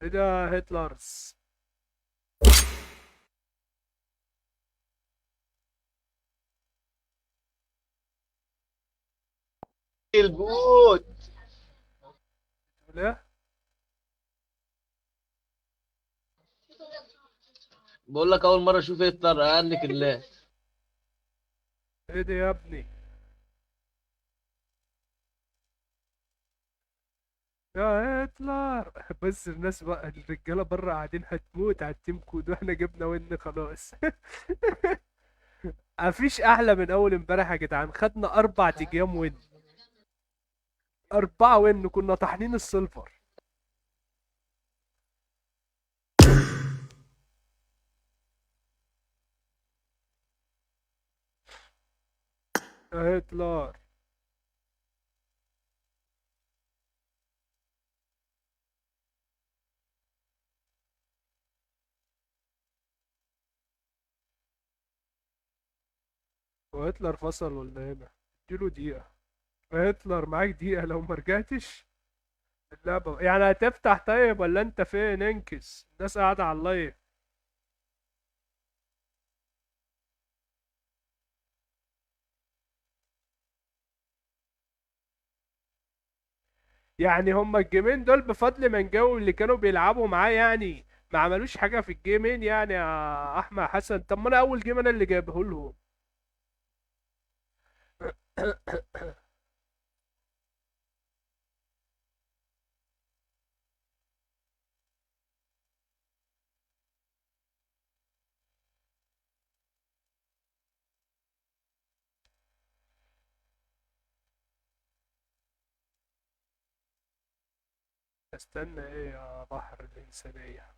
ايه ده هتلرز؟ البوت لا بقول لك اول مره اشوف هتلر قال لك الله. ايه ده يا ابني؟ يا هتلر. بس الناس بقى، الرجاله بره قاعدين هتموت على ال team code، واحنا جبنا win خلاص. مفيش احلى من اول امبارح يا جدعان، خدنا 4 ايام win، 4 win، كنا طاحنين ال silver. يا هتلر. وهتلر فصل ولا هنا؟ اديله دقيقة هتلر، معاك دقيقة، لو ما رجعتش اللعبة يعني هتفتح. طيب ولا انت فين؟ انكس، الناس قاعدة على ال live. يعني هما الجيمين دول بفضل منجاوي اللي كانوا بيلعبوا معاه، يعني ما عملوش حاجة في الجيمين يعني يا احمد حسن. طب ما انا اول game انا اللي جايبه لهم. استنى ايه يا بحر الانسانية؟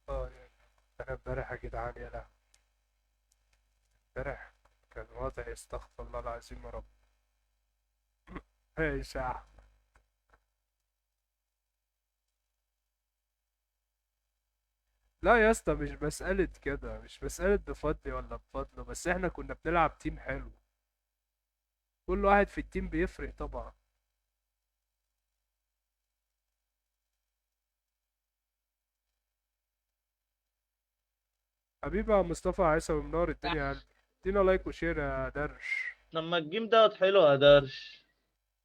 اه يعني انا امبارح يا جدعان، يا لهوي امبارح كان وضعي استغفر الله العظيم يا رب. ايش يا احمد؟ لا يا اسطى مش مسألة كده، مش مسألة بفضلي ولا بفضله، بس احنا كنا بنلعب team حلو، كل واحد في ال team بيفرق طبعا. حبيبي يا مصطفى عيسى، منور الدنيا يا قلبي. ادينا like و share يا درش. لما ال game دوت حلو يا درش،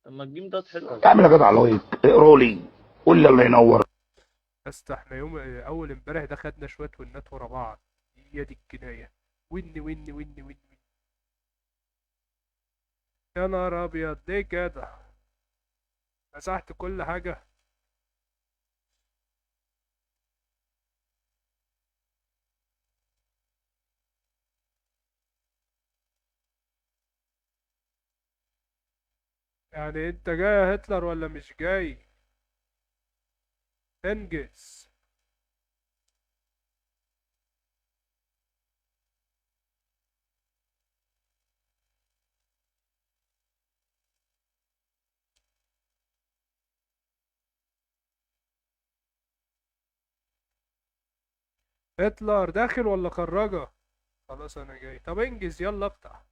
لما ال game دوت حلو. اعمل يا جدع like، اقرا لي، قول لي الله ينور. يا اسطى احنا يوم اول امبارح ده خدنا شوية ونات ورا بعض، هي دي الجناية. win win win win win. يا نهار ابيض ليه كده؟ مسحت كل حاجة. يعني انت جاي يا هتلر ولا مش جاي؟ انجز. هتلر داخل ولا خرجه؟ خلاص انا جاي. طب انجز يلا افتح.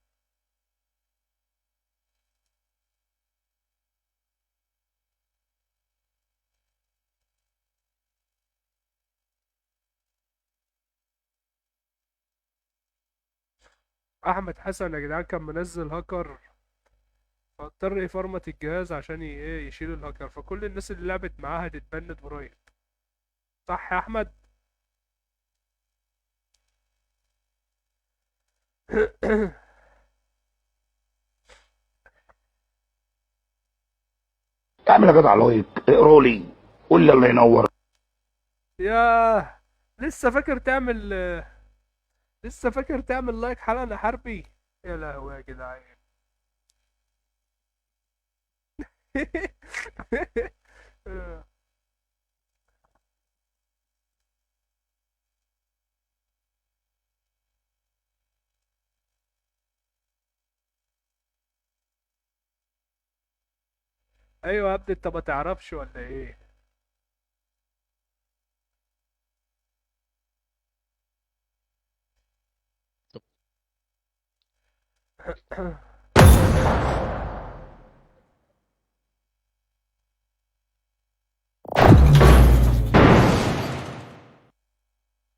احمد حسن يا جدعان كان منزل هاكر، فاضطر يفرمت الجهاز عشان ايه يشيل الهاكر، فكل الناس اللي لعبت معاه هتتبند قريب. صح يا احمد؟ اعمل يا جدع like، اقرا لي، قول لي الله ينور. ياه لسه فاكر تعمل، لسه فاكر تعمل like حالا يا حربي؟ يا لهوي يا جدعان. ايوه يا ابني انت ما تعرفش ولا ايه؟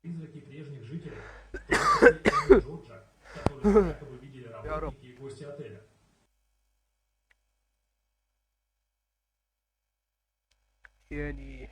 Призраки прежних жителей, в том числе и Джорджа, которых якобы видели يا رب. работники и гости отеля. يعني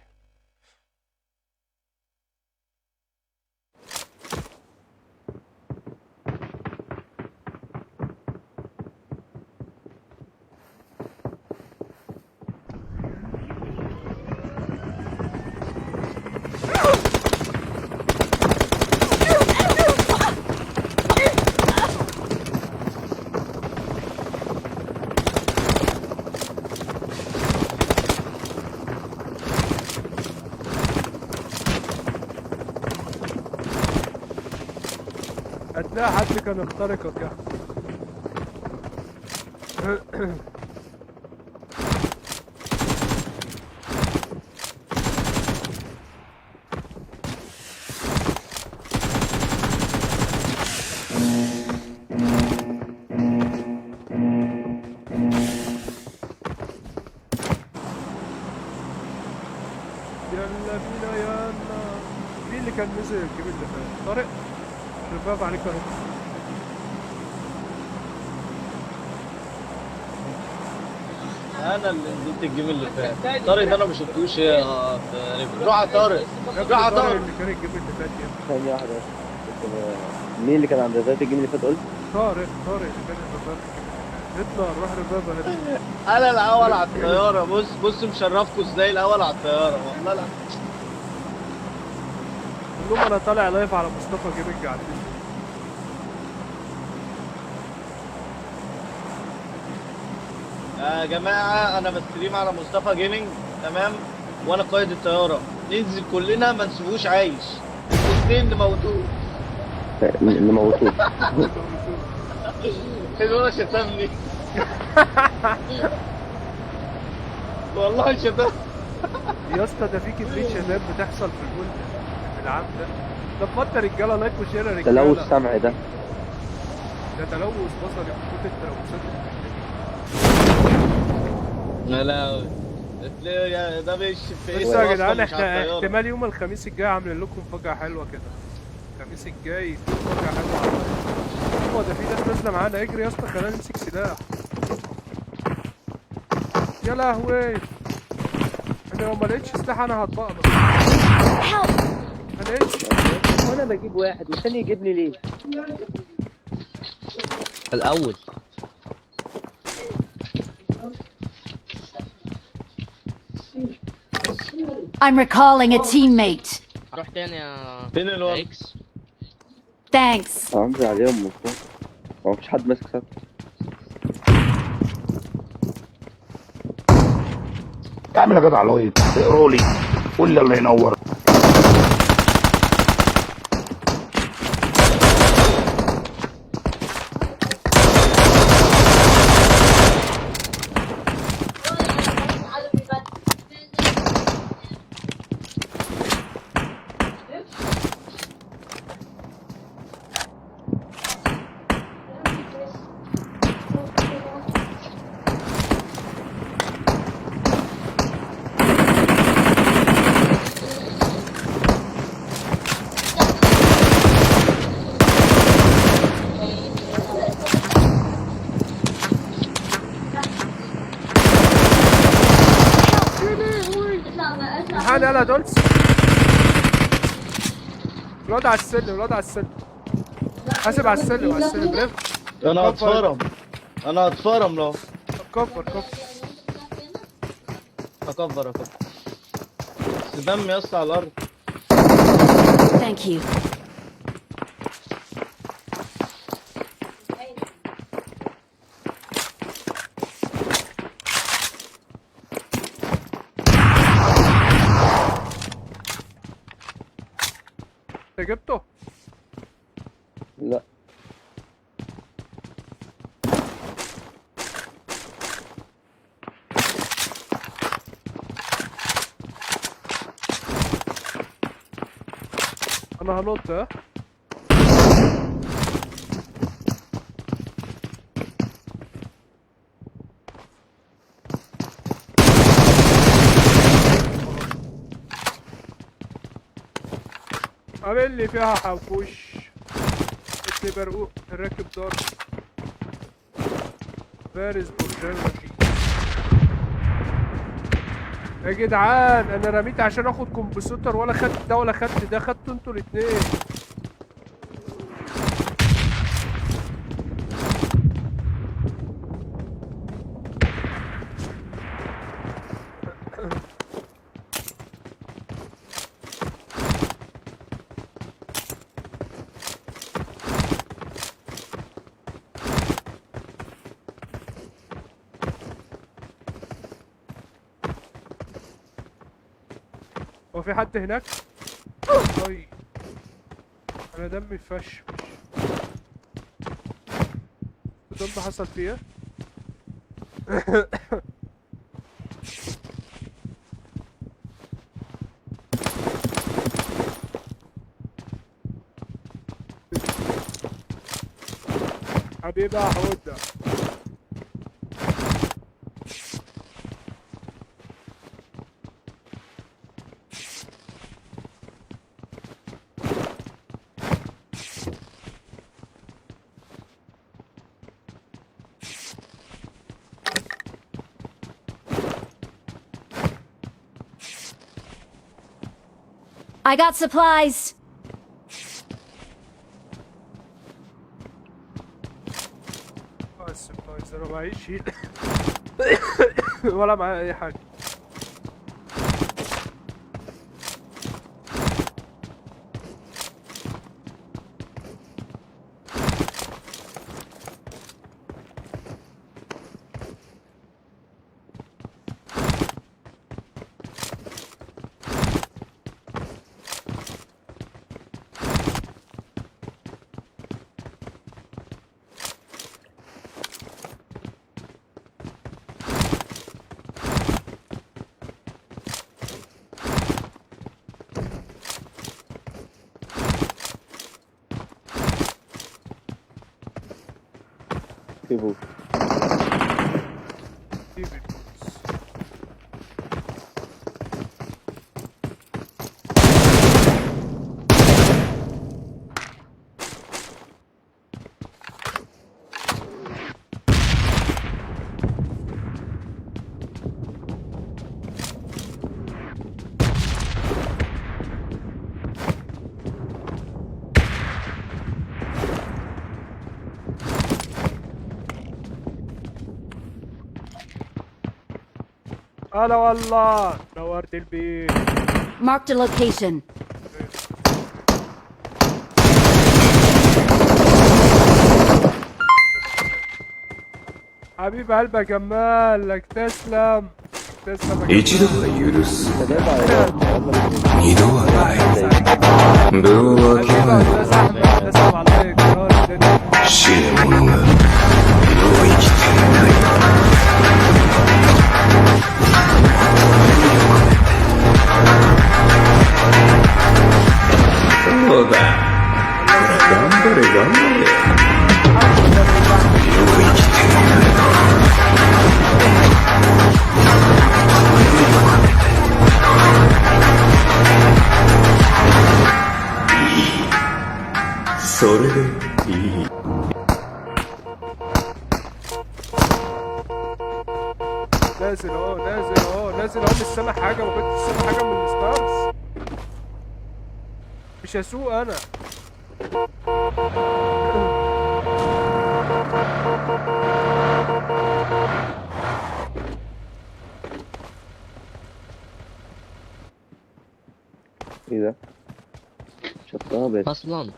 هتلاقي حد كان اخترقك يا أحمد. كان نزل ال game اللي فات؟ طارق revive عليك اهو. انا اللي نزلت ال game اللي فات. طارق ده انا ما شفتوش يا روح على طارق، روح على طارق اللي كان ال game اللي فات يا ابني. ثانية واحدة بس، مين اللي كان عند revive ال game اللي فات قلت؟ طارق، طارق اللي كان revive ال game اللي فات. اطلع روح revive اهي. انا الاول على الطيارة. بص بص مشرفكوا ازاي الاول على الطيارة والله. لا قول لهم انا طالع live على مصطفى Gaming على الفيسبوك. يا جماعة انا ب stream على مصطفى Gaming، تمام؟ وانا قائد الطيارة، ننزل كلنا ما نسيبوش عايش، الاثنين نموتوه. نموتوه. الولد شتمني والله شتمني يا اسطى. ده في كمية شتات بتحصل في الجول في العام ده. طب ما انت رجاله like و share يا رجاله. تلوث سمعي ده، ده تلوث بصري من كتر التلوثات اللي في الدنيا. لا لا ده مش في بس يا جدعان احنا احتمال يوم الخميس الجاي عاملين لكم مفاجأة حلوة كده. الخميس الجاي في مفاجأة حلوة على ال live. هو ده في ناس نازلة معانا. اجري يا اسطى خلينا نمسك سلاح. يا لهوي انا لو ما لقيتش سلاح انا هتبقبق. ما لقيتش. وانا بجيب واحد والتاني يجيبني ليه؟ الاول I'm recalling a teammate. روح تاني يا فين الواد؟ اكس. Thanks. هنزل عليهم من فوق، ما فيش حد ماسك سلاح. اعمل يا جدع like، اقروا لي، قول لي الله ينور. الحقني يلا يا دولس. الواد على السلم، الواد على السلم، حاسب على السلم، على السلم. لف. انا هتفرم، انا هتفرم. لو كفر كفر اكفر اكفر. بس دم يا اسطى على الارض. Thank you. انت جبته؟ لا انا هنط. ها عامل لي فيها حنكوش. ابن برقوق راكب دار فارس برجان رشيد. يا جدعان انا رميت عشان اخد كمبيوتر، ولا خدت ده ولا خدت ده، خدتوا انتوا الاتنين. هو في حد هناك؟ طيب انا دمي فش. الدم حصل فيه ايه؟ حبيبي يا حودة. I got supplies. اه ال supplies انا معيش heal ولا معايا اي حاجة. في bot. جيب ال bots. هلا والله نورت البيت. Marked a location. حبيب قلبي يا جمال، لك تسلم تسلم يا 一度は許す 二 度はない分を分け合え تسلم على اللايك، نور الدنيا. 死ぬ者がもう生きていない。そうだ、ほら頑張れ頑張れ。よう生きていない。それでいい。 نازل اهو، نازل اهو، نازل اهو، مش سامع حاجة، ما كنتش سامع حاجة من ال stars. مش هسوق انا. ايه ده؟ شطها بس اصلا.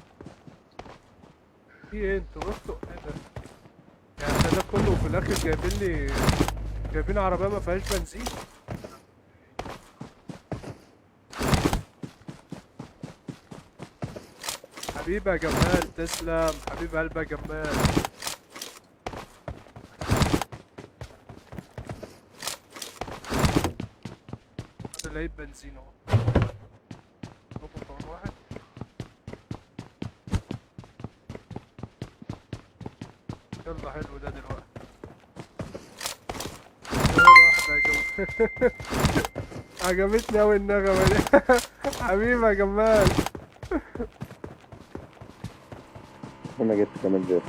في ايه انتوا رحتوا ايه ده؟ يعني ده كله وفي الاخر جايبين لي، جايبين عربية ما فيهاش بنزين. حبيبي يا جمال تسلم، حبيب قلبي يا جمال. انا لقيت بنزين اهو. هوبا كمان واحد. يلا حلو ده دلوقتي. يلا واحدة يا جمال. عجبتني اوي النغمة دي. حبيبي يا جمال. انا جبت كمان زيت.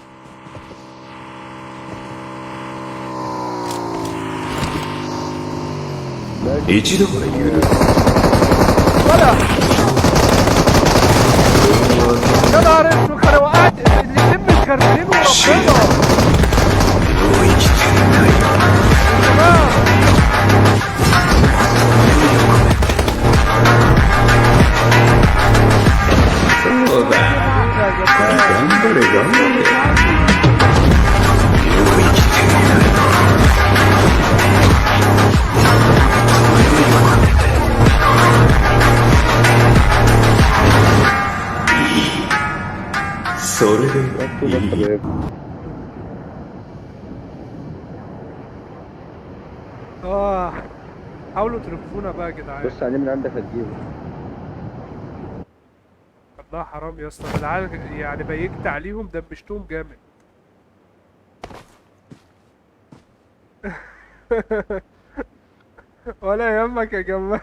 一度は許す ولا يا نهار اسود، انا وقعت الاتنين متخربين وربنا. もう生きていない。そうだ、頑張れ頑張れ。よう生きていない。それでいい。 اه حاولوا ترفونا بقى يا جدعان. بص عليه من عندك هتجيبه. والله حرام يا اسطى، العيال يعني بيكت عليهم دبشتهم جامد. ولا يهمك يا جماعة،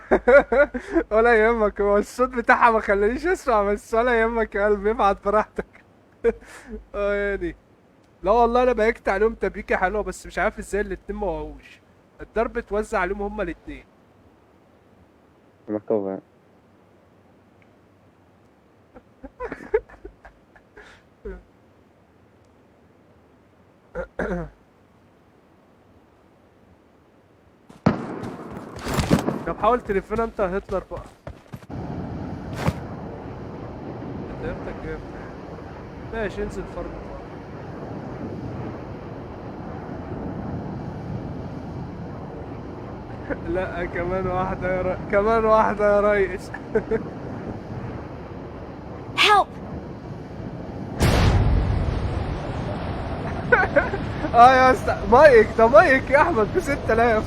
ولا يهمك، هو الصوت بتاعها ما خلانيش اسمع، بس ولا يهمك يا قلبي، ابعت براحتك. اه يعني لا والله انا بيكت عليهم تبيكة حلوة، بس مش عارف ازاي الاتنين ما وقعوش. الضرب اتوزع عليهم هما الاتنين. انا cover. طب حاول تلفنا انت يا هتلر بقى. انت كام؟ ماشي انزل فرق. لا كمان واحدة يا كمان واحدة يا ريس. Help! اه يا اسطى مايك ده، مايك يا احمد ب 6000.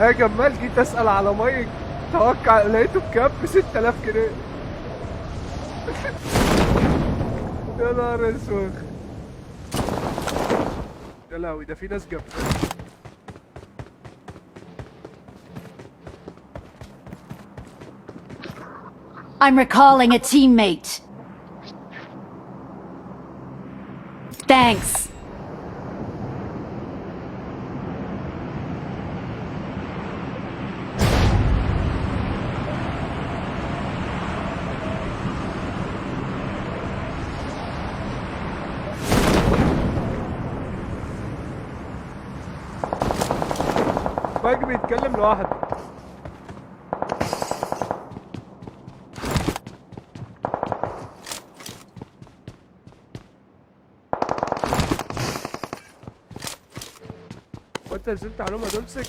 يا جمال جيت اسال على مايك، توقع لقيته بكام؟ ب 6000 جنيه. يا نهار اسود. يا لهوي ده في ناس جنبنا. I'm recalling a teammate. Thanks. مايك بيتكلم لوحده. وانت نزلت عليهم يا دولسك؟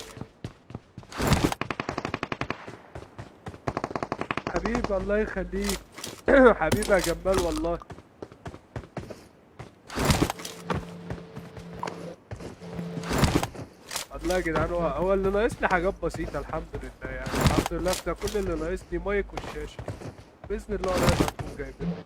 حبيبي الله يخليك. حبيبي يا جمال والله. والله يا جدعان هو اللي ناقصني حاجات بسيطة الحمد لله، يعني الحمد لله ده كل اللي ناقصني مايك والشاشة، بإذن الله قريب هنكون جايبينها.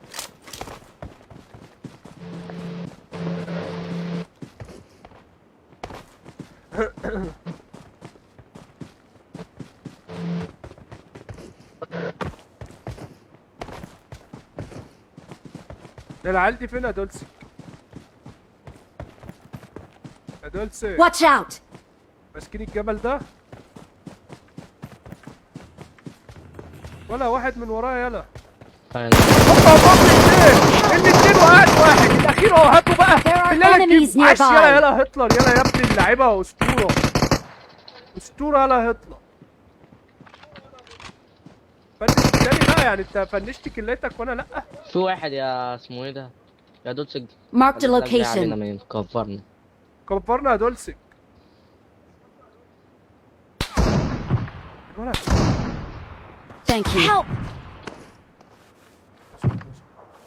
ده العيال دي فين يا دولسك؟ يا دولسك Watch out! ماسكين الجبل ده؟ ولا واحد من ورايا. يلا هوبا هوبا الاثنين وقعت واحد الاخير اهو، هاتوا بقى بالله عليك. عاش يلا يلا هتلر، يلا يا ابن اللعيبة اسطورة اسطورة. يلا هتلر فنش تاني بقى، يعني انت فنشت كليتك وانا لا. في واحد يا اسمه ايه ده يا دولسك. Mark the location. كفرنا كفرنا يا دولسك. Thank you. Help.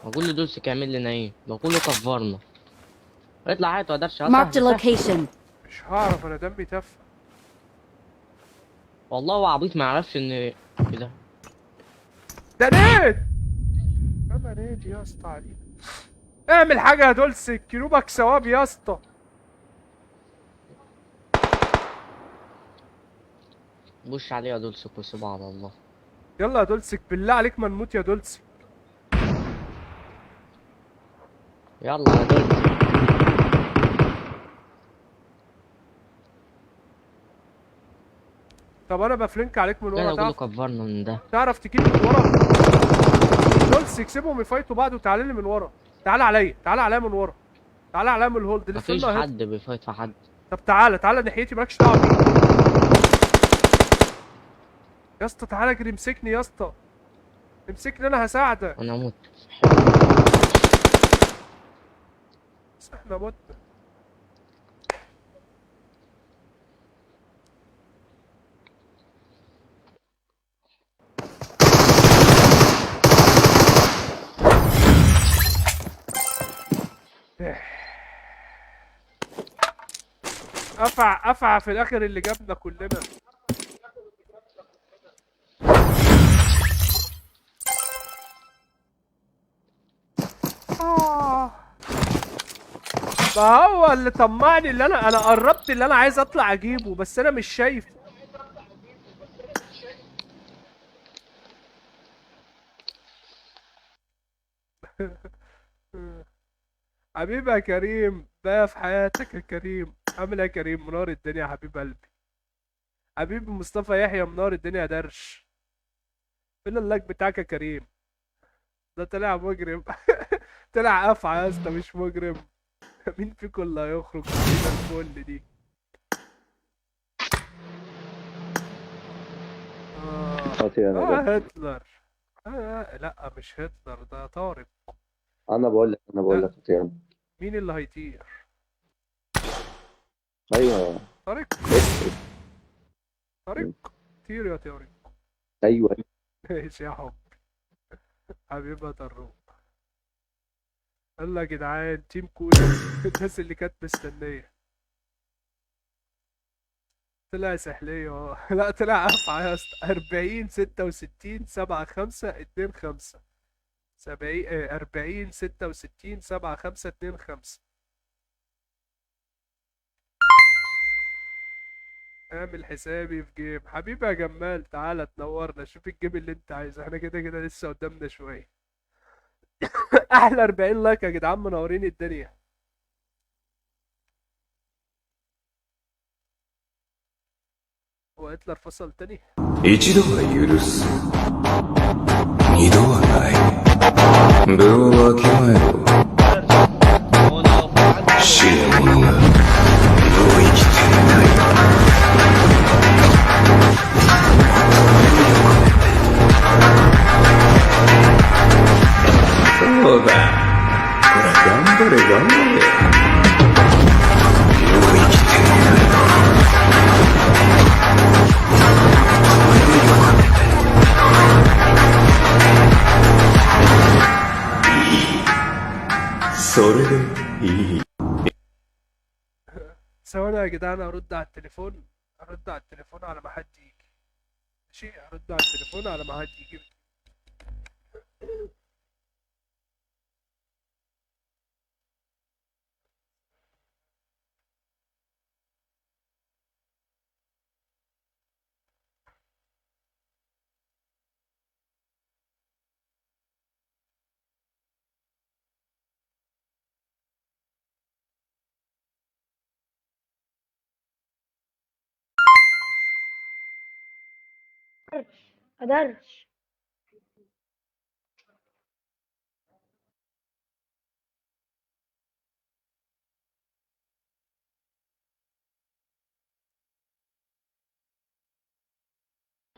بقول له دولسك اعمل لنا ايه؟ بقول له كفرنا. اطلع هات ما اقدرش. Mark the location. مش هعرف انا دمي تف. والله هو عبيط ما يعرفش ان ايه ده. ده nade. انا nade يا اسطى عليك. اعمل حاجة يا دولسك، كيلوبك ثواب يا اسطى. بوش عليه يا دولسك وسيبها على الله. يلا يا دولسك بالله عليك ما نموت يا دولسك. يلا يا دولسك. طب انا ب flank عليك من ورا. تعرف كفرنا من ده، تعرف تجيب من ورا دولسك؟ سيبهم يفايتوا بعض وتعالى لي من ورا. تعالى عليا، تعالى عليا من ورا، تعالى عليا من ال hold. مفيش حد بي fight في حد. طب تعالى تعالى ناحيتي، مالكش دعوه بيه يا اسطى. تعالى اجري امسكني يا اسطى، امسكني انا هساعدك. انا اموت بس احنا متنا. افع افع في الاخر اللي جابنا كلنا. ما هو اللي طمعني اللي انا قربت اللي انا عايز اطلع اجيبه، بس انا مش شايف. حبيبي يا كريم، بقى في حياتك يا كريم. عامل ايه يا كريم؟ منور الدنيا يا حبيب قلبي. حبيبي مصطفى يحيى منور الدنيا يا درش. فين ال like بتاعك يا كريم؟ ده طلع مجرم. طلع افعى يا اسطى مش مجرم. مين فيكم اللي هيخرج من الفل دي؟ خطير انا جاي. هتلر. لا مش هتلر، ده طارق. انا بقول لك، انا بقول لك خطير. مين اللي هيطير؟ ايوه طارق. طارق طير يا طارق. ايوه ماشي يا حب حبيبة طروق. يلا يا جدعان team كود. الناس اللي كانت مستنية. طلع سحلية اهو. لا طلع افعى يا اسطى. 40 66 7 5 2 5 70 40 66 7 5 2 5. اعمل حسابي في game حبيبي يا جمال. تعالى تنورنا، شوف ال game اللي انت عايزه، احنا كده كده لسه قدامنا شوية. احلى 40 like يا جدعان، منورين الدنيا. هو هتلر فصل تاني؟ 一度は許す二度はない分をわきまえろ死ね者がもう生きていないそうだほら頑張れ頑張れもう生きていないそれでいい。 ثواني يا جدعان هرد على التليفون، هرد على التليفون على ما حد يجي. ماشي هرد على التليفون على ما حد يجي. قدرش.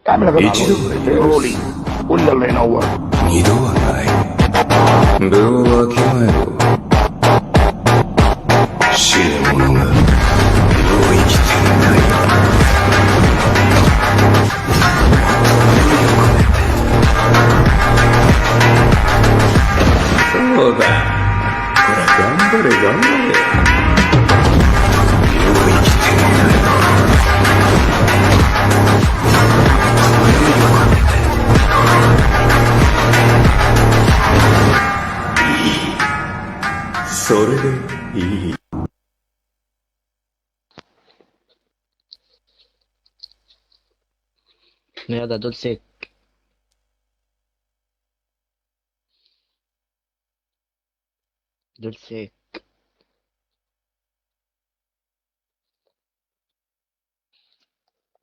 اعمل يا جدع 一度は اقروا لي قول لي الله ينور. 二度はない分をわきまえろ死ね者がもう生きていないそうだほら頑張れ頑張れもう生きていないそれでいい。 يا ده دول سك. دول سك.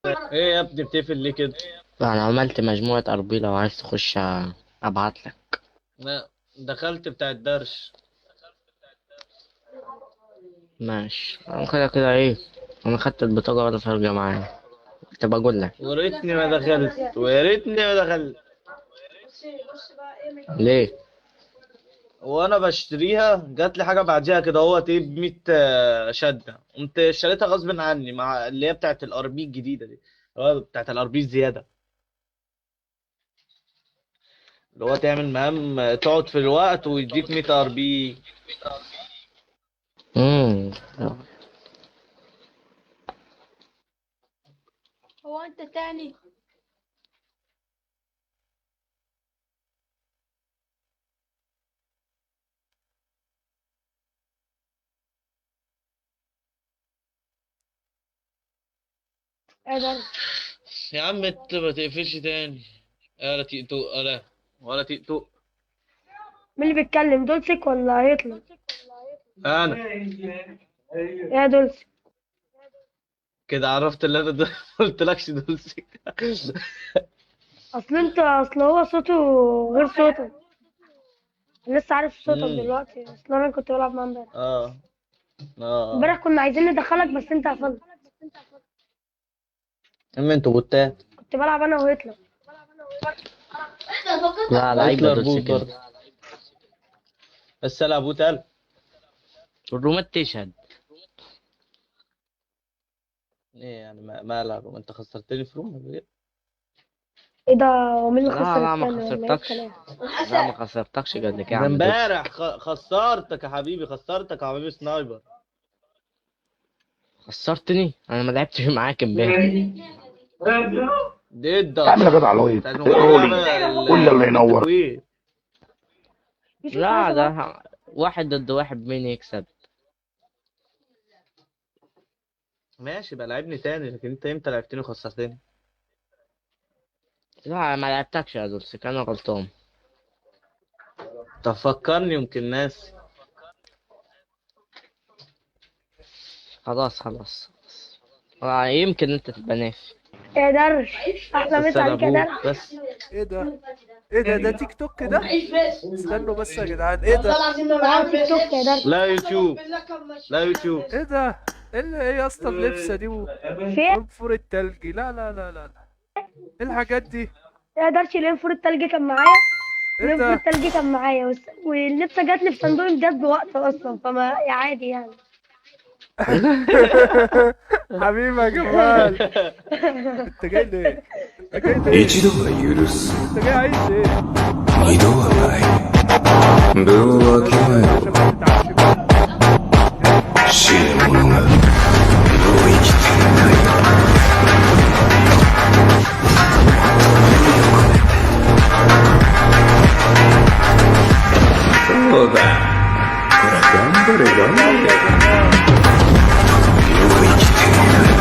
ايه يا ابني بتقفل ليه كده؟ انا عملت مجموعة RP، لو عايز تخش ابعت لك. لا دخلت بتاع الدرش. ماشي انا كده كده ايه، انا خدت البطاقة ولا فارقة معايا. طب اقول لك ويا ريتني ما دخلت، ويا ريتني ما دخلت. ليه؟ وانا بشتريها جات لي حاجه بعديها كده اهوت ايه ب 100 شده، قمت اشتريتها غصب عني مع اللي هي بتاعت ال RP الجديده دي، اللي هو بتاعت ال RP الزياده، اللي هو تعمل مهام تقعد في الوقت ويديك 100 RP. امم هو انت تاني؟ اقدر يا عم انت ما تقفلش تاني، ولا تقتق ولا تقتق. مين اللي بيتكلم، دولسك ولا هيطلع؟ انا يا دولسك كده عرفت اللي انا قلت لكش دولسك. اصل انت، اصل هو صوته غير صوتك. لسه عارف صوتك دلوقتي، اصل انا كنت بلعب معاه امبارح. اه اه. امبارح كنا عايزين ندخلك بس انت قفلت. اما انتوا بوتات. كنت بلعب انا وهتلر. لا لعيب يا هتلر دولسك bot انت. برضه، بس العب bot قلب. الرومات تشهد. ايه يعني ما العب وانت خسرتني في room ولا ايه؟ ايه ده، هو مين اللي لا خسر لا ما التاني ولا ايه خسرتكش. الكلام؟ لا ما خسرتكش قد كده يا ده عم دولسك. امبارح خسرتك يا حبيبي، خسرتك يا حبيبي sniper. خسرتني؟ انا ما لعبتش معاك امبارح. دي ايه اعمل يا الضغط جدع لايك، بتاعت اقروا ما لي، اللعبة قول لي الله ينور. التكوين. يوسف لا عايز ده ابعت. واحد ضد واحد مين يكسب؟ ماشي بقى لعبني تاني، لكن انت امتى لعبتني وخسرتني؟ لا ما لعبتكش يا دولسك، انا غلطان. طب فكرني يمكن ناس. خلاص خلاص، يمكن انت تبقى ناسي. يا درش، احلى بس مسا انا عليك يا bot درش. بس. ايه ده؟ ايه ده؟ ده تيك توك ده؟ استنوا بس يا جدعان، ايه ده؟ تيك توك يا درش. لا يوتيوب، لا يوتيوب. ايه ده؟ ايه اللي ايه يا اسطى اللبسه دي فين وانفور التلج؟ لا لا لا لا لا، ايه الحاجات دي؟ يا درش؟ الانفور التلج كان معايا. ايه الانفور ده؟ التلج كان معايا واللبسه جات لي في صندوق امداد بوقت اصلا، فما يا عادي يعني. حبيبي يا جمال، انت جاي ليه؟ انت جاي ليه؟ 一度は許す انت جاي عايز ايه؟ 二度はない分をわきまえろ عشان ما تتعبش بقى. 死ね者がもう生きていない。そうだ、ほら頑張れ頑張れ。もう生きていない。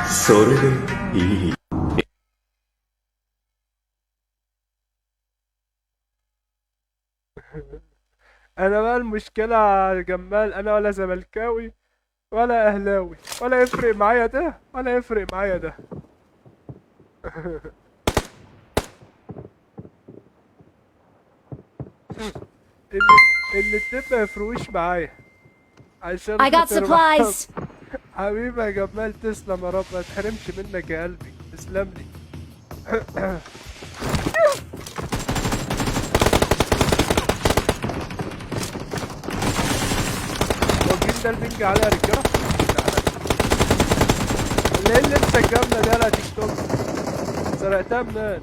それでいい。 انا بقى المشكلة يا جمال، انا ولا زملكاوي ولا اهلاوي، ولا يفرق معايا ده ولا يفرق معايا ده. الاتنين ما يفرقوش معايا عشان I got خاطر supplies. حبيبي يا جمال، تسلم يا رب، ما تحرمش منك يا قلبي، تسلم لي. هو ال game ده ال ping عليها يا رجاله؟ اللي ايه اللبسه الجامده دي على تيك توك؟ سرقتها منين؟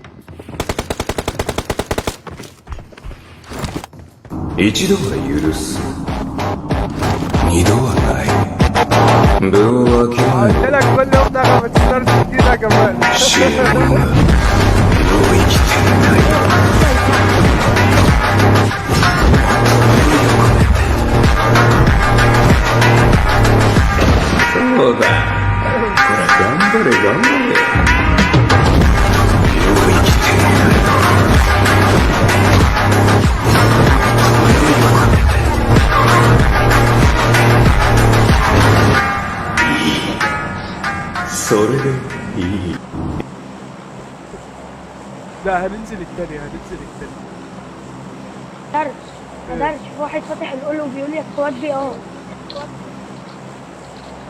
一度は許す二度はない分をわきまえ قلت لك كل يوم نغمة start جديدة يا جمال. ろ死ね者がもう生きていない。そうだ、ほら頑張れ頑張れ。もう生きていない。それでいい。 لا هننزل التاني، هننزل التاني. درش يا درش، في واحد فاتح القول وبيقول لي squad BR.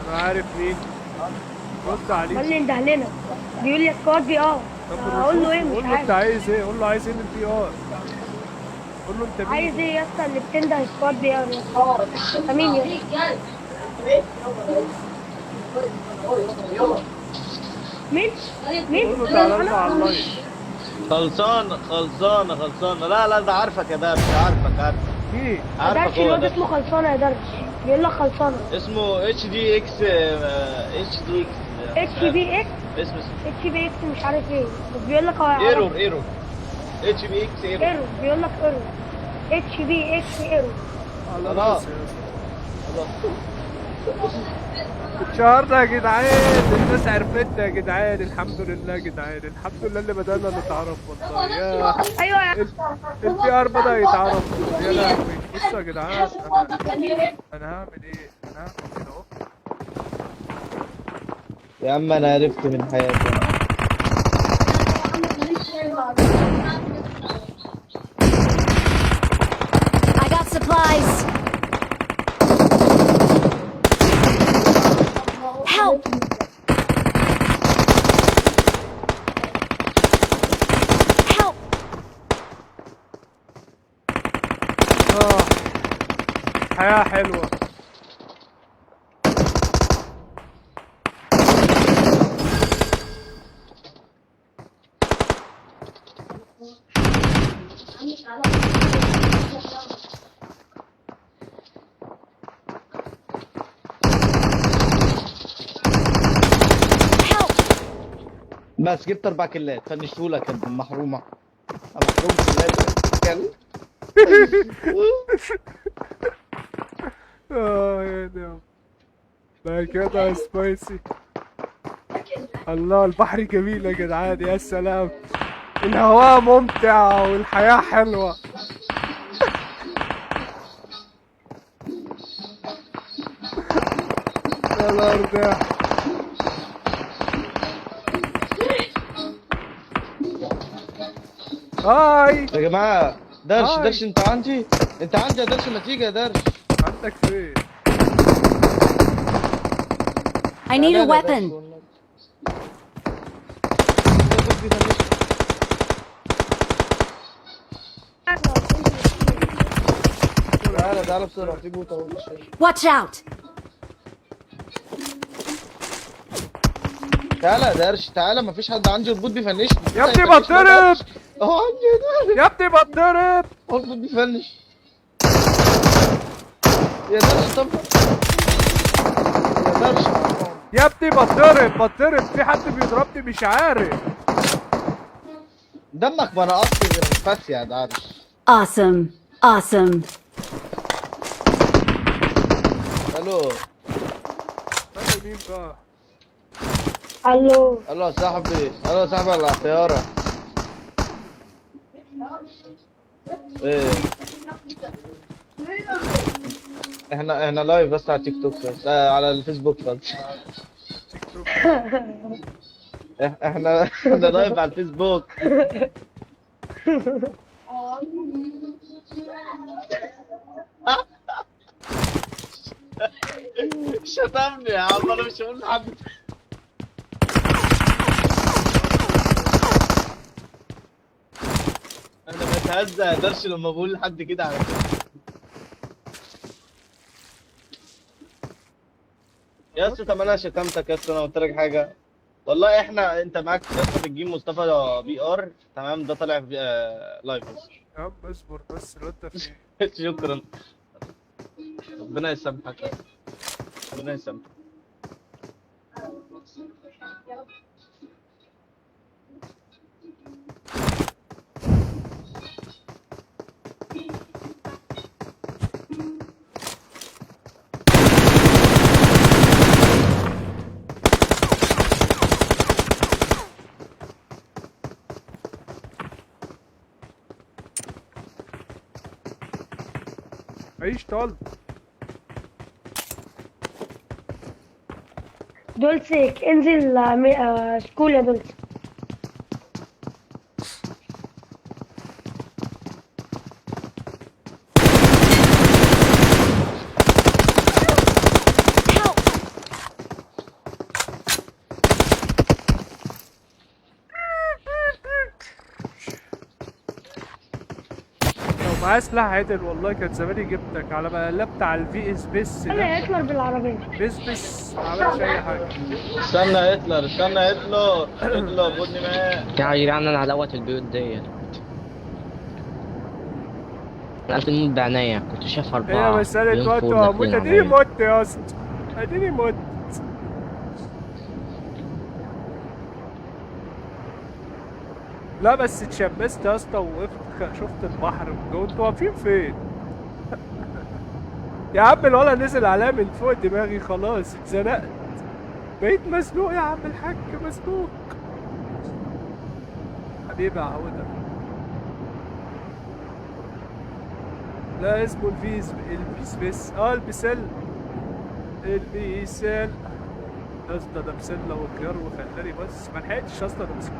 انا عارف مين، رد عليه. قال لي انده لنا، بيقول لي squad BR. طب اقول له ايه؟ مش قول له انت عارف. عايز ايه، قول له عايز ايه من BR، قول له انت مين. عايز ايه يا اسطى اللي بتنده squad BR يا اسطى؟ انت مين يا اسطى؟ مين؟ مين؟ قول له تعالى لنا على ال live. خلصانه خلصانه خلصانه. لا لا ده عارفك يا درش، عارفك عارفك. مين؟ يا عارفك درش هو الواد ده. اسمه خلصانه يا درش، بيقول لك خلصانه. اسمه اتش دي اكس، اتش دي اكس، اتش بي اكس، اسمه اتش بي اكس مش عارف ايه، بس بيقول لك هو ايرور يعرفك. error HBX error. error، بيقول لك error، HBX error. على خلاص راسي يا اسطى. اتشهرنا يا جدعان، الناس عرفتنا يا جدعان، الحمد لله يا جدعان، الحمد لله اللي بدأنا نتعرف والله. يا ايوه يا ال BR بدأ يتعرف يا لهوي. بصوا يا جدعان، انا هعمل ايه؟ انا هعمل كده اهو. يا عم انا عرفت من حياتي. I got supplies. Help! Help! اه حياة حلوة. بس جبت 4 كلات فنشتهولك يا ابن المحرومه. محروم كلات كل. اه يا دي ده كده سبايسي. الله البحر جميل يا جدعان، يا سلام، الهواء ممتع والحياة حلوة. يا الأرض. هاي يا جماعة، درش هاي. درش، انت عندي، انت عندي يا درش، ما تيجي يا درش. عندك فين؟ I need a لا لا درش weapon. والله. تعالى تعالى بسرعة، في bot اهو. Watch out! تعالى يا درش تعالى، مفيش حد عندي، ال bot بيفنشني. يا ابني بتضرب. اهو عندي يا درش. يا ابني بتضرب. هو ال bot بيفنش يا درش. طب يا درش يا ابني بتضرب بتضرب، في حد بيضربني مش عارف. دمك ما نقصش غير الفاس يا درش. Awesome. Awesome. الو انا مين بقى؟ الو الو يا صاحبي، الو يا صاحبي على الطيارة. ايه احنا live بس على تيك توك بس، على الفيسبوك بس. احنا live على الفيسبوك. شتمني يا عم، انا مش هقول لحد. انا بتهزق يا درش لما بقول لحد كده على فكرة. يا اسطى طب انا شتمتك يا اسطى، انا قلت لك حاجة والله. احنا انت معاك يا اسطى في ال game مصطفى بي ار، تمام؟ ده طالع في live بس. يا عم اصبر بس، الواد ده فين؟ شكرا، ربنا يسامحك يا اسطى، ربنا يسامحك. عيش طالب. دولسك انزل school يا دولسك. لو معايا سلاح عدل والله كان زماني جبتك، على ما قلبت على الفي اس بس انا ده. يا هتلر بالعربية. بس بس ما عملش اي حاجة. استنى يا هتلر، استنى يا هتلر، هتلر خدني معاك. يا جدعان انا هلوت البيوت ديت. انا قلت الموت بعينيا، كنت شايف هي 4 مسألة وقت بينفور وهموت. داخلين اديني عليا. مت يا اسطى، اديني مت. لا بس اتشمست يا اسطى ووقفت شفت البحر والجو. انتوا واقفين فين؟ يا عم الولد نزل عليا من فوق دماغي، خلاص اتزنقت، بقيت مزنوق يا عم الحاج، مزنوق حبيبي يا عودة. لا اسمه الفيس، الفيس بس، البسل، البيسل. يا اسطى ده بسلة وخيار وخلاني، بس ما لحقتش اصلا امسكه.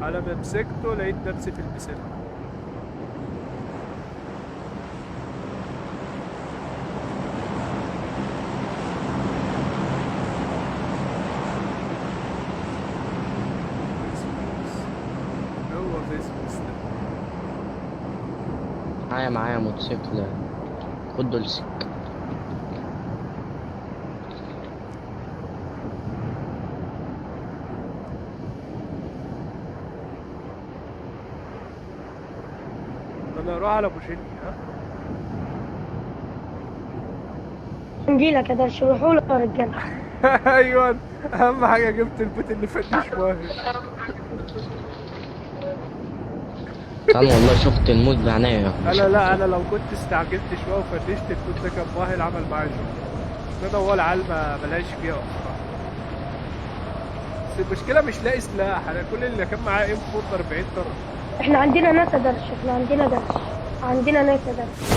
على ما مسكته لقيت نفسي في البسله. هو فيسبوك ده. معايا موتوسيكل، خد دولسك. انا اروح على ابو شني. ها نجيلك يا درش، روحوا له يا رجاله. ايوه، اهم حاجة جبت البوت اللي فنش ماهر. انا والله شفت الموت بعينيا. انا لا، انا لو كنت استعجلت شوية وفنشت البوت ده كان ماهر عمل معايا شغل. انا هو العيال ما ملهاش فيها بصراحة. بس المشكلة مش لاقي سلاح، انا كل اللي كان معايا ام 40 طرف. احنا عندنا ناس يا درش، احنا عندنا درش، عندنا ناس يا درش.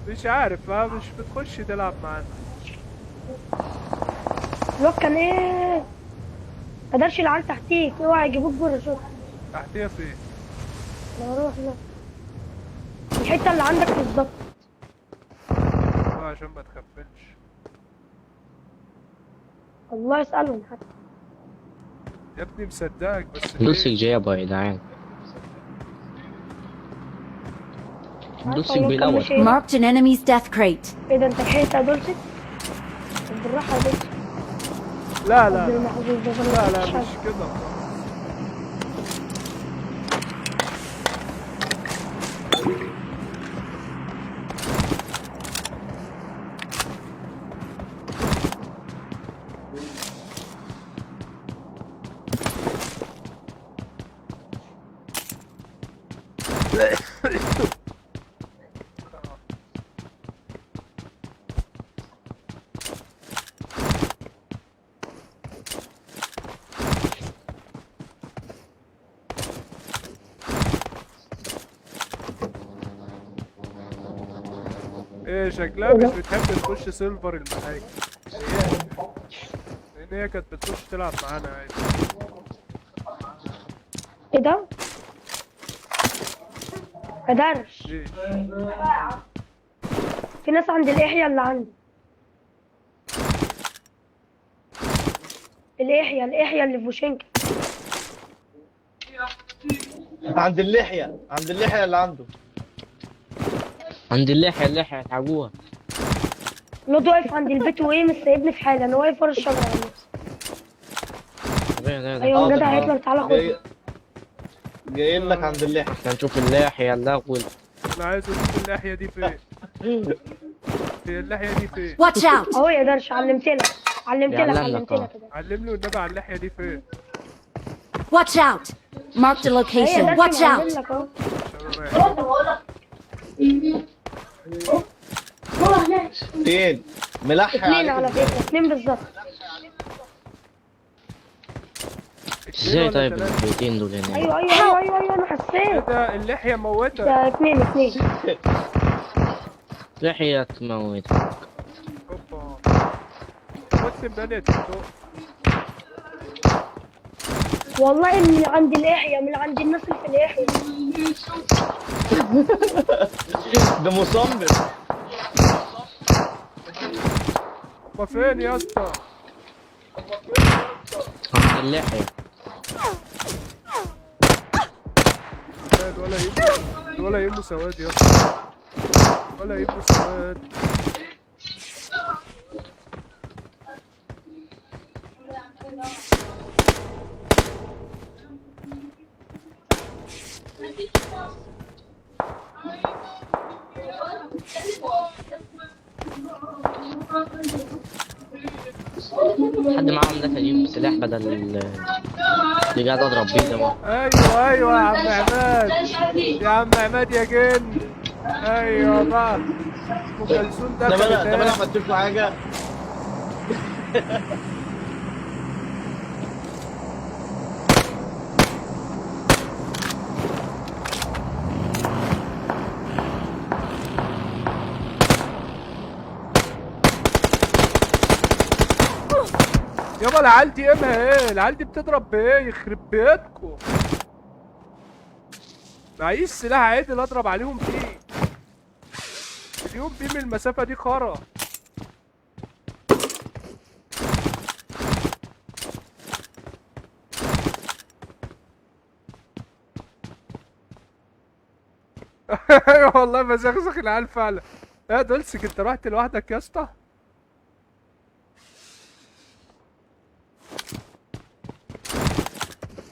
مش عارف، ما مش بتخش تلعب معانا. الواد كان ايه؟ ما قدرش. العيال تحتيك، اوعى يجيبوك باراشوت. تحتيها فين؟ انا هروح له الحتة اللي عندك بالظبط. عشان ما تخفلش. الله يسألهم حتى. يا ابني مصدقك بس. دولسك جايبه يا جدعان. دولسك بيلوت. Marked an enemy's death crate. ايه ده، انت لحقت يا دولسك؟ طب بالراحة يا دولسك. لا لا لا لا مش كده. ايه شكلها مش بتحب تخش server المحاكي، لان هي كانت بتخش تلعب معانا عادي. ايه ده؟ مقدرش. في ناس عند الإحياء اللي عندي. الإحياء، الإحياء اللي في وشنكا. عند اللحية، عند اللحية اللي عنده. عند اللحية، اللحية اتعبوها. الواد واقف عند البيت وايه مش سايبني في حالي، انا واقف ورا الشجرة على نفسي. ايوه جدع هتلر، تعالى خد. جايين لك عند اللحية. احنا نشوف اللحية الأول. انا عايز اشوف اللحية دي فين. هي اللحية دي فين؟ Watch out. اهو يا درش، علمت لك علمت لك علمت لك. علمني والنبي على اللحية دي فين. Watch out. Marked a location. Watch out. فين؟ ملحق اتنين على فكرة، اتنين بالظبط. ازاي طيب البيتين دول هنا؟ ايوه ايوه ايوه ايوه ايوه انا حسيت. ايه ده اللحية موتت. ده اتنين اتنين. لحية تموتك. اوبا. كنت منين يا تيتو؟ والله من عند اللحية، من عند الناس اللي في اللحية. ده مصمم. هما فين يا اسطى؟ عند اللحية. ولا يهمه، ولا يهمه سواد يا اسطى، ولا يهمه سواد. حد معاهم ده اجيب سلاح بدل اللي قاعد اضرب بيه ده. ايوه ايوه يا عم عماد، يا عم عماد يا جن. ايوه بقى ام كلثوم ده. طب انا عملت لكم حاجة؟ يابا العيال دي قيمها ايه؟ العيال دي بتضرب بايه؟ يخرب بيتكم. معيش سلاح عدل اضرب عليهم بيه. اليوم بيه من المسافة دي خرا. ايوه والله بزغزغ العيال فعلا. يا دولسك انت رحت لوحدك يا اسطى؟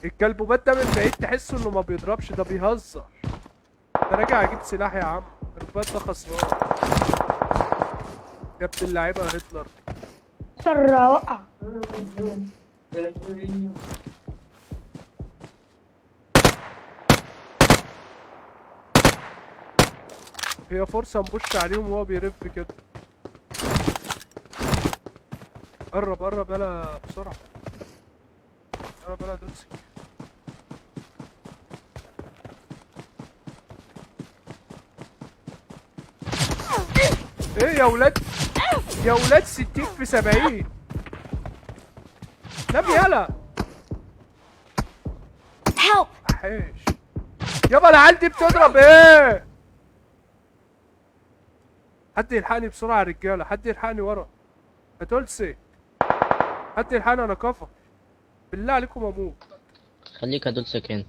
الكلبوبات ده من بعيد تحسه انه ما بيضربش، ده بيهزر. ده راجع اجيب سلاح يا عم، الرباط ده خسران. يا ابن اللعيبة يا هتلر. هتلر وقع. هي فرصة نبش عليهم وهو بيرف كده. قرب قرب يلا بسرعة. قرب يلا دوسك. ايه يا ولاد؟ يا ولاد 60 في 70. نام يلا. Help. احيش. يابا العيال دي بتضرب ايه؟ حد يلحقني بسرعة يا رجالة، حد يلحقني ورا. هتولسي. حد يلحقني انا كفر. بالله عليكم اموت. خليك يا دولسك هنا.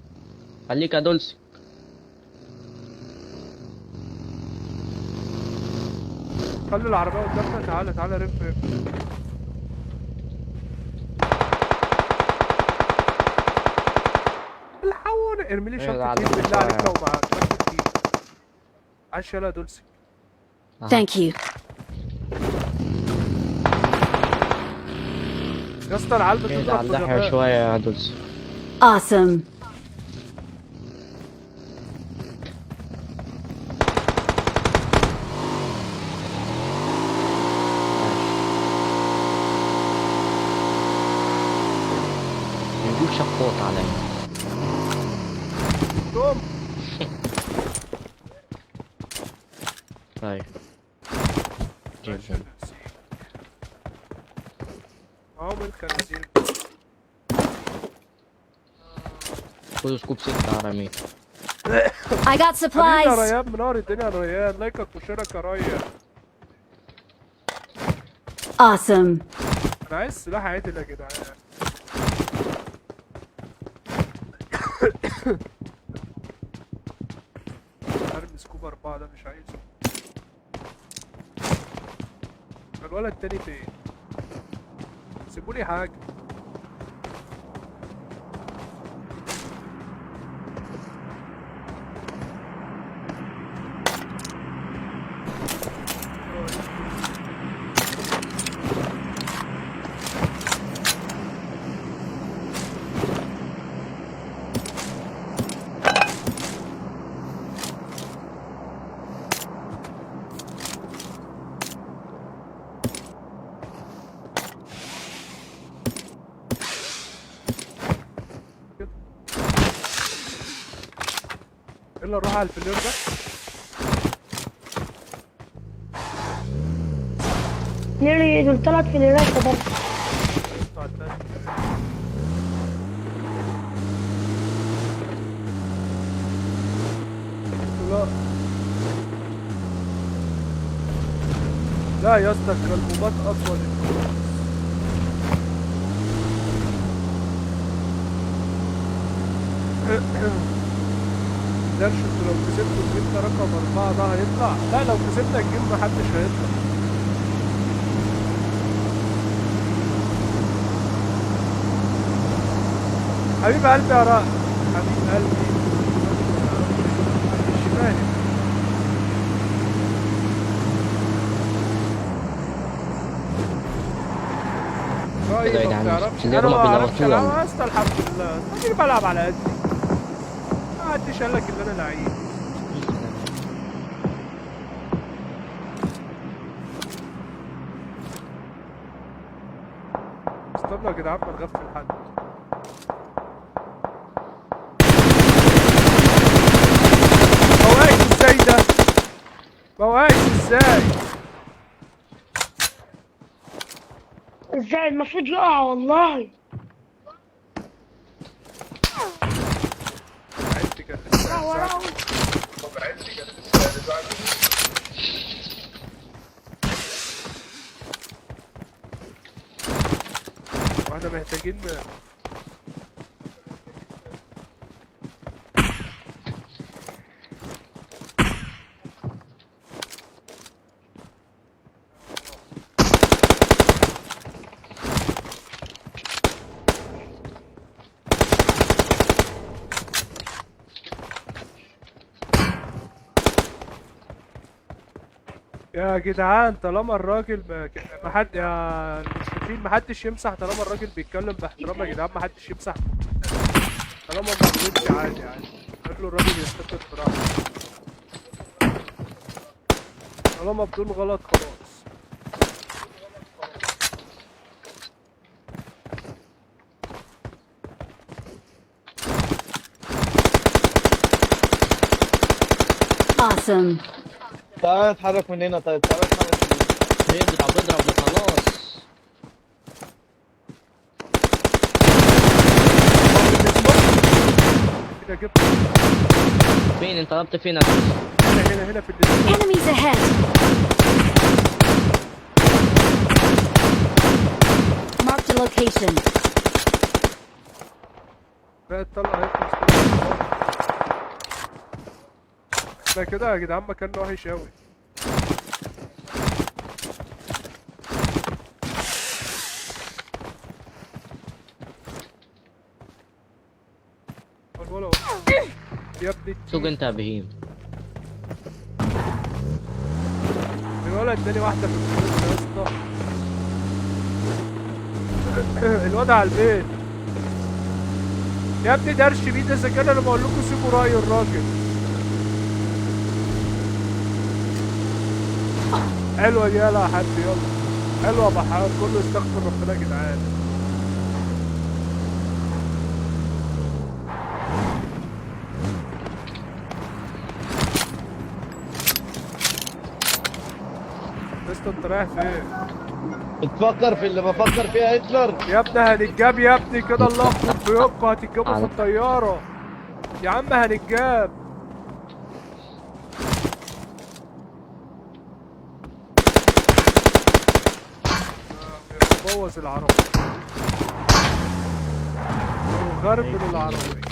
خليك يا دولسك. خلي العربية قدامنا. تعالى تعالى رف. الحقوني، ارمي لي شنطة ايد بالله عليك لو معاك شنطة ايد. عاش يلا يا دولسك. Thank you. يا اسطى العيال بتضرب في اللحية شوية يا دولسك. Awesome. بيجيب شقوط عليا. توم. طيب. جيب معاهم الخنازير. خدوا scope 6 على مين. I got supplies. حبيبي يا ريان، منور الدنيا يا ريان، لايكك وشيرك يا ريان. Awesome. انا عايز سلاح عدل يا جدعان. ارمي scope 4 ده مش عايزه. الولد التاني فين؟ سيبولي حاجة. يلا نروح على الفلير ده. نيري دول 3 فليرات برضه. لا لا يا اسطى الكلبوبات اطول. درش انتوا لو كسبتوا ال game ده رقم 4 ده هيطلع. لا لو كسبنا ال game محدش هيطلع. حبيب قلبي يا رائد، حبيب قلبي مش فاهم. رأيي ما بتعرفش. انا ما بعرفش العب يا اسطى الحمد لله، انا بلعب على قدي. ما حدش قال لك ان انا لعيب. استنوا يا جدعان ما نغفل حد. ما وقعش ازاي ده؟ ما وقعش ازاي؟ ازاي المفروض يقع والله. واحنا محتاجين يا جدعان، طالما الراجل ما حد يا المشرفين ما حدش يمسح، طالما الراجل بيتكلم باحترام يا جدعان ما حدش يمسح، طالما ما غلطش عادي عادي، خلوا الراجل يستقر براحته، طالما بدون غلط خلاص. Awesome. تعالى نتحرك من هنا. طيب تعالى نتحرك من هنا. اضرب اضرب خلاص. كده جبت. فين انت ضربت فين؟ هنا هنا هنا في الدنيا. Enemies ahead. Marked a location. بقت طلقة اهي. احنا كده يا جدعان مكاننا وحش اوي. يا ابني سوق انت يا بهيم. الولد اداني واحدة في الفلوس يا اسطى. الواد على البيت يا ابني، درش بيه ده. اذا كان انا بقول لكم سيبوا رأي الراجل. حلوة دي، يلا يا حاج يلا. حلوة يا بحار، كله يستغفر ربنا يا جدعان. يا اسطى انت رايح فين؟ بتفكر في اللي بفكر فيها هتلر؟ يا ابني هنتجاب يا ابني كده، الله يخرب بيوتكم، هتتجابوا في الطيارة يا عم، هنتجاب. بوظ العربية وغرب للعربية.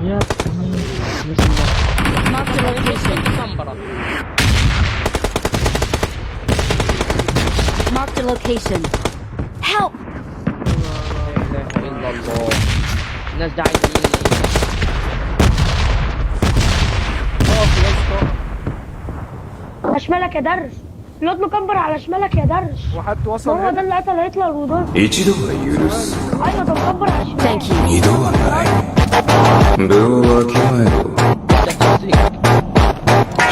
يا Marked a location. Marked a location. Help! لا اله الا الله. الناس دي عايزه مني اقف يا اسطى. على شمالك يا درش، الواد مكبر على شمالك يا درش. وحد وصل هو هنا؟ ده اللي قتل هتلر ودول. 一度は許す ايوه ده مكبر على الشمال. Thank you. 二度はない分をわきまえろ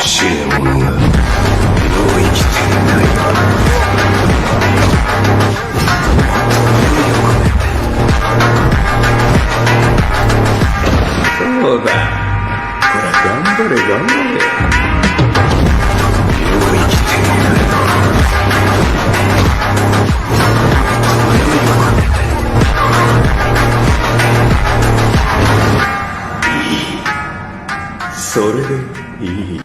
死ね者がもう生きていない。そうだ、ほら頑張れ頑張れ。もう生きていない。それでいい。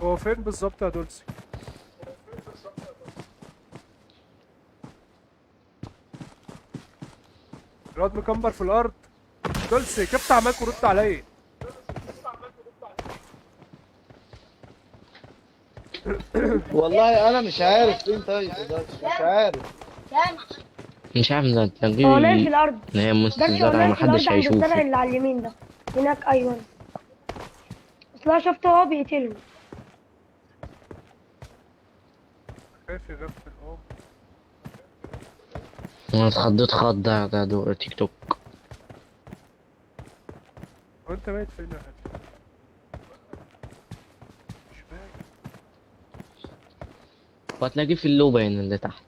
هو فين بالظبط يا دولسي؟ الواد مكمبر في الارض. دولسي افتح مايك ورد عليا. والله انا مش عارف فين. طيب مش عارف، مش عارف ده هو نايم في الارض. نايم وسط درش، هو الزرع نايم في الارض محدش عند الزرع هيشوفه. اللي على اليمين ده هناك. ايوه اصل انا شفته وهو بيقتله. خايف يغفل. اه انا اتخضيت خضة ده تيك توك. انت ميت فين يا حاج؟ مش باين. وهتلاقيه في اللوبة هنا اللي تحت.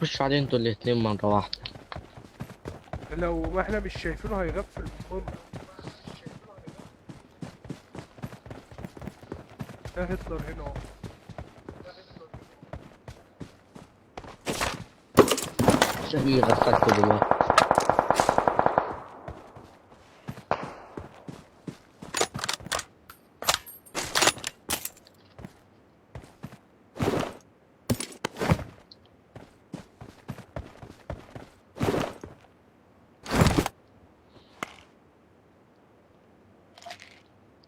خشوا عليه انتوا الاتنين مرة واحدة. لو ما احنا مش شايفينه هيغفل مننا. ده هتلر هنا اهو. شكلي غفلته دلوقتي.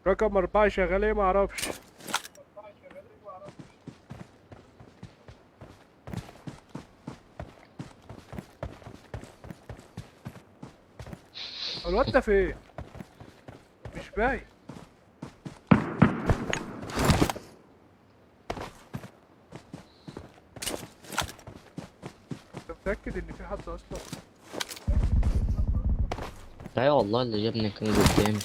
رقم 4 شغال ايه معرفش. الواد ده فين؟ مش باين. انت متأكد ان في حد اصلا؟ ايوه والله اللي جابني كان قدامي.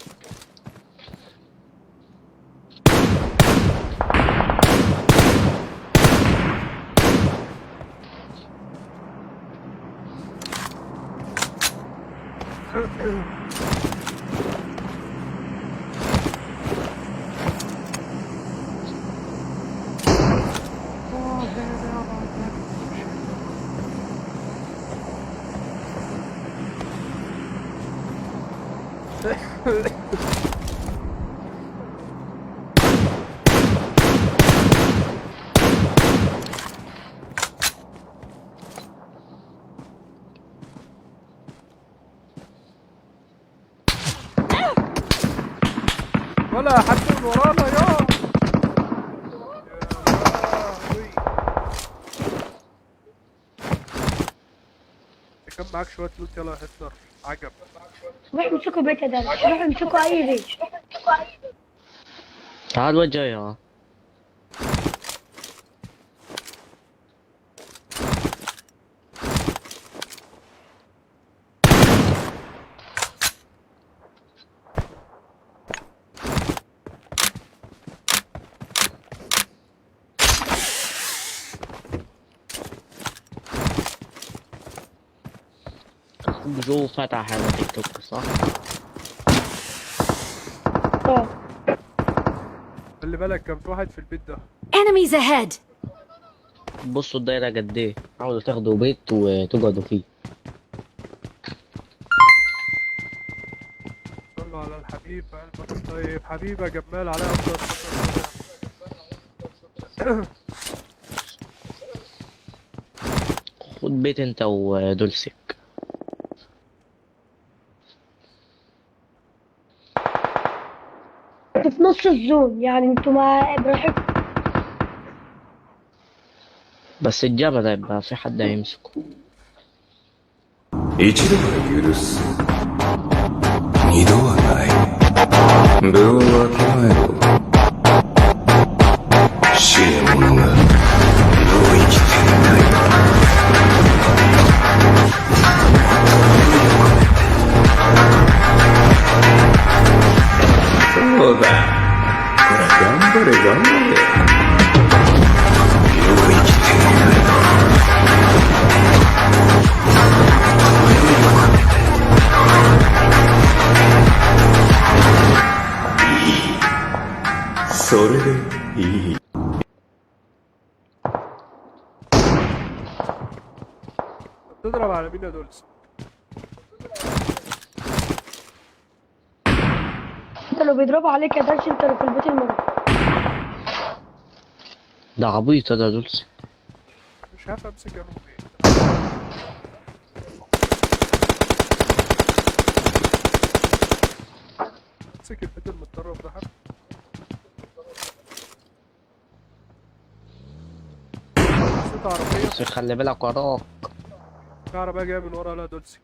ولا حد من ورانا يا كان معاك شوية loot. يلا يا هتلر عجب. روحوا امسكوا بيت يا درش، روحوا امسكوا أي بيت. تعال وجاي يا جو فتح على تيك توك صح؟ اه خلي بالك كان في واحد في البيت ده. Enemies ahead. بصوا الدايرة قد ايه، حاولوا تاخدوا بيت وتقعدوا فيه. صلوا على الحبيب قلبك طيب. حبيبي يا جمال عليا افضل. خد بيت انت ودولسك. انتوا في نص الزون يعني، انتوا ما براحتكم. بس الجبل هيبقى في حد هيمسكه. 一度は許す、二度はない。分をわきまえろ。死ね者がもう生きていない。そうだ、ほら頑張れ頑張れ。もう生きていない。それでいい。 تضرب على مين يا دولس؟ انت لو بيضربوا عليك يا درش، انت لو في البيت المرة. ده عبيط ده دولس. مش عارف امسك انه بيت. امسك البيت المتطرف ده حتى. عربية. بس خلي بالك وراك. في عربية جاية من ورا. لا دولسك.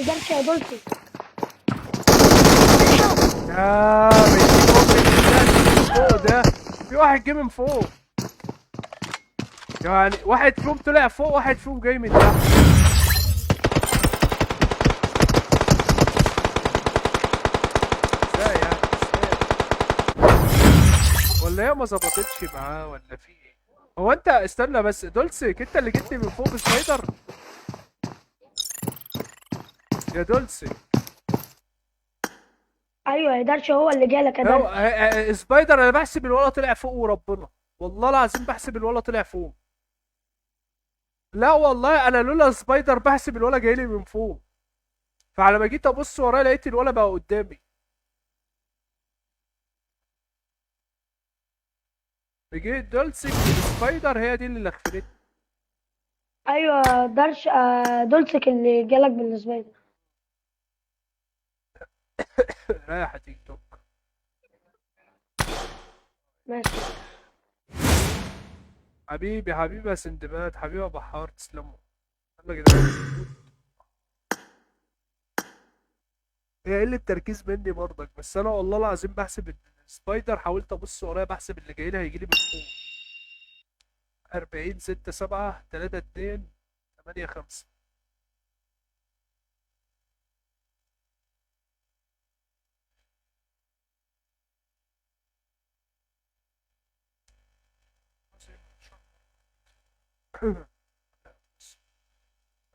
درش يا دولسي. يا فوق ده في واحد جه من فوق، يعني واحد فيهم طلع فوق، واحد فيهم جاي من تحت. ازاي يعني؟ ولا هي ما ظبطتش معاه ولا في ايه؟ هو انت استنى بس دولسك، انت اللي جيت لي من فوق بسبايدر يا دولسك؟ ايوه يا درش هو اللي جالك يا درش. سبايدر انا بحسب الولا طلع فوق، وربنا والله العظيم بحسب الولا طلع فوق. لا والله انا لولا سبايدر بحسب الولا جاي لي من فوق، فعلى ما جيت ابص ورايا لقيت الولا بقى قدامي. جيت دولسك سبايدر هي دي اللي لخفتني. ايوه درش دولسك اللي جالك بالسبايدر. رايح تيك توك. ماشي حبيبي، حبيبي يا سندباد، حبيبي يا بحار، تسلموا. يلا يا جدعان. هي قلة تركيز مني برضك، بس انا والله العظيم بحسب السبايدر، حاولت ابص ورايا بحسب اللي جاي لي هيجي لي من فوق. 40 6 7 3 2 8 5.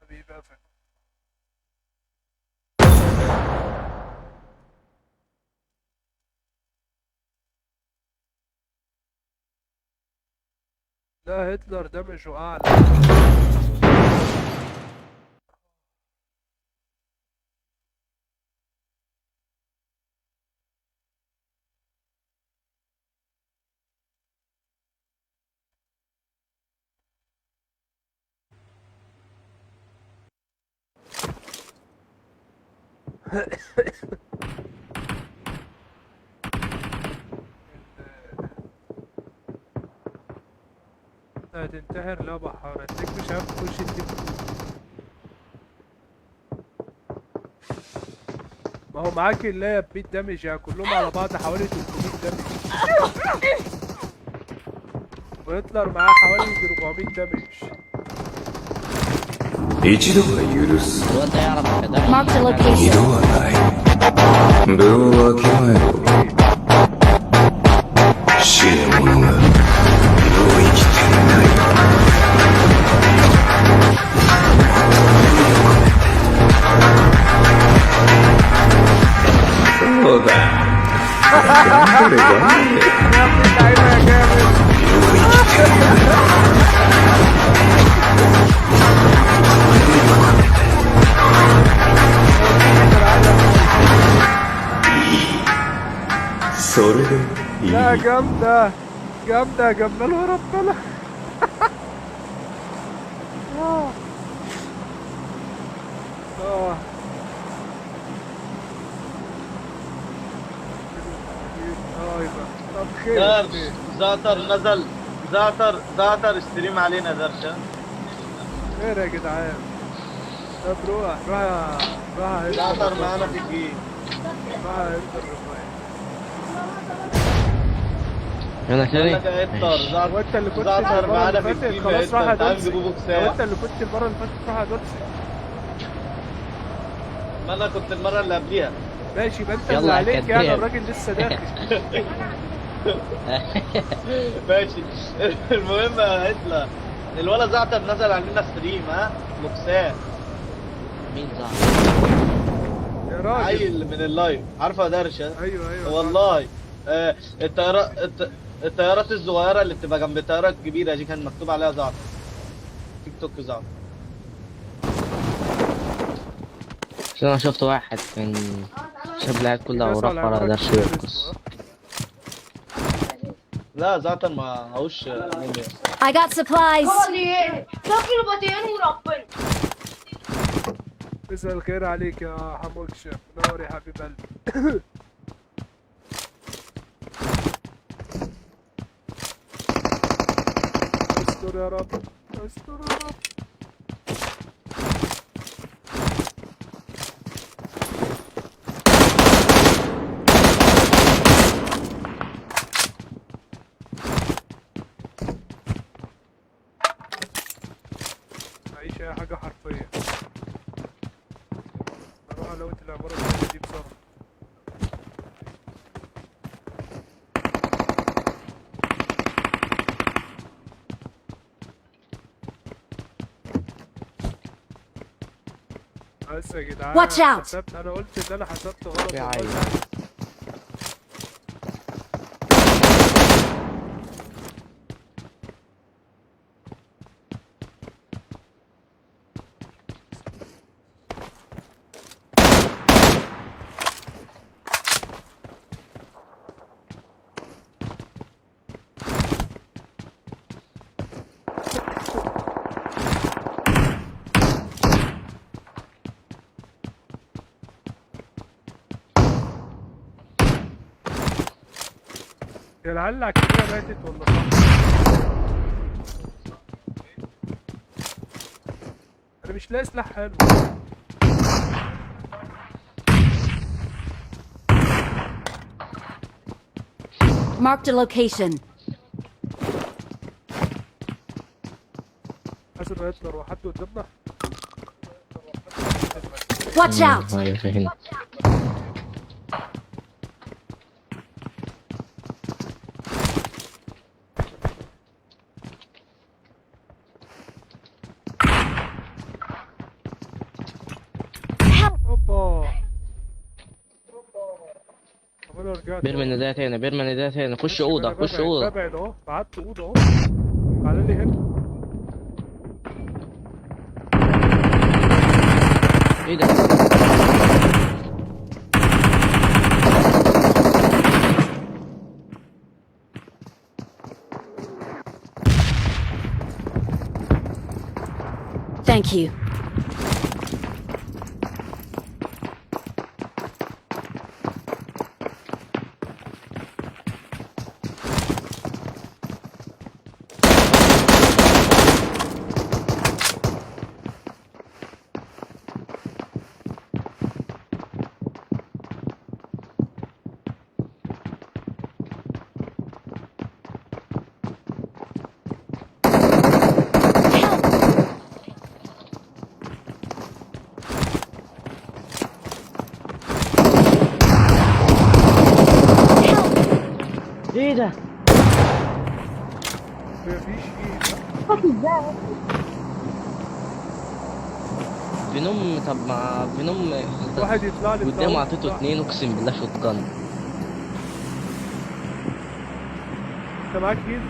حبيبي يا فندم. لا هتلر دمجه اعلى. هتنتحر؟ لا بحار هتلاقيك مش عارف تخش التيك توك. ما هو معاك اللي ب 100 damage، يعني كلهم على بعض حوالي 300 damage، وهتلر معاه حوالي 400 damage. 一度は許す。 الواد ده يعرف يا درش. Marked a 二 location. 度はない。分をわきまえろ。死ね者が領域展開。そうだ。頑張れ頑張れ。 يا ابن اللعيبه يا جامد. 領域展開。それでいい。 لا جامدة جامدة يا جمال وربنا. اه اه اه يبقى طب خير درش خير. زعتر نزل، زعتر زعتر stream علينا درشة. خير يا جدعان. طب روح روح روح يا هتلر زعتر معانا الرفاعي، في ال game. روح يا هتلر الرفاعي. يلا بقول تاني لك يا هتلر ماشي. هو انت اللي كنت زعتر المرة معانا اللي في فاتت ال game يا خلاص راح هتلر، يا تعال دولسك؟ نجيبه لو بوكسات. انت اللي كنت المرة اللي فاتت راح يا دولسك. ما انا كنت المرة اللي قبليها. ماشي، يبقى انت اللي يلا يا عليك يعني، كداب. الراجل لسه داخل. ماشي. المهم يا هتلر الولا زعتر نزل علينا stream، ها بوكسات. مين زعل؟ يا راجل. عيل من ال live، عارفه يا درشه؟ ايوه ايوه. والله الطيارات الطيارات الصغيره اللي بتبقى جنب الطياره الكبيره دي كان مكتوب عليها زعتر. تيك توك زعتر. عشان انا شفت واحد كان شاب لعب في كلها ناس وراح على ورا العمارة درش كتير يرقص. اسمه. لا زعتر ما هوش موميا. I got supplies. مساء الخير عليك يا حموكشة، منور يا حبيب قلبي. استر يا رب، استر يا رب. اي حاجة حرفيا. اروح ا loot العمارة الثانية دي بسرعة. بس يا جدعان Watch out. حسبت، انا قلت ان انا حسبت غلط يا والله. عيني. يا العيال على الكبيرة ماتت ولا صح؟ انا مش لاقي سلاح حلو. Marked a location. حاسب هتلر وحد قدامنا. Watch out! ايوه في هنا. اوبا، طب انا رجعت. بيرمن ده تاني، بيرمن ده تاني. خش اوضة، انا خش ببعد اوضة. ببعد اهو، بعت اوضة اهو. تعالى لي هنا. ايه ده؟ Thank you. ايه ده؟ مفيش ايه. ازاي؟ فينوم. طب مع فينوم واحد يطلع لي قدامه بتاع. اعطيته اتنين، اقسم بالله shotgun. انت معاك heal؟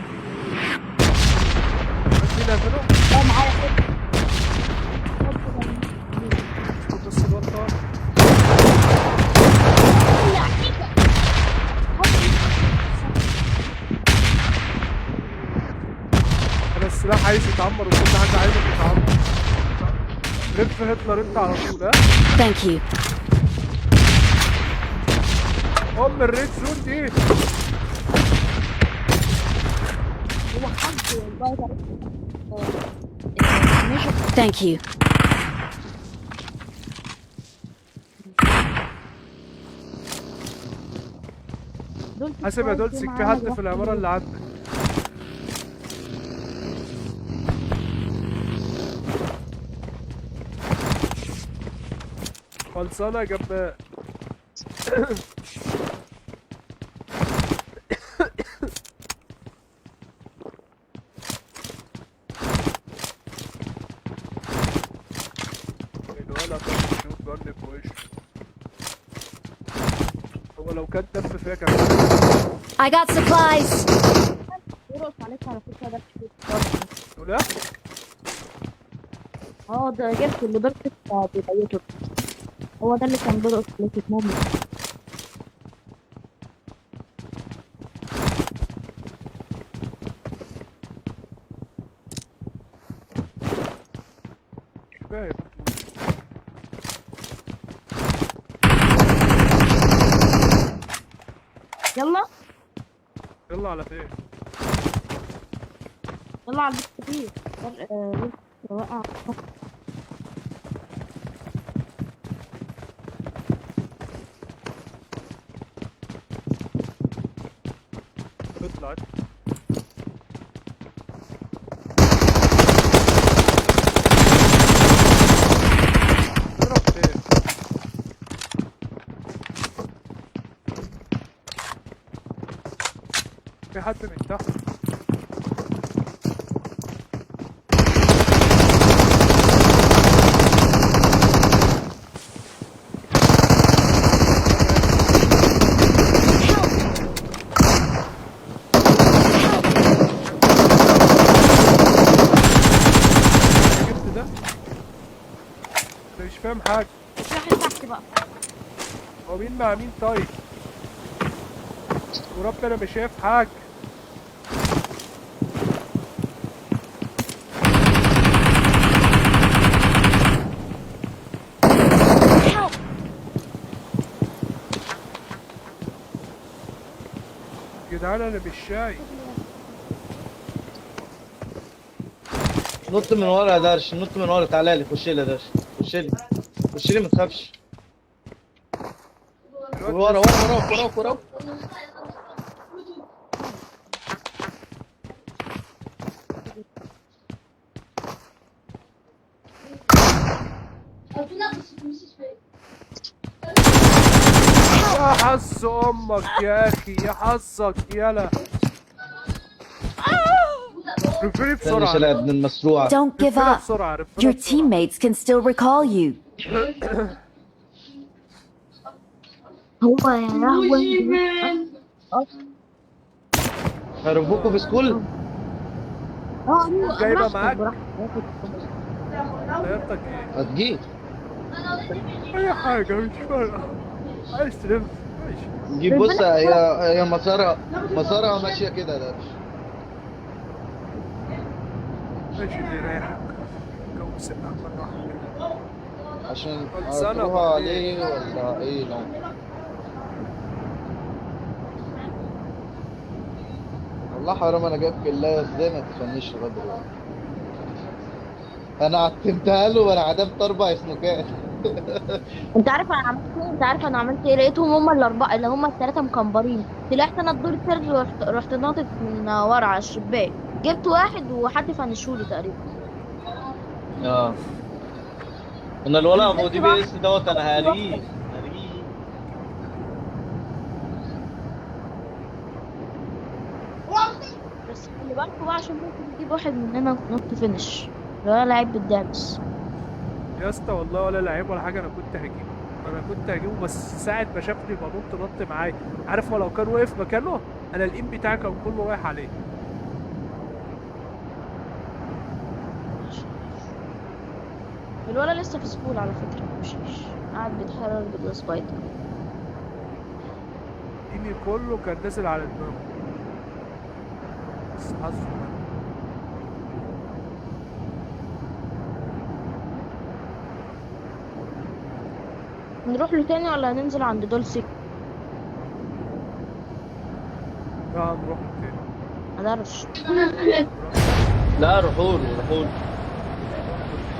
معاك heal يا فينوم؟ اه معايا. اسكت بس الواد طار. انا السلاح عايز يتعمر وكل حاجة عايزه تتعمر. لف هتلر انت على طول. ها Thank you. ام ال red zone دي. هو حد والله. Thank you. حاسب يا دولسك، في حد في العمارة اللي عندك. خلصانة يا جبار. الولد ده شوف جن في وشه. هو لو كان دف فيها كان I got supplies. بيرقص عليك على فكرة ده. تقول ايه؟ اه ده جبت اللي ضربت بيبيته، هو ده اللي كان بيرقص عليك في مامي. مش فاهم. يلا يلا على فين؟ يلا على البيت كبير. فرق وقع. اطلع. حد من تحت. جبت ده؟ انا مش فاهم حاجة. راح تحت بقى. هو مين مع مين طيب؟ وربي انا مش شايف حاجة. جدعان انا مش شايف. نط من ورا يا درش، نط من ورا، تعالى لي، خش لي يا درش، خش لي، خش لي ما تخافش. ورا ورا وراك وراك وراك. يا حظ امك يا اخي، يا حظك، يلا رفري بسرعة. يا ابن المسروعة. Don't give up. Your teammates can still recall you. هو يا لهوي. هربوكوا في سكول؟ جايبة معاك؟ طيارتك ايه؟ هتجيب اي حاجة مش فارقة، عايز تلف ماشي. جيب. بص هي مسارها ماشية كده يا درش. ماشي اللي يريحك. جو سقع مرة واحدة. عشان خلصانة هتروح وبعدين. عليه ولا ايه؟ لا والله حرام، انا جايب كلاية ازاي ما تفنيش لغاية دلوقتي. انا عتمتها له وانا عدمت 4 سموكات. انت عارف انا عملت ايه؟ انت عارف انا عملت ايه؟ لقيتهم هما الاربعة اللي هما الثلاثة مكمبرين، طلعت انا الدور الثالث ورحت ناطط من ورا على الشباك، جبت واحد وحد فنشولي تقريبا. اه انا الولا ابو DBS دوت انا هاريه هاريه. بس خلي بالكوا بقى عشان ممكن يجيب واحد مننا نط finish لو انا لعيب بالدعبس. يا اسطى والله ولا لعيب ولا حاجة، انا كنت هجيبه، انا كنت هجيبه، بس ساعة ما شافني بنط نط معايا. عارف هو لو كان وقف مكانه انا ال aim بتاعي كان كله رايح عليه. الولا لسه في school على فكرة، مش قاعد بيتحرر بال spider. aim ي كله كان نازل على دماغه، بس حظه بقى. نروح له تاني ولا هننزل عند دولسي؟ لا هنروح له تاني. مقدرش. لا روحوا له، روحوا له.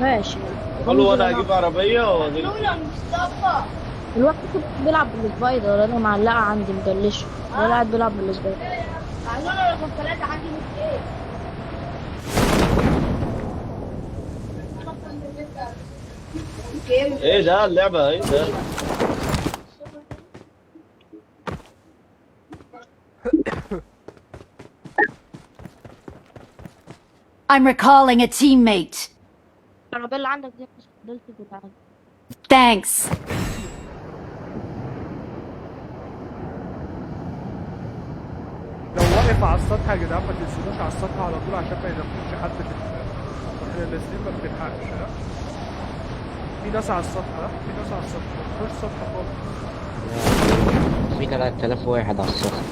ماشي. روحوا له وانا هجيب عربية واجيب. الوقت بيلعب بال spider، انا معلقة عندي مجلشه، ولا قاعد بيلعب بال spider. ايه ده اللعبة؟ ايه ده؟ I'm recalling a teammate. العربية اللي عندك دي دولسي بتاعتك. Thanks. لو واقف على السطح يا جدعان ما تنزلوش على السطح على طول عشان ما يدخلش حد في واحنا نازلين ما بنلحقش. ها في ناس على السطح، ها في ناس على السطح، ما تدخلوش السطح خالص. في 3000 واحد على السطح.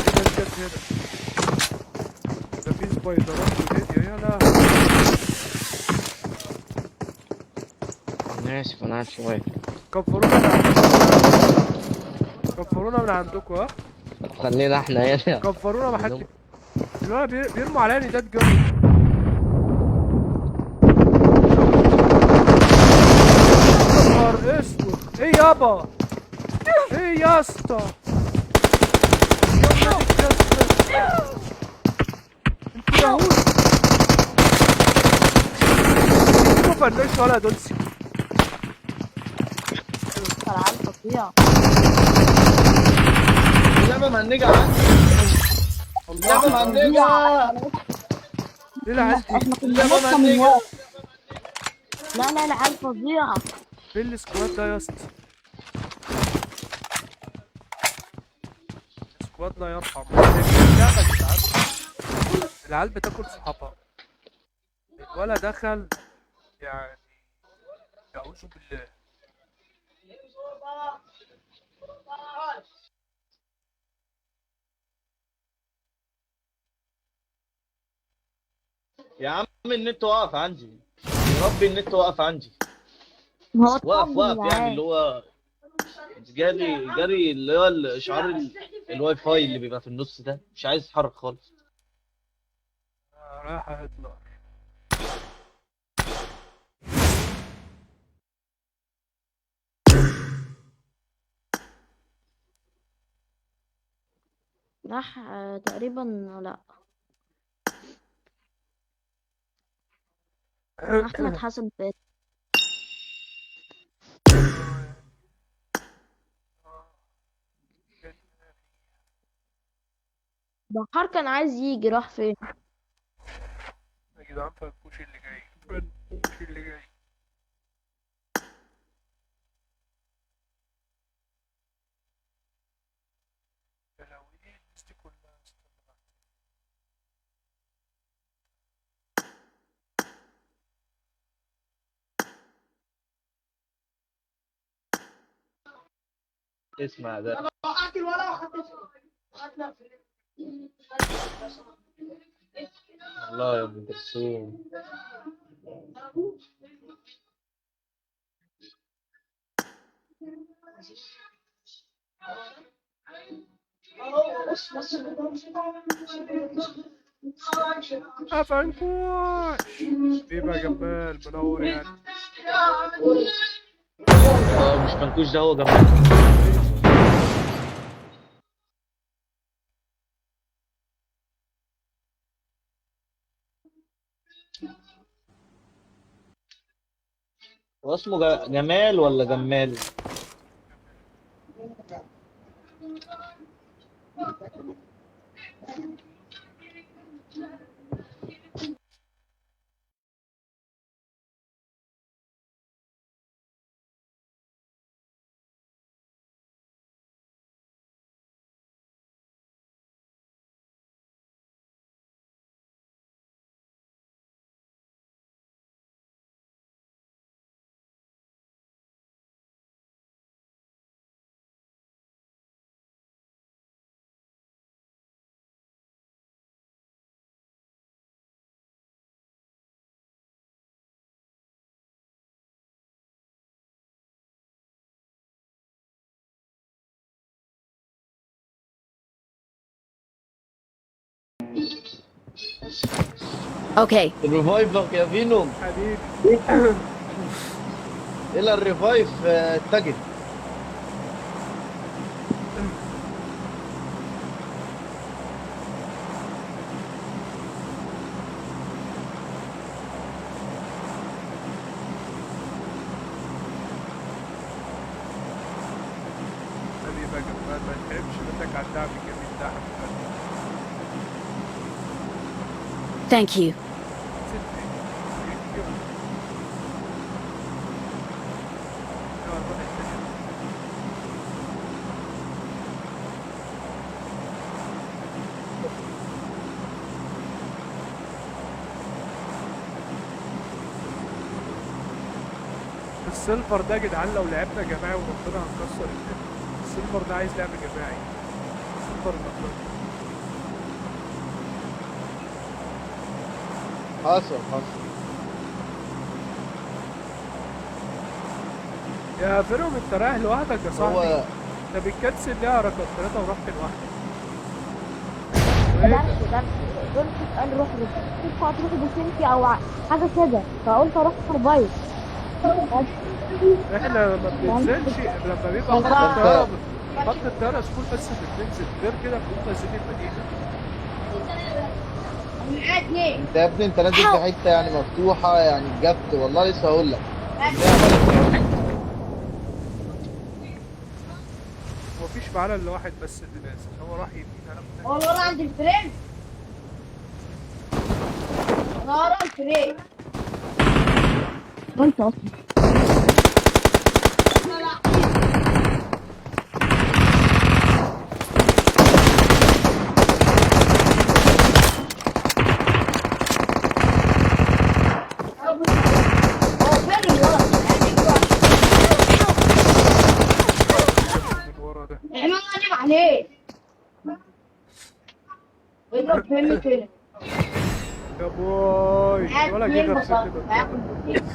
في ناس جت هنا، ده في سبايدرات ودنيا. يا لهوي. انا اسف انا قاعد شوية. كفرونا من عندكم، كفرونا من عندكم. ها طب خلينا احنا هنا. كفرونا، ما حد الولد بيرموا عليا ندات جوه. يا نهار اسود، ايه يابا؟ ايه يا اسطى؟ يا ولاد الكلب انتوا يهود. فنش ولا دولسي. العيال فظيع. اللعبة مهنجة عندي. اللعبة مهنجة. ليه العيال دي؟ احنا كنا اللعبة نطة من مهنجة. ورا. لا لا، العيال فظيعة. فين ال squad ده يا اسطى؟ squad لا يرحم. اللعبة يا جدعان، العيال بتاكل صحابها. ولا دخل يعني، أعوذ بالله. يا عم النت واقف عندي، يا ربي النت واقف عندي. ما هو واقف طبل واقف يعني العيال. اللي هو جالي جري اللي هو الاشعار الواي فاي اللي بيبقى في النص ده، مش عايز يتحرك خالص. رايح هتلر. راح تقريبا. لا، احمد حسن فات. بحار كان عايز يجي، راح فين؟ يا جدعان فنكوش اللي جاي، فنكوش اللي جاي. يا لهوي، ايه الناس دي كلها؟ استنى بقى. اسمع ده. الله يا ابن كلثوم. فنكوش بيبقى جمال منور يعني. اه مش فنكوش ده، هو جمال. هو اسمه جمال ولا جمال؟ Okay. ال revive يا فينوم حبيبي. الى ال revive اتجه. حبيبي يا جمال، ما تحرمش منك على الدعم الجميل ده يا حبيب قلبي. Thank you. ال server ده يا جدعان لو لعبنا جماعي وربنا هنكسر الدنيا. ال server ده عايز لعب جماعي. ال server الأخضر. حصل حصل. يا فيروم انت رايح لوحدك يا صاحبي. هو انت بتكنسل ليه يا رقم 3 ورحت لوحدك؟ درس درس قلت قال روح روح هتروح بسنتي او حاجة كده، فقلت اروح revive. احنا ما بننزلش لما بيبقى خط الطيارة، خط الطيارة school بس اللي بننزل، غير كده بنقوم نازلين المدينة. معايا اتنين. انت يا ابني انت نازل في حتة يعني مفتوحة يعني جبت، والله لسه هقول لك. مفيش معانا الا واحد بس اللي نازل، هو راح يمين. انا هو ورا عند ال frame. انا ورا ال frame. وانت اصلا هو فين اللي ورا؟ من ورا ده. اعمل غنم عليه واضرب فهمي كده. يا باي معايا ولا اتنين جه غير بصراحة، كده. معايا قنبلتين.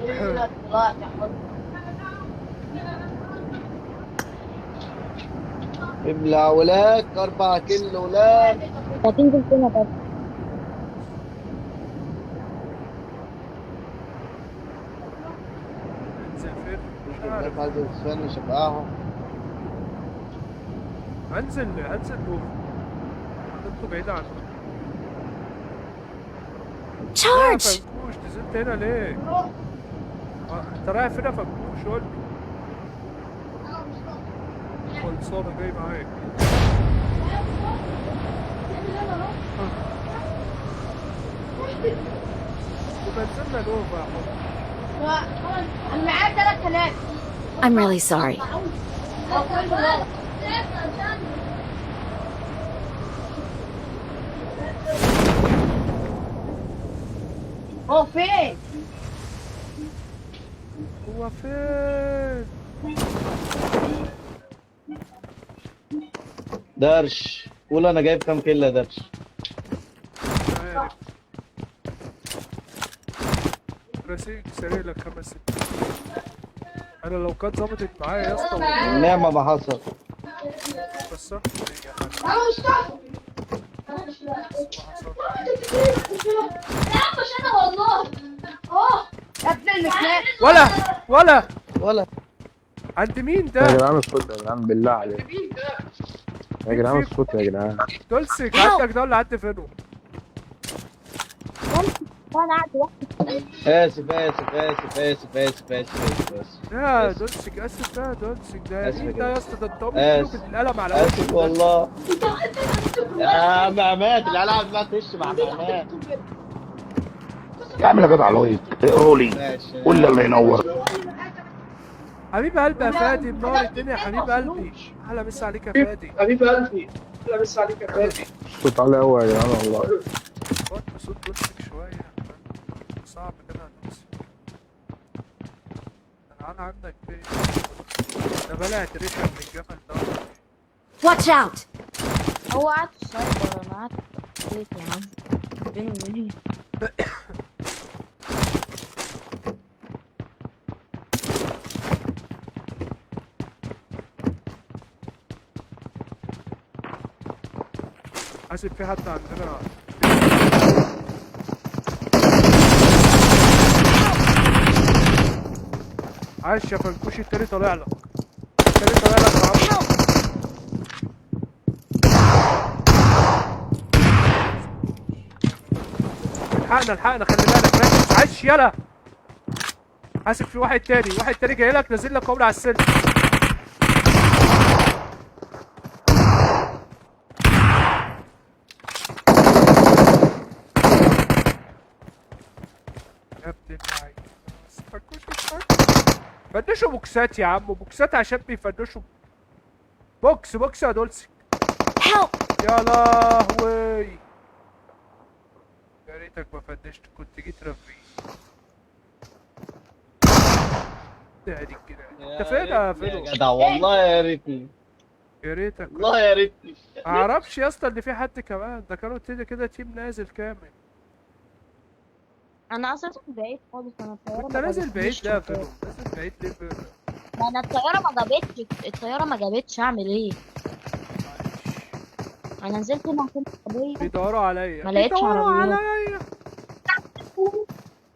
يلا طلعت يا حب. ابلع ولاك 4 كيلو ولاك. هتنزل فين يا بابا؟ انزل فين؟ مش الناس عارف. عايزه تفنش ابقعهم. هنزل نوف. انتوا بعيد عنه. يا Charge! فنكوش نزلت هنا ليه؟ انت رايح فين يا فنكوش؟ قول لي. خلصانه جاي معاك. يبقى نزلنا نوفا يا حب. انا معايا 3000. I'm really sorry. هو كله غلط. هو فين؟ هو فين؟ درش قول انا جايب كام كيلو يا درش. مش عارف. راسيك سريع لك 5 6. انا لو كانت ظبطت معايا يا اسطى والله النعمة ما حصل. كسرت الدنيا حاجة. انا مصطفى. بس ما حصل. يا عم مش انا والله. اه يا ابن المكناس. ولا ولا ولا عند مين يا ده؟ جدعان الصوت يا جدعان، بالله عليك يا جدعان الصوت يا جدعان. دولسك عندك ده ولا عند فينو؟ انا قاعد لوحدي. اسف اسف اسف اسف اسف اسف اسف اسف. يا دولسك اسف. ده دولسك ده اسف يا مين ده يا جدع. اسطى؟ ده انت امي اسف بالقلم على وشك. اسف والله يا معمات العيال عمالة تهش مع معمات. يا عم يا جدع like، اقروا لي، ماشي قول لي الله ينور. حبيب قلبي يا فادي، منور الدنيا يا حبيب قلبي. احلى مسا عليك يا فادي. حبيب قلبي، احلى مسا عليك يا فادي. الصوت عالي قوي يا جدعان والله. وطي صوت دولسك شوية، صعب كده يا دولسك. انا عندك فين؟ ده بلعت ريشة من الجبل ده. Watch out! هو قاعد في السايبر، انا قاعد في البيت يا عم. بيني وبيني. حاسب في حد عندنا. عاش يا فنكوش. التاني طالع لك، التاني طالع لك يا عم. الحقنا الحقنا، خلي بالك ركز. عاش يلا. حاسب في واحد تاني، واحد تاني جاي لك نازل لك قبل على السلم. يا ابن اللعيبة. بس فنكوش فنكوش. فنشوا بوكسات يا عم، بوكسات عشان بيفنشوا. بوكس بوكس يا دولسك. Help! يا لهوي، يا ريتك ما فنشت، كنت جيت رفيق. ده دي كده. انت فين يا يا فيلو؟ جدع والله يا ريتني، يا ريتك. والله يا ريتني. معرفش يا اسطى ان في حد كمان، ده كانوا كده كده team نازل كامل. انا اصلا بعيد خالص، انا الطيارة انت ما نازل بعيد جابتنيش ليه يا في فيلو؟ نازل بعيد ليه فيلو؟ ما انا الطيارة ما جابتش، الطيارة ما جابتش، اعمل ايه؟ انا نزلت هنا عشان العربية بيدوروا عليا، ما لقيتش بيدوروا عربيات. عليا.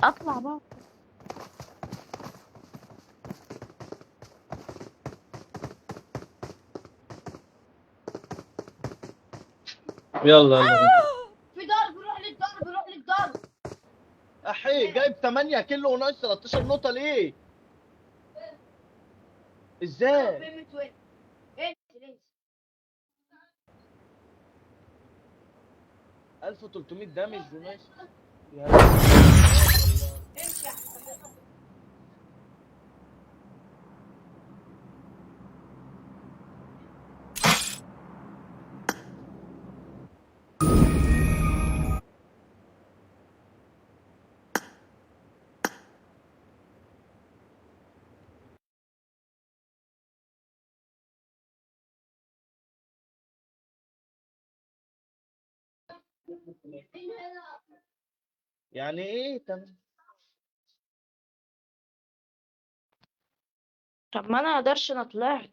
اطلع بقى. يلا يلا. في ضرب، روح للضرب، روح للضرب. احي جايب 8 كيلو وناقص 13 نقطة ليه؟ ازاي؟ 1300 دامج وناقص. يعني ايه؟ تمام. طب ما انا اقدرش، انا طلعت.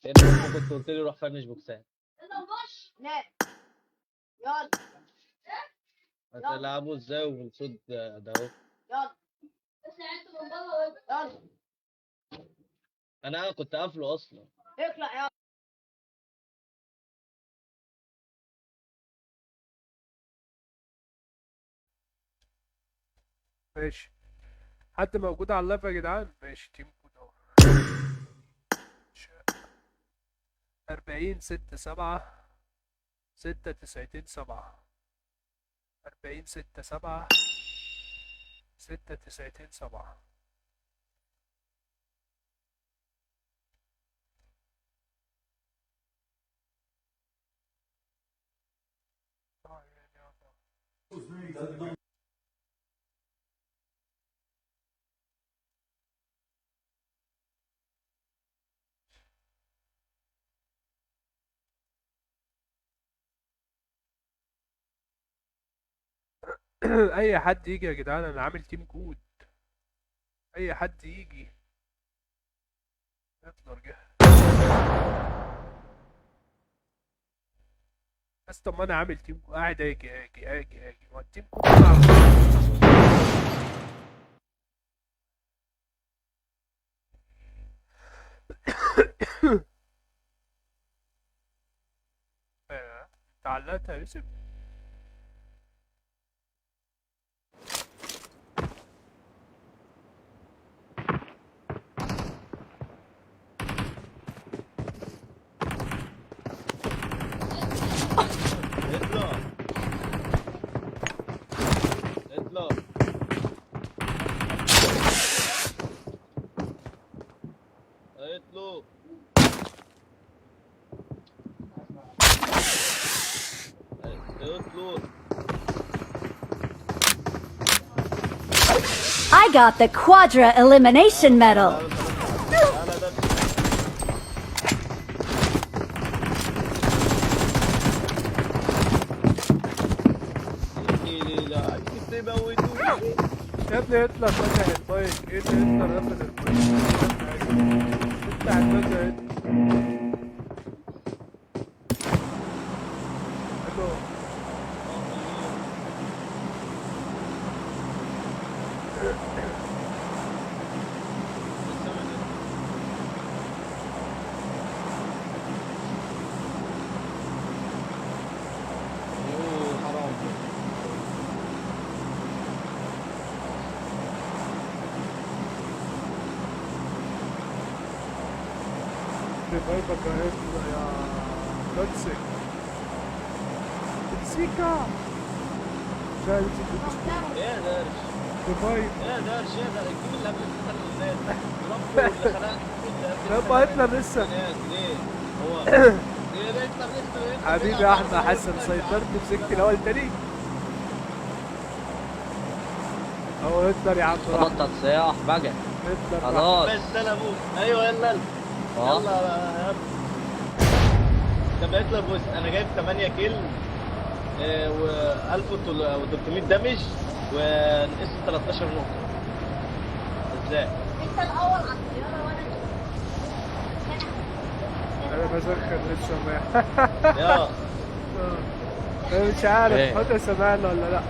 انت كنت قلت لي روح finish بوكسات. لا يلا هتلعبوا ازاي وبالصوت ده اهو؟ يلا يلا. انا كنت قافله اصلا. اطلع يلا. ماشي، حد موجود على ال live يا جدعان؟ ماشي، team code اهو 40 6 7 6 9 7 40 6 7 6 9 7. اي حد يجي يا جدعان، انا عامل team code، اي حد يجي. هتلر جه بس. طب ما انا عامل team code، قاعد اجي اجي اجي اجي، ما ال team code انت علقت يا يوسف؟ اطلع اطلع. اطلع. اطلع. I got the Quadra Elimination Medal. يا ابني اطلع فتح المايك، ايه اللي اطلع قفل المايك؟ افتح المايك يا هتلر. الو يوه حرام. ريفايفك يا هتلر يا توكسيك تمسيكا. مش عارف يمسك. ايه درش revive. ايه درش ايه ده؟ ال game اللي قبل اللي فات ربه اللي خلقك ال game اللي قبل يابا هتلر لسه. ليه هو ليه ده هتلر لسه؟ حبيبي يا احمد حسن، سيطرت مسكت الاول تاني. اهو هتلر يا عم راح. بطل صياح بقى. هتلر راح. خلاص. بس انا ابوك. ايوه يلا يلا. يلا. طب هتلر بص، انا جايب 8 kill و 1300 damage ونقصت 13 نقطة. ازاي؟ انت الاول على الطيارة وانا انا بسخن لسه ما يا انا مش عارف إيه؟ حد سمعنا ولا لا.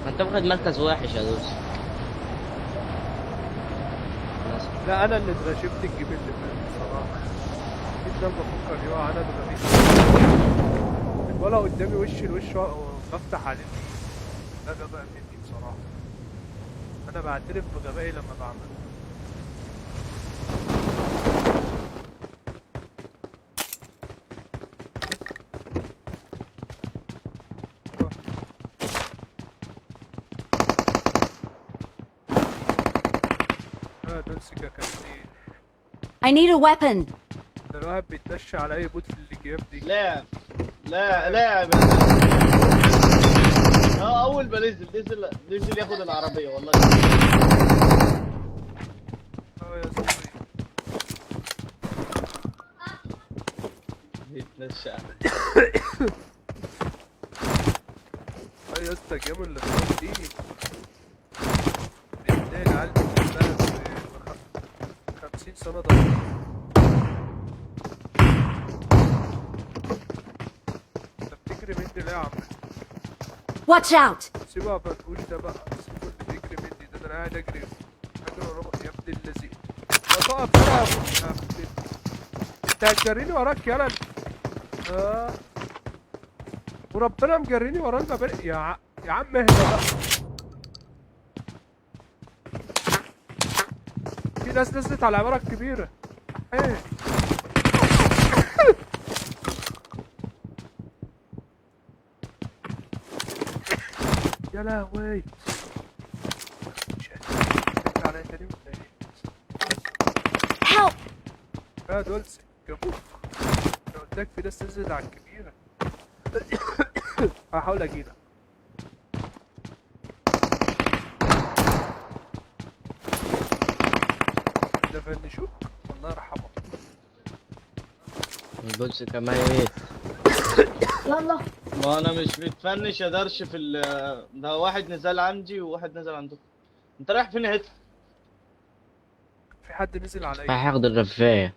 ما انت واخد مركز وحش يا دوس. لا انا اللي اتغشمت ال game اللي فات بصراحة. اكيد ده بفكر يقع، انا اتغبيت. الولا قدامي وش الوش وبفتح عليه. ده غباء مني بصراحة. انا بعترف بغبائي لما بعمله. I need a weapon. ده الواحد بيتمشى على اي bot في اللي دي. لاعب لا لاعب. اول ما نزل نزل ياخد العربية والله. يا صاحبي بيتمشى. يا اسطى ال game اللي فات دي بتلاقي العيال بتتبهدل 50 سنة ضرب. انت بتجري مني ليه يا عم؟ Watch out! سيبها فرفوش ده بقى، سيبه اللي بيجري مني ده، انا قاعد اجري وراه يا ابن اللذين. لا تقف بقى يا ابن، انت هتجريني وراك يالا. وربنا مجريني ورا المباني يا عم اهدى بقى. في ناس نزلت على العمارة الكبيرة. ايه يا لهوي. عليا تاني ولا ايه؟ Help! يا دولسي جابوك. انا قلت لك في ناس نزلت على الكبيرة. هحاول اجيلك. ده فنشوك الله يرحمه. البولس كمان ايه؟ يلا ما انا مش متفنش يا درش في ال ده. واحد نزل عندي وواحد نزل عندكم. انت رايح فين يا هتلر؟ في حد نزل عليا. رايح اخد الرفاية.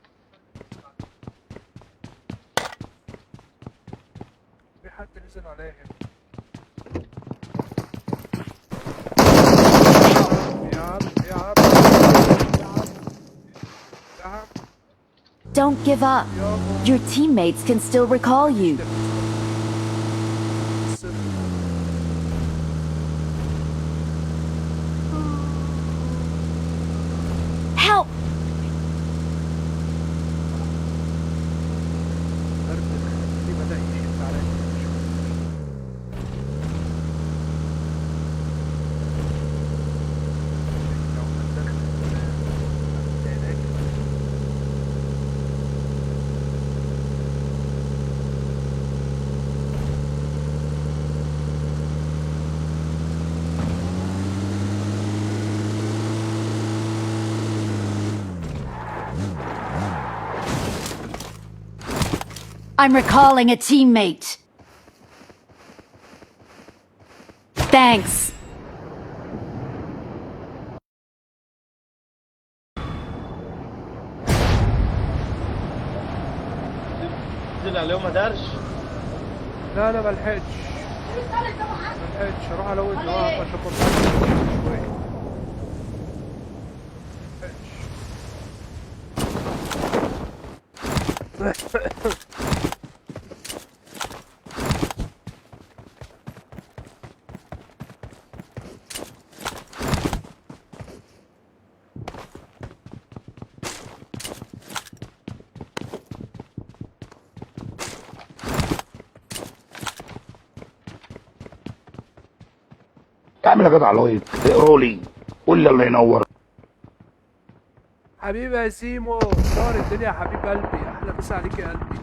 في حد نزل عليا هنا. يا عم يا عم يا عم. Don't give up. Your teammates can still recall you. Help! I'm recalling a teammate. Thanks. نزل عليهم درش. لا انا ملحقتش اروح الود واقف عشان ما شوية. اعمل يا جدع like، اقرا لي، قول لي الله ينور. حبيبي يا سيمو، نور الدنيا يا حبيب قلبي، احلى مسا عليك يا قلبي.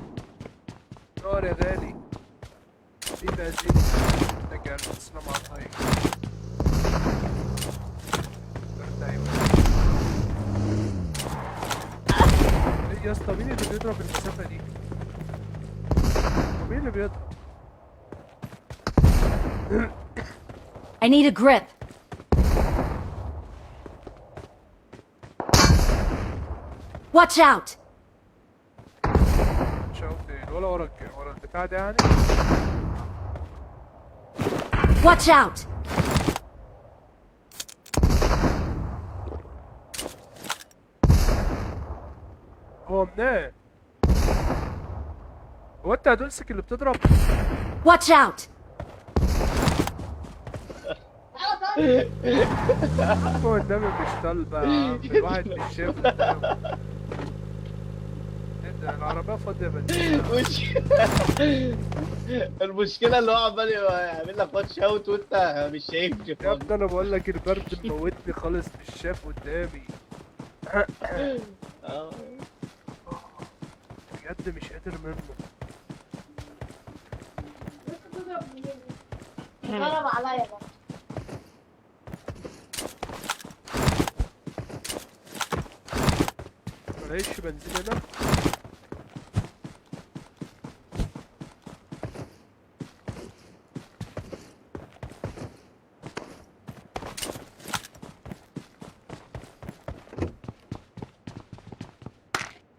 نور يا غالي. حبيبي يا سيمو، لك يا قلبي، تسلم على الطريق. ايه يا اسطى، مين اللي بيضرب المسافة دي؟ مين اللي بيضرب؟ I need a grip. Watch out! ولا ورا ورا البتاع ده يعني. Watch out! هو منين؟ هو انت يا دولسك اللي بتضرب؟ Watch out! هو قدامي مش طالبة يا عم، الواحد مش شايف قدامه. ايه ده العربية فاضية بنزين. المشكلة اللي هو عمال يعمل لك watch out وانت مش شايف. يا ابني انا بقول لك البرد موتني خالص، مش شايف قدامي. بجد مش قادر منه. ضرب عليا بقى. ملاقيش بنزين هنا.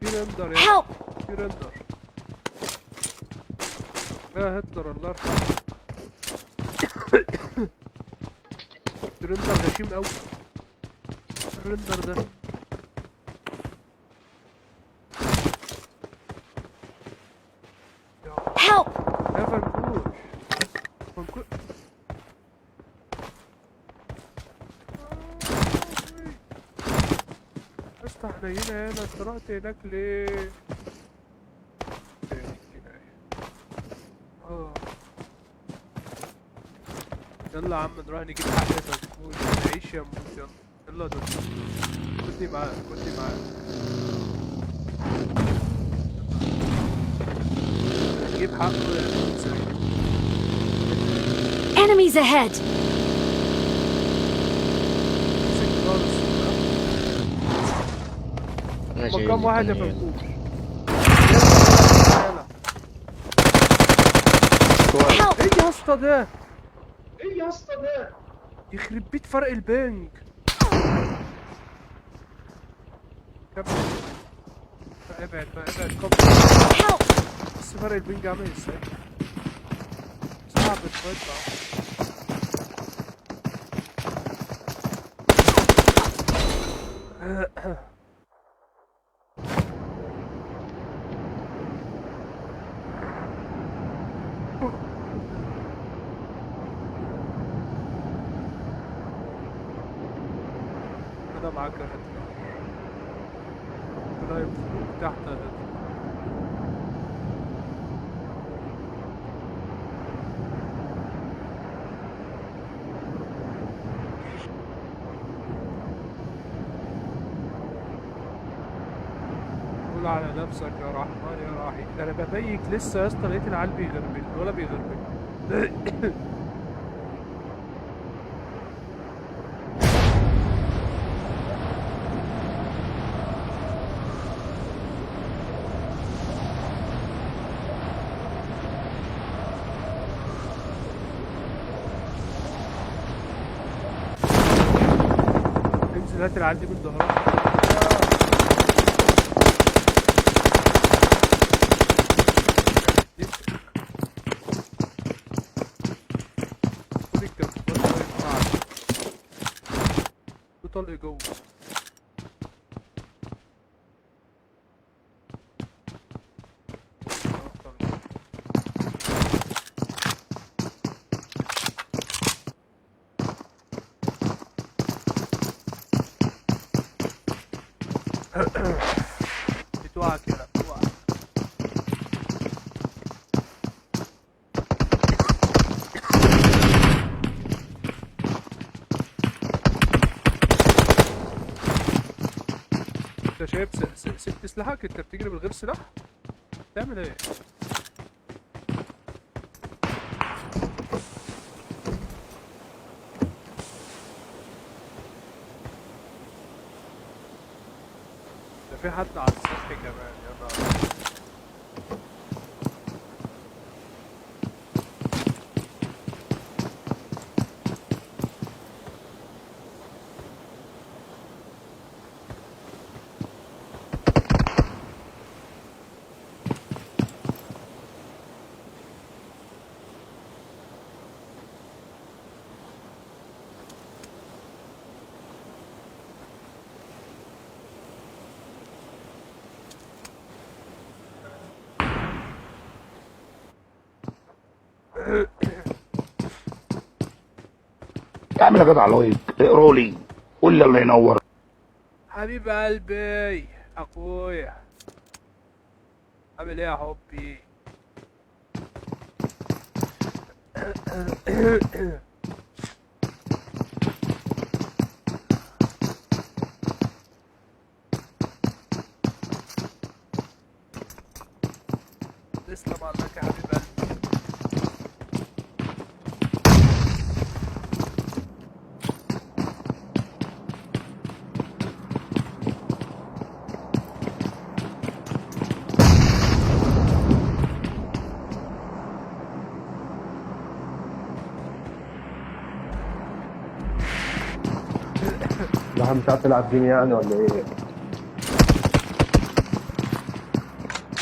في render يا Help! في render. يا هتلر الله يرحمه. render غشيم قوي ال render ده. Help! يا فنكوش فنكوش. يا اسطى احنا هنا هنا، انت رحت هناك ليه؟ يلا يا عم نروح نجيب حق فنكوش، نعيش يا موت. يلا يلا يا دكتور خدني معاك، خدني معاك. نجيب حقه يا موت. Enemies ahead! امسك خالص. انا هما كام واحد يا فنكوش؟ يلا. ايه يا اسطى ده؟ ايه يا اسطى ده؟ يخرب بيت فرق البنج. كمل ابعد بقى، ابعد كمل. بس فرق ال ping عامل ازاي؟ صعب ال fight بقى. أنا معاك يا هتلر. ربنا ينفخك تحت يا هتلر. قول على نفسك يا رحمن يا رحيم. ده أنا ببيك لسه يا اسطى، لقيت العيال بيغربل ولا بيغربل. انزل هات العيال دي من ظهرها. خد الكبوت ما ينفعش. في طلق جوه. بتوعك كده بتوعك. انت شايف سبت سلاحك؟ انت بتجري من غير سلاح؟ بتعمل ايه؟ ده في حد على السطح كمان يا نهار. اعمل يا جدع like، اقرا لي، قول لي الله ينور. حبيب قلبي اخويا، عامل ايه يا حبي؟ تسلم عليك يا حبيب قلبي. الواحد مش عارف يلعب game يعني ولا ايه؟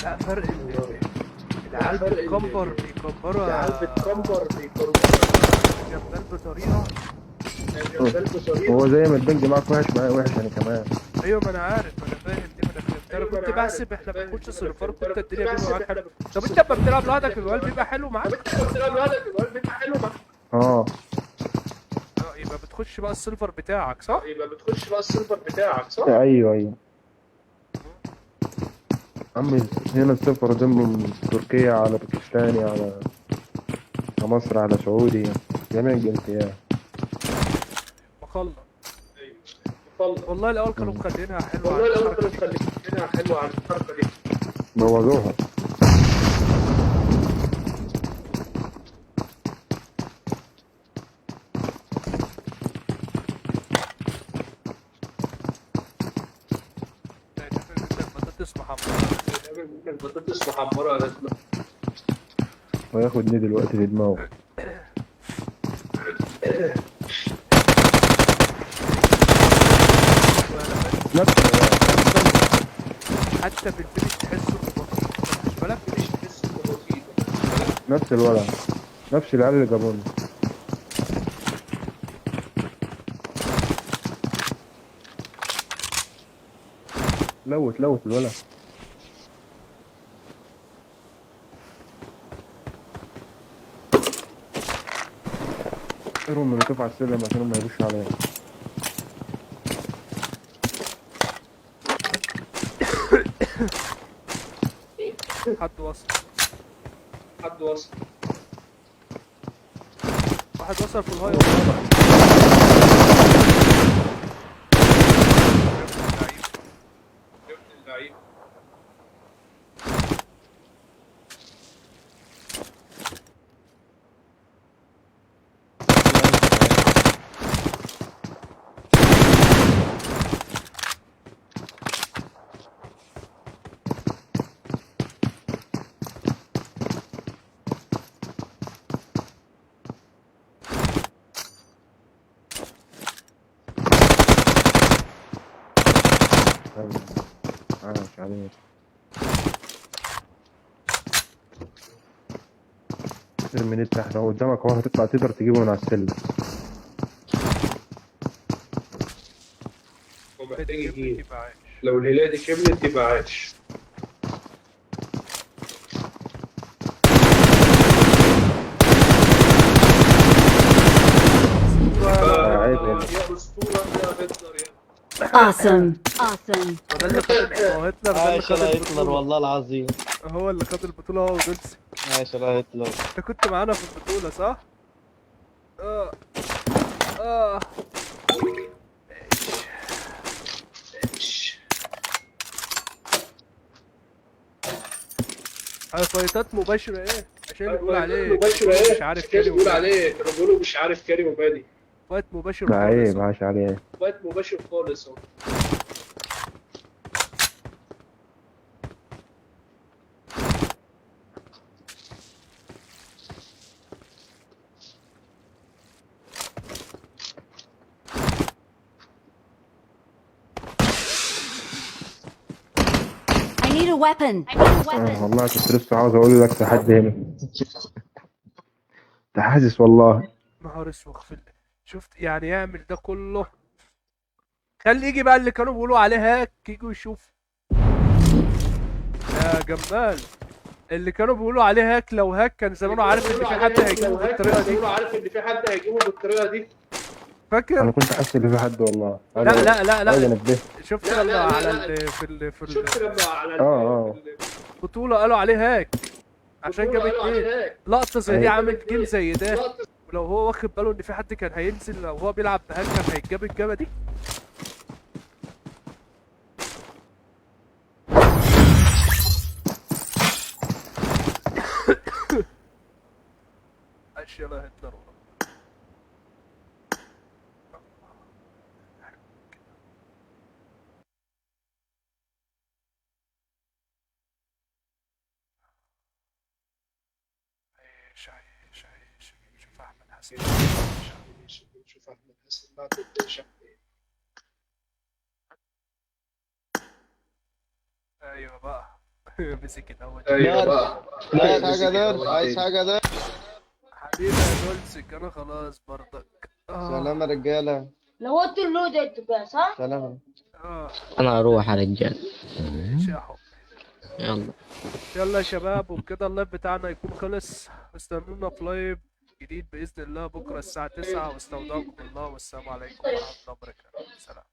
لا فرق العيال بتكمبر بيكمبروا، العيال بتكمبر بيكمبروا جبال بطريقة، هو زي ما ال ping معاك وحش معايا وحش انا كمان. ايوه ما انا عارف، ما انا فاهم دي، ما انا فهمت. انا كنت بحسب احنا بنخش server كنت الدنيا بيبقى معاك حلو. طب انت لما بتلعب لوحدك الوال بيبقى حلو معاك؟ طب انت لما بتلعب لوحدك الوال بيبقى حلو معاك؟ اه يبقى بتخش بقى ال server بتاعك صح؟ يبقى بتخش بقى ال server بتاعك صح؟ ايوه ايوه عمي، هنا ال server ده من تركيا على باكستاني على مصر على سعودي، جميع الجنسيات. مخلص. ايوه والله الاول كانوا مخلينها حلوة، والله الاول كانوا مخلينها حلوة على الحركة دي، بوظوها. البطاطس محمرة يا رسمة. وياخد ني دلوقتي في دماغه. حتى في الفينش تحسه انه بطيء، مش بالك فينش تحسه انه بطيء. نفس الولد، نفس العيال اللي جابونا. لوت لوت الولد. ارموا المولوتوف على السلم عشان ما يبوش عليا. حد وصل، حد وصل، واحد وصل في الهاي. اللعيب عاش عليك. ارمي نت احنا قدامك اهو، هتطلع تقدر تجيبه من على السلم. هو محتاج يجيب، لو الهلال دي كملت يبقى عايش. يا اسطورة يا هتلر يا Awesome. Awesome. ده اللي خد هتلر، ده اللي خد هتلر والله العظيم، هو اللي خد البطولة هو ودولسي. ماشي يا هتلر، انت كنت معانا في البطولة صح؟ فايتات مباشرة ايه؟ عشان اللي بيقول عليه مباشرة ايه؟ مش عارف كانوا بيقول عليه، كانوا بيقولوا مش عارف كاري وبادي. fight مباشر عيب، عاش عليه. fight مباشر خالص اهو. I need a weapon. I need a weapon. والله كنت لسه عاوز اقول لك لحد هنا. انت حاسس والله. نهار اسود، شفت يعني يعمل ده كله. خلي يجي بقى اللي كانوا بيقولوا عليه hack يجوا يشوف يا جمال. اللي كانوا بيقولوا عليه hack، لو hack كان زمانه عارف ان في حد هيجيبه بالطريقة دي. عارف ان في حد هيجيبه بالطريقة دي. فاكر؟ انا كنت حاسس ان في حد والله. لا لا لا لا لا، نبهت. شفت لما على ال في ال في شفت لما على اه البطولة قالوا عليه hack عشان جاب البطولة قالوا اتنين عليه hack. لقطة زي دي، أيوة. عامل game زي ده، ولو هو واخد باله ان في حد كان هينزل، لو هو بيلعب ب hack كان هيتجاب الجابة دي. عاش يلا هتلر والله. عايش عايش عايش، شوف احمد حسن. شوف احمد حسن بعد الدش. ايوه بقى، مسك الاول. ايوه بقى. عايز حاجة ده؟ عايز حاجة ده؟ حبيبي يا دولسك، انا خلاص برضك. سلام يا رجاله. لو قلت له ده بقى صح؟ سلام. انا اروح يا رجال. ماشي يا حب. يلا. يلا يا شباب، وبكده ال live بتاعنا يكون خلص. استنونا في live جديد بإذن الله بكرة الساعة 9، واستودعكم الله، والسلام عليكم ورحمة الله وبركاته. سلام.